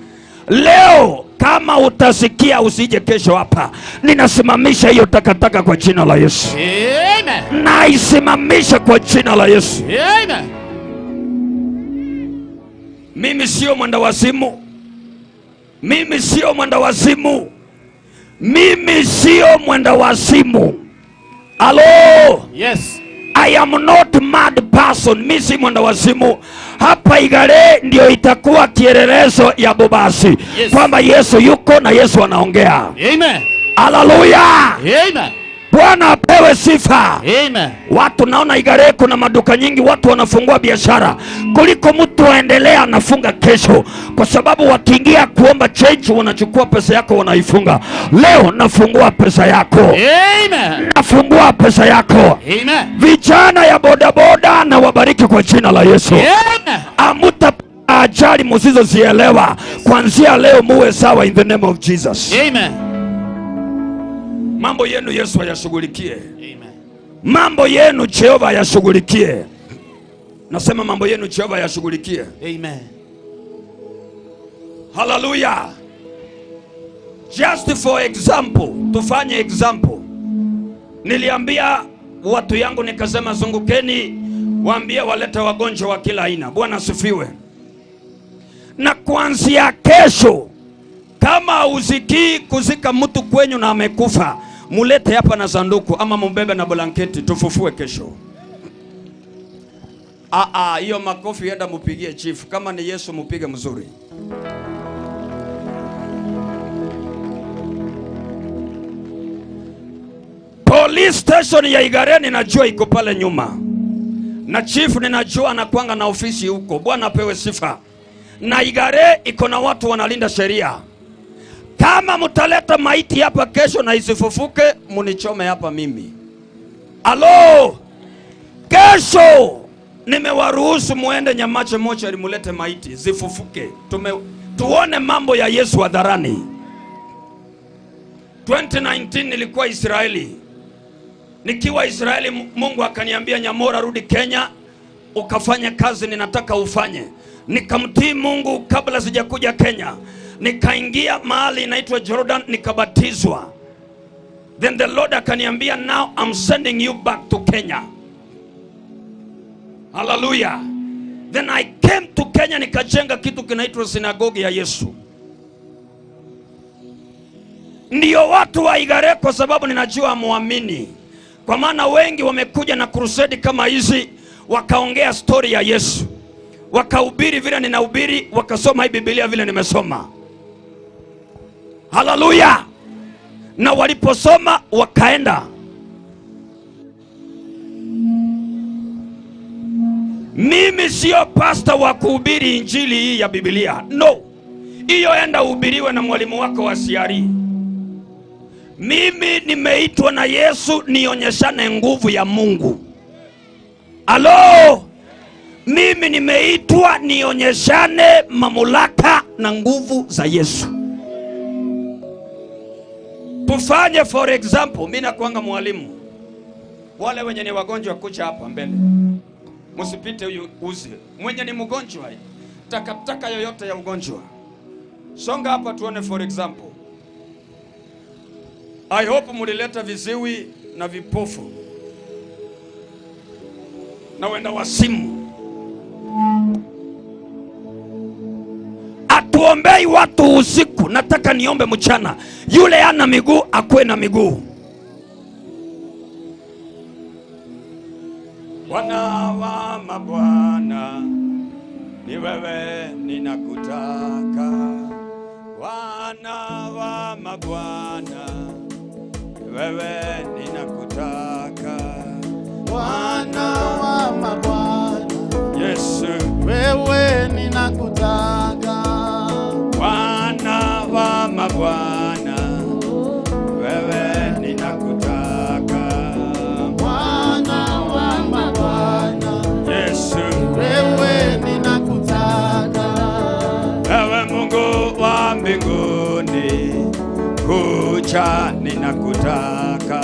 Leo kama utasikia usije kesho hapa, ninasimamisha hiyo takataka kwa jina la Yesu. Amen. Naisimamisha kwa jina la Yesu. Amen. Mimi sio mwendawazimu. Mimi sio mwendawazimu. Mimi sio mwendawazimu. Alo. Yes. I am not mad person. Mimi si mwendawazimu. Hapa Igare ndio itakuwa kielelezo ya Bobasi. Yes. Kwamba Yesu yuko na Yesu anaongea. Amen. Haleluya. Amen. Bwana apewe sifa. Amen. Watu naona Igare kuna maduka nyingi, watu wanafungua biashara kuliko mtu aendelea anafunga kesho, kwa sababu wakiingia kuomba change wanachukua pesa yako wanaifunga. Leo nafungua pesa yako. Amen. Nafungua pesa yako. Amen. Vijana ya bodaboda na wabariki kwa jina la Yesu. Amen. Amuta ajali msizozielewa. Kuanzia leo muwe sawa in the name of Jesus. Amen. Mambo yenu Yesu ayashughulikie. Amen. Mambo yenu Jehova ayashughulikie. Nasema mambo yenu Jehova ayashughulikie. Amen. Hallelujah. Just for example, tufanye example. Niliambia watu yangu nikasema, zungukeni waambie walete wagonjwa wa kila aina. Bwana asifiwe. Na kuanzia kesho, kama usikii kuzika mtu kwenyu na amekufa, mulete hapa na sanduku ama mumbebe na blanketi, tufufue kesho. Hiyo makofi enda mupigie chief. Kama ni Yesu mupige mzuri. Police station ya Igare ninajua iko pale nyuma. Na chief ninajua anakuanga na ofisi huko. Bwana apewe sifa. Na Igare iko na watu wanalinda sheria. Kama mtaleta maiti hapa kesho na isifufuke, munichome hapa mimi. Alo! Kesho nimewaruhusu muende Nyamache mochari mulete maiti zifufuke. Tuone mambo ya Yesu hadharani. 2019 nilikuwa Israeli. Nikiwa Israeli Mungu akaniambia, Nyamora, rudi Kenya ukafanye kazi ninataka ufanye. Nikamtii Mungu kabla sijakuja Kenya. Nikaingia mahali inaitwa Jordan nikabatizwa. Then the Lord akaniambia, now I'm sending you back to Kenya. Hallelujah. Then I came to Kenya nikajenga kitu kinaitwa sinagogi ya Yesu. Ndiyo watu wa Igare, kwa sababu ninajua muamini. Kwa maana wengi wamekuja na crusade kama hizi, wakaongea story ya Yesu, wakahubiri vile ninahubiri, wakasoma hii Biblia vile nimesoma. Hallelujah. Na waliposoma wakaenda. Mimi sio pastor wa kuhubiri injili hii ya Biblia. No. Hiyo enda uhubiriwe na mwalimu wako wa CRE. Mimi nimeitwa na Yesu nionyeshane nguvu ya Mungu. Alo! Mimi nimeitwa nionyeshane mamlaka na nguvu za Yesu. Tufanye for example, mimi nakuanga mwalimu. Wale wenye ni wagonjwa kuja hapa mbele. Msipite huyu uzi. Mwenye ni mgonjwa, takataka yoyote ya ugonjwa. Songa hapa tuone for example. I hope mulileta viziwi na vipofu na wenda wasimu. Atuombei watu usiku, nataka niombe mchana. Yule ana miguu akue na miguu. Bwana wa mabwana, ni wewe ninakutaka. Bwana wa mabwana, ni wewe ninakutaka. Bwana wa mabwana, Yesu, wewe ninakutaka. Bwana wa mabwana, wewe ninakutaka. Bwana wa mabwana, Yesu, wewe ninakutaka. Ewe Mungu wa mbinguni, kuja ninakutaka.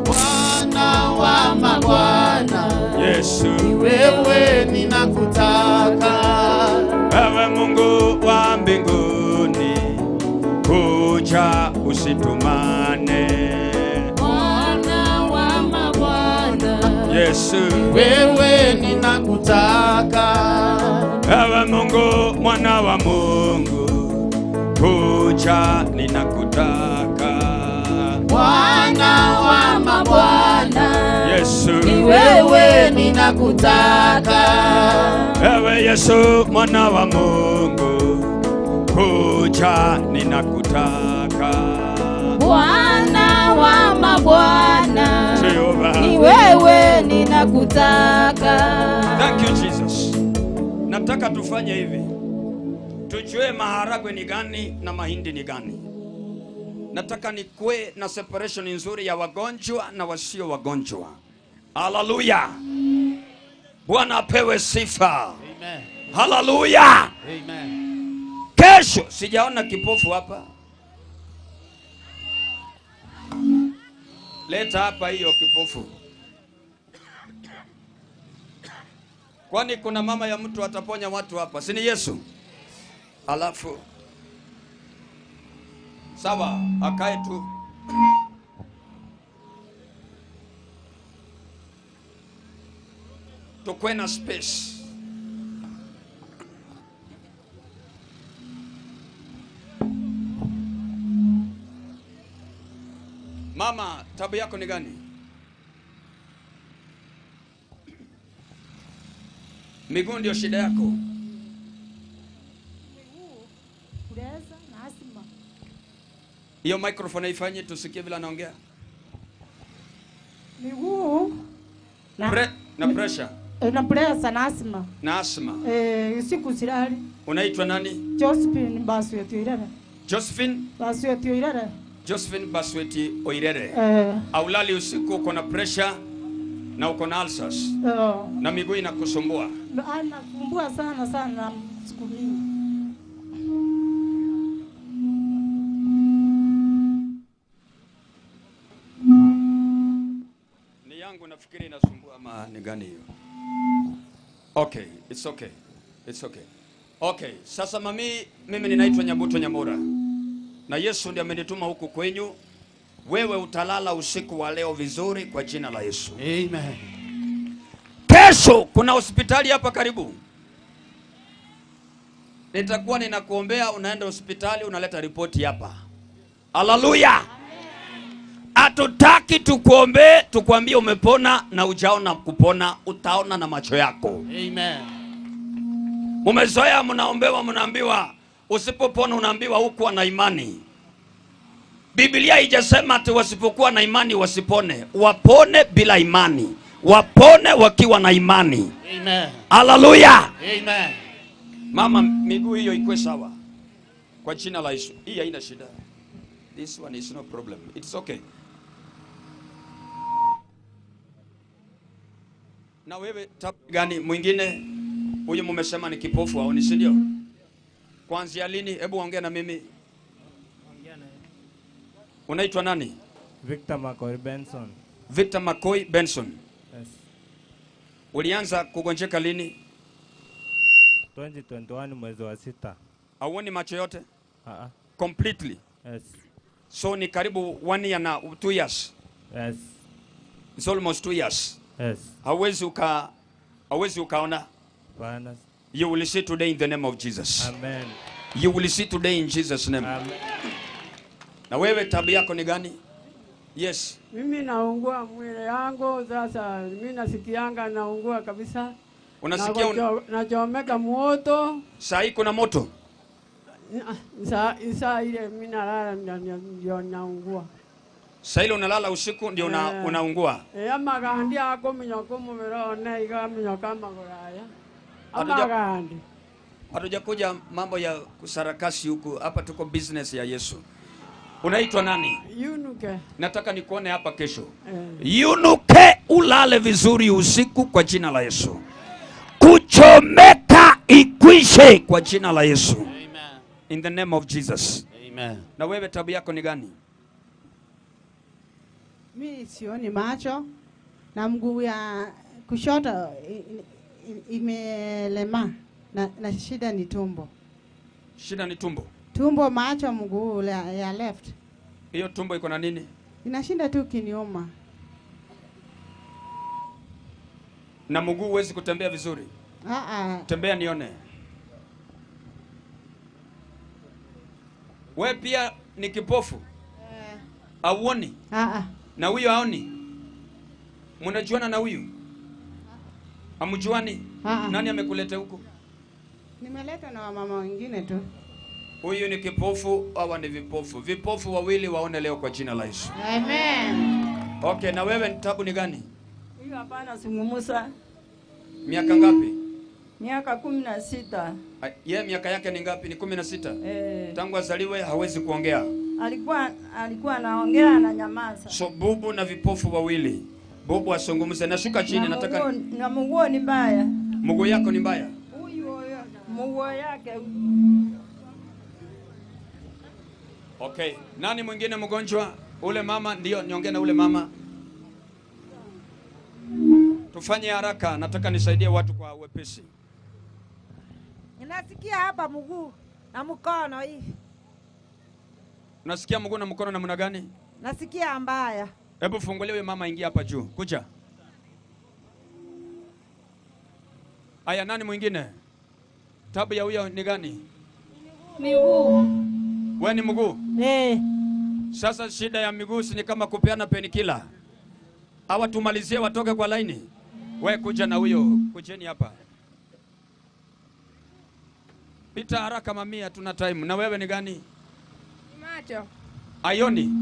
Bwana wa mabwana, Yesu, wewe ninakutaka. Ewe Mungu wa mbinguni, kuja usitumane. Bwana wa mabwana, Yesu, wewe ninakutaka. Ewe Mungu mwana wa Mungu, kuja ninakutaka. Bwana wa mabwana, Yesu, wewe ninakutaka. Ewe Yesu mwana wa Mungu, kuja ninakutaka. Bwana wa mabwana, ni wewe ninakutaka. Thank you Jesus. Nataka tufanye hivi, tujue maharagwe ni gani na mahindi ni gani. Nataka nikue na separation nzuri ya wagonjwa na wasio wagonjwa. Hallelujah. Bwana apewe sifa. Amen. Hallelujah. Amen. Kesho sijaona kipofu hapa. Leta hapa hiyo kipofu. Kwani kuna mama ya mtu ataponya watu hapa, si ni Yesu? Alafu Sawa, akae tu. Tukwe na space. Mama, tabu yako ni gani? Miguu ndio shida yako. Miguu, kuleza na asma. Hiyo microphone haifanye tusikie vile anaongea. Miguu na na pressure. Na pressure na asma. Na asma. Usiku silali. Unaitwa nani? Josephine Basweti Oirere. Josephine Basweti Oirere. Josephine Basweti Oirere. Aulali usiku, uko na pressure na uko na ulcers. Na miguu inakusumbua. Anasumbua sana sana siku mingi. Ni yangu nafikiri inasumbua ama ni gani hiyo? Okay, it's okay. It's okay. Okay, sasa mami, mimi ninaitwa Nyabuto Nyamura. Na Yesu ndiye amenituma huku kwenyu. Wewe utalala usiku wa leo vizuri kwa jina la Yesu. Amen. Kesho kuna hospitali hapa karibu. Nitakuwa ninakuombea, unaenda hospitali unaleta ripoti hapa. Haleluya. Hatutaki tukuombee tukwambie umepona na hujaona kupona, utaona na macho yako. Amen. Mumezoea mnaombewa, mnaambiwa usipopona unaambiwa hukuwa na imani. Biblia haijasema ati wasipokuwa na imani wasipone. Wapone bila imani. Wapone wakiwa na imani. Amen. Haleluya. Amen. Mama, miguu hiyo ikuwe sawa. Kwa jina la Yesu. Hii haina shida. This one is no problem. It's okay. Na wewe tabu gani mwingine? Huyu mumesema ni kipofu au ni si ndio? Kuanzia lini? Hebu ongea na mimi. Unaitwa nani? Victor Makoi Benson. Victor Makoi Benson. Yes. Ulianza kugonjeka lini? 2021 mwezi wa 6. Hauoni macho yote? Completely? Yes. So ni karibu 1 year na 2 years. Yes. It's almost 2 years. Yes. Hawezi ukaona. Bana. You will see today in the name of Jesus. Amen. You will see today in Jesus name. Amen. Na wewe tabia yako ni gani? Yes. Mimi naungua mwili yangu sasa, mimi nasikianga naungua kabisa. Unasikia nachomeka moto. Saa hii kuna moto? Saa ile mimi nalala ndio naungua. Saa ile unalala usiku ndio unaungua. Amagandi ako minyoko mumero na iga minyoka magoraya. Amagandi. Hatujakuja mambo ya kusarakasi huku, hapa tuko business ya Yesu. Unaitwa nani? Yunuke. Nataka nikuone hapa kesho. Yunuke, ulale vizuri usiku kwa jina la Yesu. Kuchomeka ikwishe kwa jina la Yesu. Amen. In the name of Jesus. Amen. Na wewe tabu yako ni gani? Mimi sioni macho na mguu ya kushoto imelema na shida ni tumbo. Shida ni tumbo? Tumbo, macho, mguu ya left. Hiyo tumbo iko na nini? Inashinda tu kiniuma. Na mguu huwezi kutembea vizuri? Tembea nione. Wewe pia ni kipofu? Hauoni? Na huyo haoni? Mnajuana na huyu? Hamjuani? Nani amekuleta huko? Nimeletwa na wamama wengine tu. Huyu ni kipofu, hawa ni vipofu. Vipofu wawili waone leo kwa jina la Yesu. Amen. Okay, na wewe tabu ni gani? Huyu hapana sungumusa. Miaka ngapi? Miaka 16. Ye miaka yake ni ngapi? Ni 16. Tangu azaliwe hawezi kuongea. Alikuwa anaongea na nyamaza. So bubu na vipofu wawili. Bubu asungumuze. Nashuka chini nataka. Na mguu ni mbaya. Mguu yako ni mbaya? Huyu mguu yake. Okay, nani mwingine mgonjwa? Ule mama ndio niongee na ule mama. Tufanye haraka, nataka nisaidie watu kwa wepesi. Ninasikia hapa mguu na mkono hii. Unasikia mguu na mkono namna gani? Nasikia mbaya. Hebu fungulia huyo mama, ingia hapa juu. Kuja. Aya, nani mwingine? Tabu ya huyo ni gani? Miguu. Wewe ni mguu? Eh. Sasa shida ya miguu si ni kama kupeana penikila. Hawa tumalizie watoke kwa laini. Wewe kuja na huyo, kujeni hapa. Pita haraka mamia, tuna time. Na wewe ni gani? Macho. Ayoni.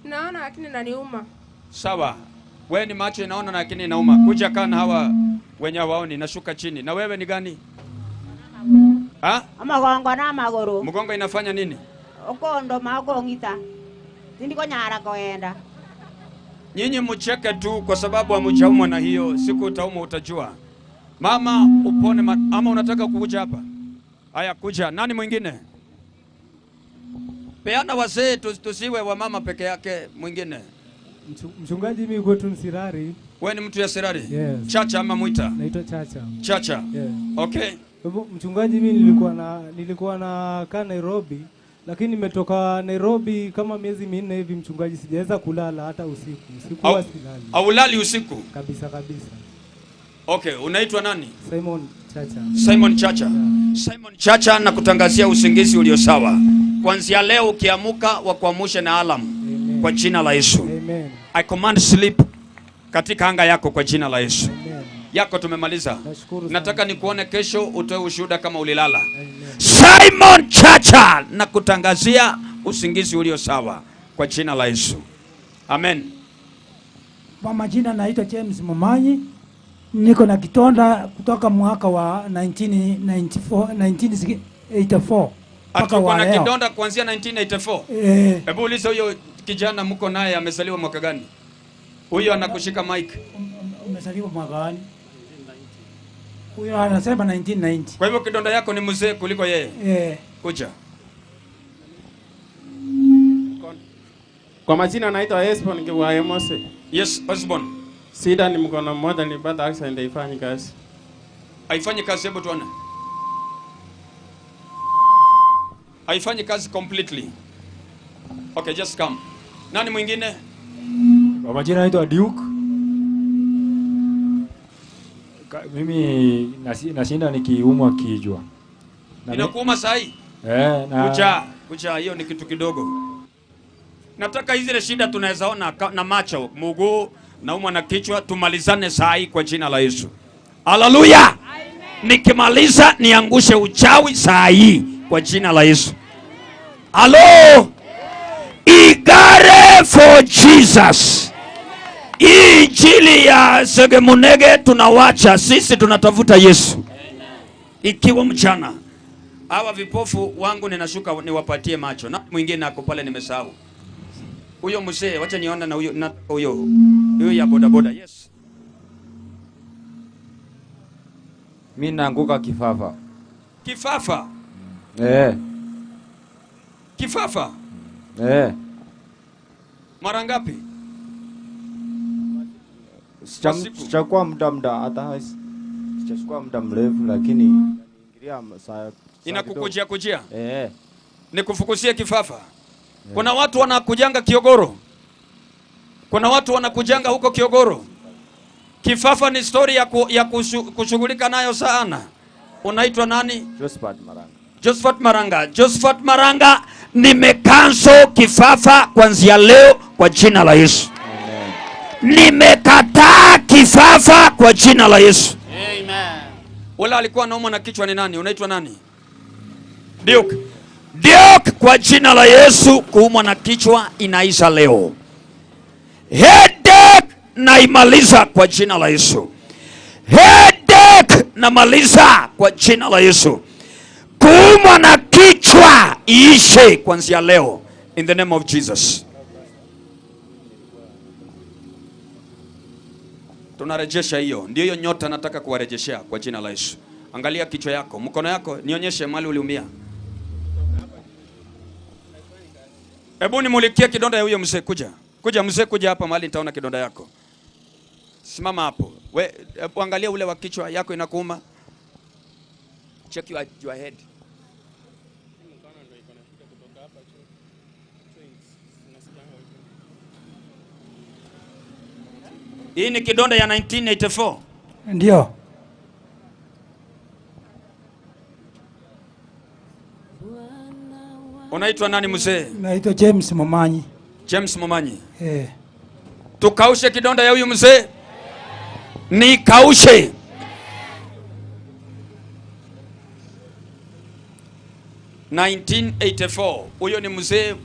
Naona lakini inaniuma. Sawa. Wewe ni macho inaona lakini inauma. Kuja kaa na hawa wenye waoni, nashuka chini. Na wewe ni gani? Ha? Mgongo na maguru. Mgongo inafanya nini? Okondo magongita. Sindiko nyara koenda. Nyinyi mcheke tu kwa sababu hamjaumwa na hiyo. Siku utaumwa utajua. Mama upone ama unataka kukuja hapa? Haya kuja. Nani mwingine? Peana wazee, tusiwe wa mama peke yake mwingine. Mchungaji, mimi kwetu ni Sirari. Wewe ni mtu ya Sirari? Yes. Chacha ama Mwita? Naitwa Chacha. Chacha. Yeah. Okay. Mchungaji, mimi nilikuwa na kaa Nairobi, lakini nimetoka Nairobi kama miezi 4 hivi mchungaji, sijaweza kulala hata usiku. Usiku huwa silali. Haulali usiku? Kabisa kabisa. Okay, unaitwa nani? Simon Chacha. Simon Chacha. Yeah. Simon Chacha, na kutangazia usingizi ulio sawa. Kuanzia leo ukiamuka wakuamshe na alarm. Amen. Kwa jina la Yesu. Amen. I command sleep katika anga yako kwa jina la Yesu. Amen. Yako tumemaliza. Nashukuru. Nataka nikuone kesho utoe ushuhuda kama ulilala. Amen. Simon Chacha, na kutangazia usingizi ulio sawa kwa jina la Yesu. Amen. Kwa majina naitwa James Momanyi. Niko na kitonda kutoka mwaka wa 1984. Atuko na kidonda kuanzia 1984. Hebu uliza huyo kijana mko naye amezaliwa mwaka gani? Huyo anakushika mic. Umezaliwa mwaka gani? Huyo anasema 1990. Kwa hivyo kidonda yako ni mzee kuliko yeye. Kuja. Kwa majina naitwa Esbon Kiwaemose. Yes, Esbon. Sida ni mkono mmoja, nilipata accident haifanyi kazi. Haifanyi kazi, hebu tuone. Haifanyi kazi completely. Okay, just come. Nani mwingine? Kwa majina naitwa Duke. Mimi nashinda nikiumwa kichwa. Inakuuma sahi? Na kucha hiyo ni kitu kidogo. Nataka hizi shida tunaweza ona na macho, mguu naumwa na kichwa, tumalizane sahi kwa jina la Yesu. Haleluya. Nikimaliza niangushe uchawi sahi kwa jina la Yesu. Halo. Igare for Jesus. Injili ya Segemunege tunawacha, sisi tunatafuta Yesu. Ikiwa mchana hawa vipofu wangu ninashuka niwapatie macho. Na mwingine ako pale nimesahau. Huyo mzee, wacha niona na huyo, na huyo. Huyo ya boda boda. Yes. Mimi naanguka kifafa. Kifafa? Kifafa? Mara ngapi? Sichukua muda hata sichukua muda mrefu, lakini ingilia saa inakukujia kujia. Nikufukusie kifafa. Kuna watu wanakujanga Kiogoro. Kuna watu wanakujanga huko Kiogoro. Kifafa ni story ya kushughulika nayo sana. Unaitwa nani? Josephat Maranga. Josephat Maranga. Josephat Maranga, nimecancel kifafa kuanzia leo kwa jina la Yesu. Amen. Nimekataa kifafa kwa jina la Yesu. Amen. Wala alikuwa anaumwa na kichwa ni nani? Unaitwa nani? Duke. Duke, kwa jina la Yesu, kuumwa na kichwa inaisha leo. Headache naimaliza kwa jina la Yesu. Headache namaliza kwa jina la Yesu. Kuumwa na kichwa iishe kuanzia leo in the name of Jesus. Tunarejesha hiyo. Ndio hiyo nyota nataka kuwarejeshea kwa jina la Yesu. Angalia kichwa yako, mkono yako, nionyeshe mahali uliumia. Hebu nimulikie kidonda ya huyo mzee, kuja. Kuja mzee, kuja hapa mahali nitaona kidonda yako. Simama hapo. We, angalia ule wa kichwa yako inakuuma. Check your head. Hii ni kidonda ya 1984. Ndio. Unaitwa nani mzee? Naitwa James Momanyi. James Momanyi. Eh. Tukaushe kidonda ya huyu mzee. Nikaushe. 1984. Huyo ni mzee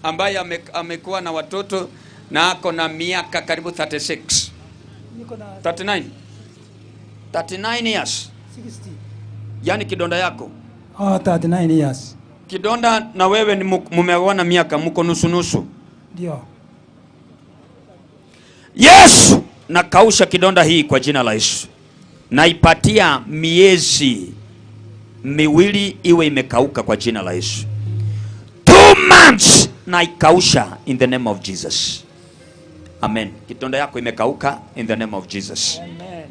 ambaye amekuwa na watoto na ako na miaka karibu 36. Niko na 39. 39 years. 60. Yani kidonda yako. Ah, 39 years. Kidonda na wewe ni mumeoana miaka mko nusu nusu. Ndio. Yesu, nakausha kidonda hii kwa jina la Yesu. Naipatia miezi miwili iwe imekauka kwa jina la Yesu. 2 months naikausha in the name of Jesus. Amen. Kidonda yako imekauka in the name of Jesus. Amen.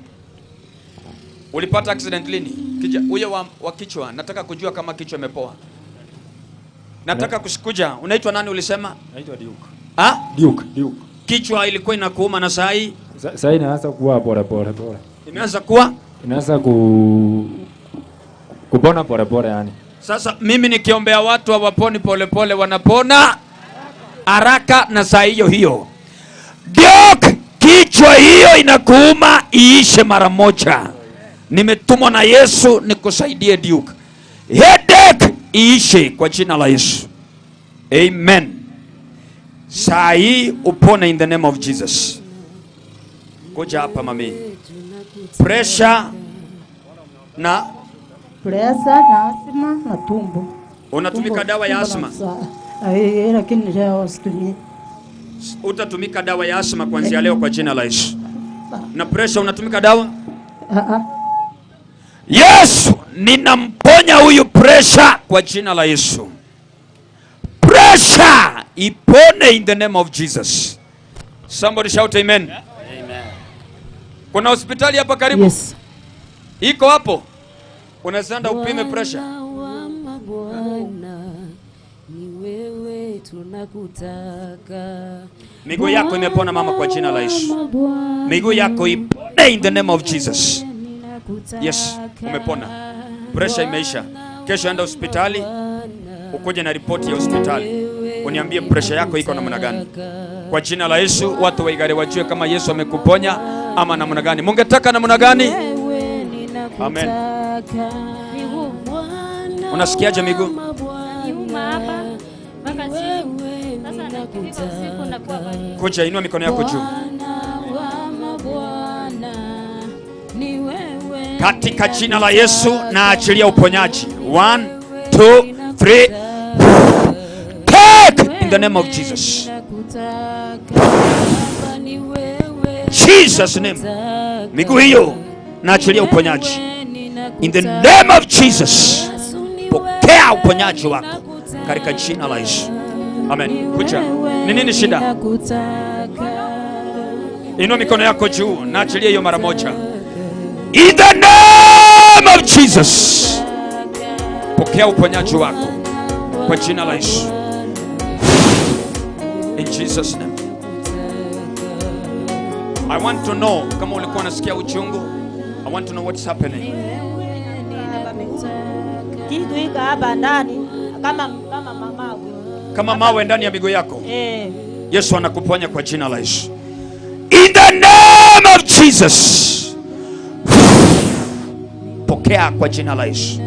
Ulipata accident lini? Kija huyo wa kichwa, nataka kujua kama kichwa imepoa. Nataka kusikuja. Unaitwa nani ulisema? Naitwa Duke. Ah? Duke, Duke. Kichwa ilikuwa inakuuma na saa hii? Saa hii inaanza kuwa pole pole pole. Imeanza kuwa? Inaanza kupona pole pole yani. Sasa mimi nikiombea watu hawaponi pole pole, wanapona haraka na saa hiyo hiyo. Duke, kichwa hiyo inakuuma iishe mara moja. Nimetumwa na Yesu nikusaidie Duke. Headache iishe kwa jina la Yesu. Amen. Saa hii upone in the name of Jesus. Kuja hapa mami. Pressure na pressure na asthma na tumbo. Unatumika dawa ya asthma? Lakini leo situmii. Utatumika dawa ya asthma kuanzia leo kwa jina la Yesu. Na pressure unatumika dawa? Yesu, ninamponya huyu pressure kwa jina la Yesu. Pressure ipone in the name of Jesus. Somebody shout amen. Amen. Kuna hospitali hapa karibu? Yes. Iko hapo? Unaweza upime pressure. Bwana, ni wewe tunakutaka. Miguu yako imepona mama kwa jina la Yesu. Miguu yako ipone in the name of Jesus. Yes, umepona. Pressure imeisha. Kesho enda hospitali, ukuje na ripoti ya hospitali. Uniambie pressure yako iko namna gani. Kwa jina la Yesu, watu wa Igare wajue kama Yesu amekuponya ama namna gani. Mungetaka namna gani? Amen. Unasikiaje miguu? Kuja, inua mikono yako juu. Katika jina la Yesu na achilia uponyaji. 1 2 3. Take in the name of Jesus. Jesus name. Miguu hiyo na achilia uponyaji. In the name of Jesus. Pokea uponyaji wako katika jina la Yesu. Amen. Kuja. Ni nini shida? Inua mikono yako juu na achilia hiyo mara moja. In the name of Jesus. Pokea uponyaji wako kwa jina la Yesu. In Jesus name. I want to know kama ulikuwa unasikia uchungu. I want to know what's happening. Kitu hiki hapa ndani kama mawe. Kama mawe ndani ya miguu yako. Yesu anakuponya kwa jina la Yesu. In the name of Jesus. Pokea kwa jina la Yesu.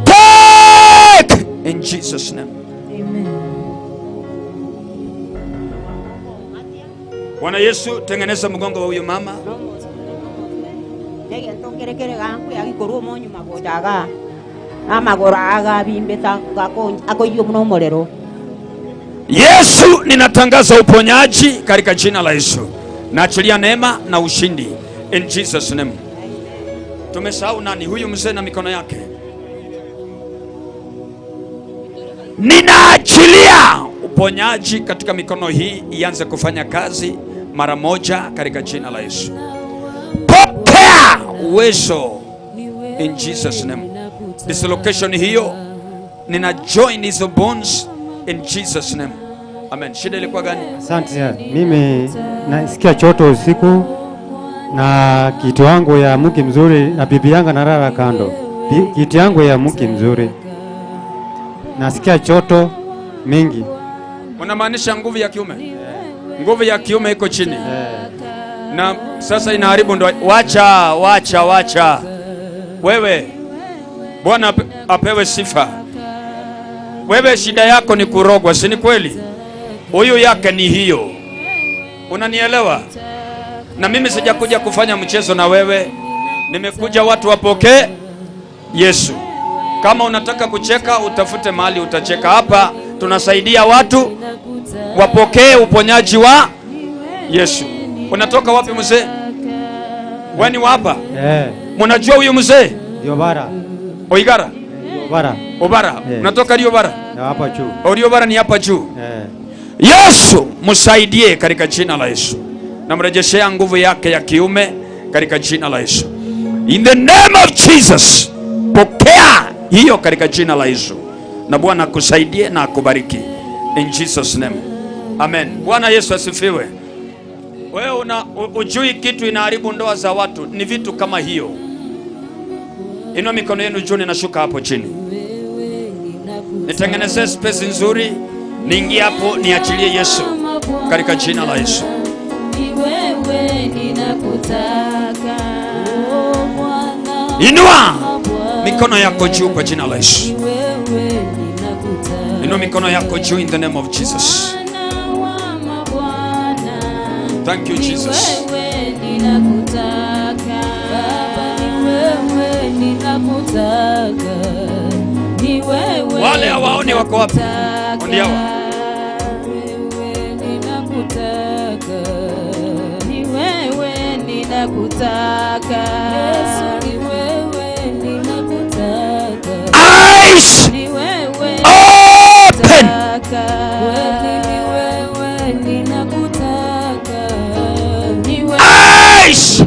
Take in Jesus name. Amen. Bwana Yesu, tengeneza mgongo wa huyo mama. Yesu, ninatangaza uponyaji katika jina la Yesu. Naachilia neema na ushindi in Jesus name. Tumesahau nani? Huyu mzee na mikono yake. Ninaachilia uponyaji katika mikono hii ianze kufanya kazi mara moja katika jina la Yesu. Pokea uwezo in Jesus name. Dislocation hiyo, nina join hizo bones in Jesus name. Amen. Shida ilikuwa gani? Asante. Mimi nasikia choto usiku Na kitu yangu ya mke mzuri na bibi yangu analala kando. Kitu yangu ya mke mzuri. Nasikia joto mingi. Unamaanisha nguvu ya kiume? Nguvu ya kiume iko chini. Na sasa inaharibu ndoa. Wacha, wacha, wacha. Wewe, Bwana apewe sifa. Wewe shida yako ni kurogwa, si ni kweli? Huyu yake ni hiyo. Unanielewa? Na mimi sijakuja kufanya mchezo na wewe. Nimekuja watu wapokee Yesu. Kama unataka kucheka, utafute mahali utacheka. Hapa tunasaidia watu wapokee uponyaji wa Yesu. Unatoka wapi mzee? Wewe ni wa hapa? Mnajua huyu mzee? Riobara. Oigara? Riobara. Obara. Unatoka Riobara? Na hapa juu. Riobara ni hapa juu. Yesu msaidie katika jina la Yesu. Namrejeshea nguvu yake ya kiume katika jina la Yesu. In the name of Jesus. Pokea hiyo katika jina la Yesu. Na Bwana akusaidie na akubariki. In Jesus name. Amen. Bwana Yesu asifiwe. Wewe una ujui kitu inaharibu ndoa za watu, ni vitu kama hiyo. Inua mikono yenu juu, ninashuka hapo chini. Nitengeneze space nzuri, niingie hapo niachilie Yesu katika jina la Yesu. Inua mikono yako juu kwa jina la Yesu. Inua mikono yako juu in the name of Jesus. Thank you Jesus. Wale hawaoni wako wapi? Ndio hawa. Eyes open. Eyes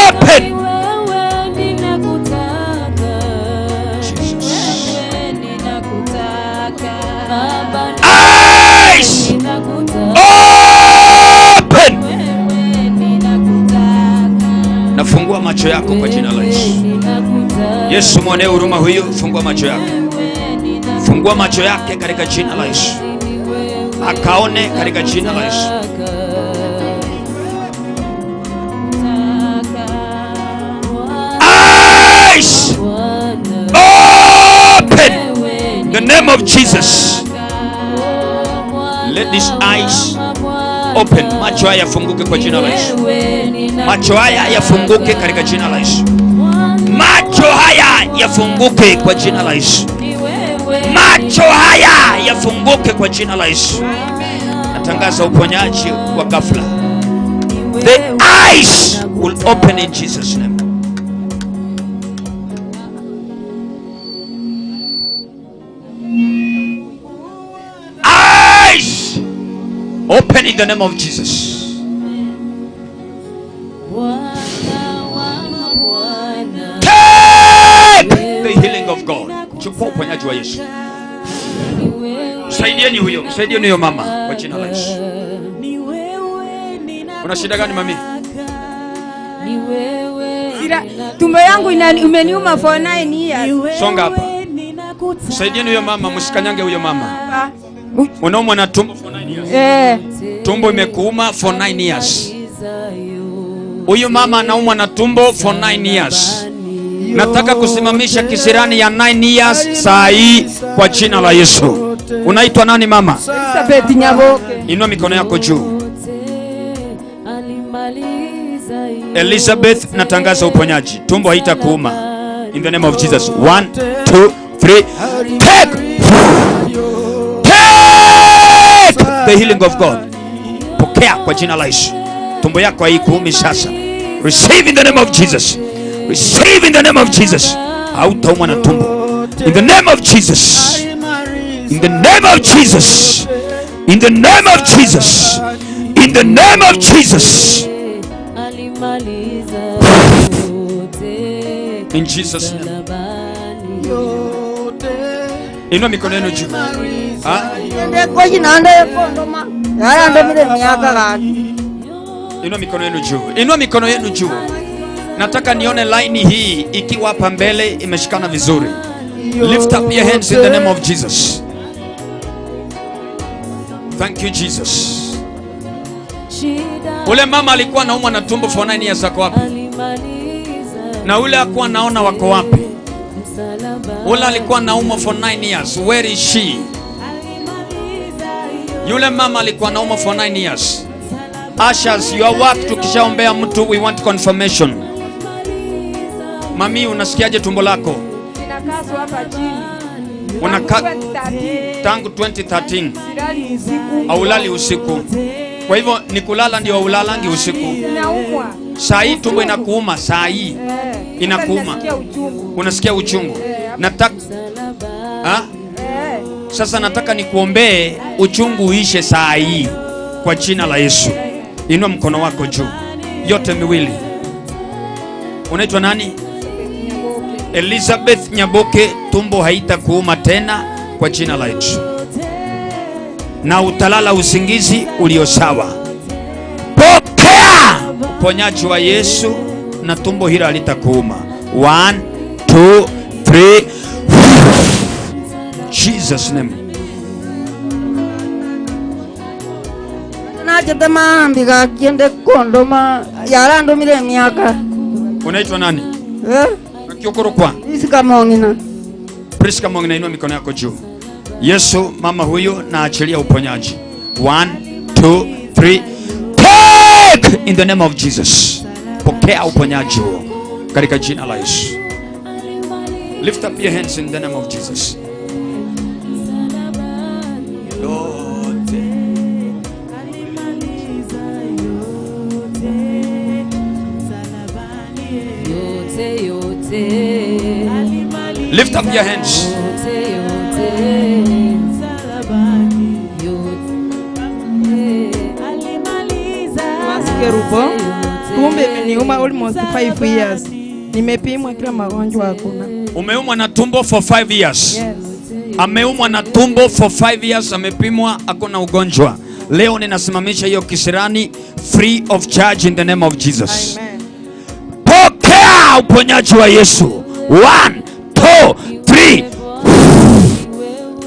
open. Jesus. Eyes open. Nafungua macho yako kwa jina la Yesu. Yesu mwonee huruma huyu, fungua macho yake. Fungua macho yake katika jina la Yesu. Akaone katika jina la Yesu. Eyes open. In the name of Jesus. Let these eyes open. Macho haya yafunguke kwa jina la Yesu. Macho haya yafunguke katika jina la Yesu. Macho haya yafunguke kwa jina la Yesu. Macho haya yafunguke kwa jina la Yesu. Natangaza uponyaji wa ghafla. The eyes will open in Jesus name. Eyes open in the name of Jesus. Take the healing of God. Chukua uponyaji wa Yesu. Msaidieni huyo, msaidieni huyo mama kwa jina la Yesu. Una shida gani mami? Tumbo yangu imeniuma for 9 years. Songa hapa. Msaidieni huyo mama, msikanyange huyo mama. Unaumwa na tumbo for 9 years. Tumbo imekuuma for 9 years. Huyu mama anaumwa na tumbo for 9 years. Nataka kusimamisha kisirani ya 9 years saa hii kwa jina la Yesu. Unaitwa nani mama? Elizabeth Nyaboke. Inua mikono yako juu. Elizabeth, natangaza uponyaji. Tumbo haitakuuma. In the name of Jesus. 1 2 3. Take. Take the healing of God. Pokea kwa jina la Yesu. Tumbo yako haikuumi sasa. Receive in the name of Jesus. Receive in the name of Jesus. Hautaumwa na tumbo. In the name of Jesus. In the name of Jesus. In the name of Jesus. In the name of Jesus. In Jesus name. Inua mikono yenu juu. Inua mikono yenu juu. Inua mikono yenu juu. Nataka nione line hii ikiwa hapa mbele imeshikana vizuri. Lift up your hands in the name of Jesus. Thank you Jesus. Ule mama alikuwa anaumwa na tumbo for 9 years, ako wapi? Na ule alikuwa anaona wako wapi? Ule alikuwa anaumwa for 9 years, where is she? Yule mama alikuwa anaumwa for 9 years. Ushers, your work, tukishaombea mtu we want confirmation. Mami, unasikiaje tumbo lako? Ninakazwa hapa chini. Unaka tangu 2013. Silali usiku. Haulali usiku. Kwa hivyo ni kulala ndio haulalangi usiku. Ninaumwa. Saa hii tumbo inakuuma, saa hii inakuuma. Unasikia uchungu. Nataka sasa nataka nikuombee uchungu uishe saa hii kwa jina la Yesu. Inua mkono wako juu. Yote miwili. Unaitwa nani? Elizabeth Nyaboke, tumbo haitakuuma tena kwa jina la Yesu. Na utalala usingizi ulio sawa. Pokea uponyaji wa Yesu na tumbo hilo halitakuuma. 1 2 3. Jesus name. Unaitwa nani? Kiokoro kwa? Priska Mongina. Priska Mongina, inua mikono yako juu. Yesu, mama huyu na achilia uponyaji. 1 2 3. Take in the name of Jesus. Pokea uponyaji huo katika jina la Yesu. Lift up your hands in the name of Jesus. Yote. Lift up your hands. Kerubo, tumbo imeniuma almost 5 years. Nimepimwa kila magonjwa hakuna. Umeumwa na tumbo for 5 years. Yes. Ameumwa na tumbo for 5 years, amepimwa hakuna ugonjwa. Leo ninasimamisha hiyo kisirani free of charge in the name of Jesus. Amen. Pokea uponyaji wa Yesu. 1 2 3.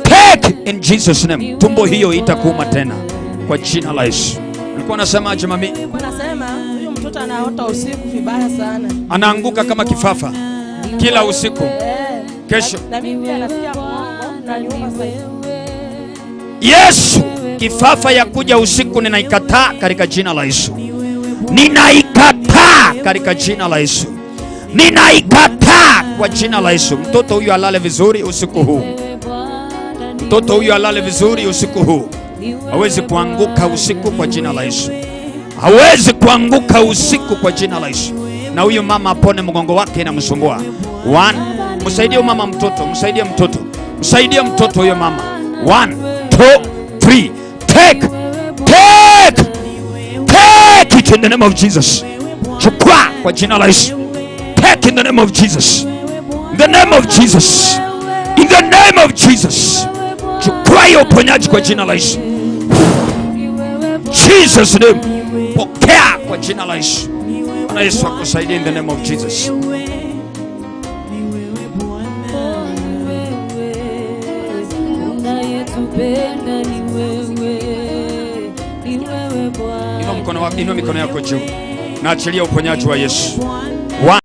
Take in Jesus name. Tumbo hiyo itakuuma tena kwa jina la Yesu. Ulikuwa unasema aje mami? Wanasema huyu mtoto anaota usiku vibaya sana. Anaanguka kama kifafa kila usiku. Kesho. Na mimi pia nasikia mgongo na nyuma sasa. Yesu, kifafa ya kuja usiku ninaikataa katika jina la Yesu. Ninaikataa katika jina la Yesu. Ninaikataa kwa jina la Yesu. Mtoto huyu alale vizuri usiku huu. Mtoto huyu alale vizuri usiku huu. Hawezi kuanguka usiku kwa jina la Yesu. Hawezi kuanguka usiku kwa jina la Yesu. Na huyu mama apone mgongo wake inamsumbua. 1, msaidie mama mtoto, msaidie mtoto. Msaidie mtoto huyo mama. 1 2 3. Take. Take. Take it in the name of Jesus. Chukua kwa jina la Yesu. Take in the name of Jesus. In the name of Jesus. In the name of Jesus. Chukua hiyo uponyaji kwa jina la Yesu. Jesus name. Pokea kwa jina la Yesu. Bwana Yesu akusaidie in the name of Jesus. Inua mkono wako, inua mikono yako juu. Na achilia uponyaji wa Yesu. 1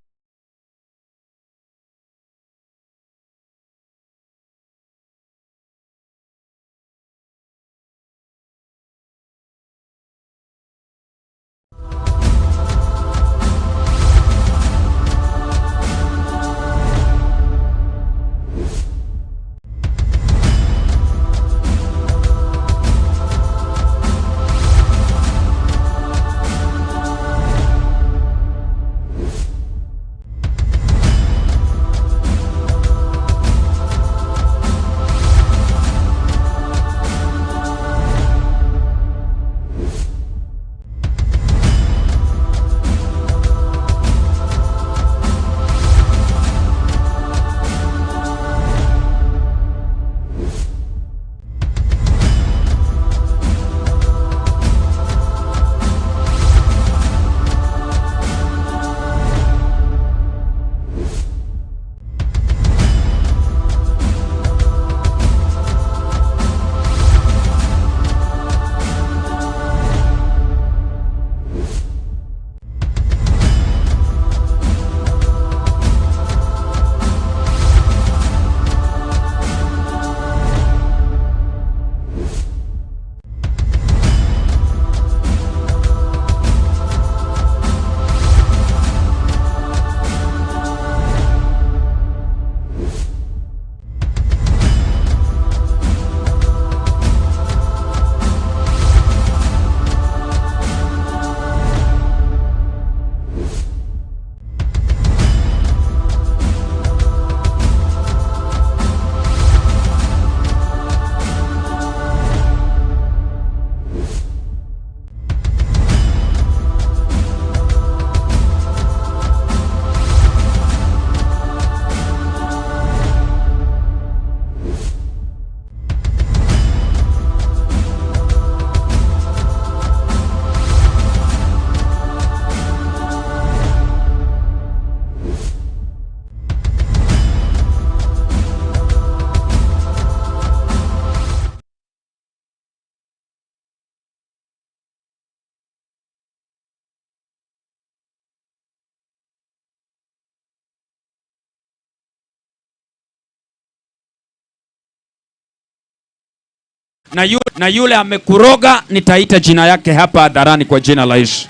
Na yule amekuroga nitaita jina yake hapa hadharani kwa jina la Yesu.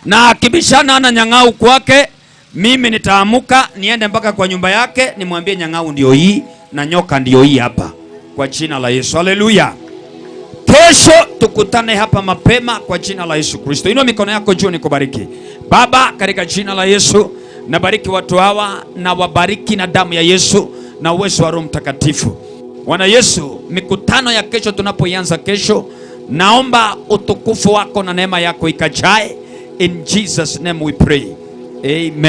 Na akibishana na nyang'au kwake, mimi nitaamuka niende mpaka kwa nyumba yake nimwambie nyang'au ndio hii na nyoka ndio hii hapa, kwa jina la Yesu. Haleluya! Kesho tukutane hapa mapema kwa jina la Yesu Kristo. Inua mikono yako juu nikubariki. Baba, katika jina la Yesu nabariki watu hawa na wabariki na damu ya Yesu na uwezo wa Roho Mtakatifu. Bwana Yesu, mikutano ya kesho tunapoianza kesho, naomba utukufu wako na neema yako ikajae. In Jesus name we pray. Amen.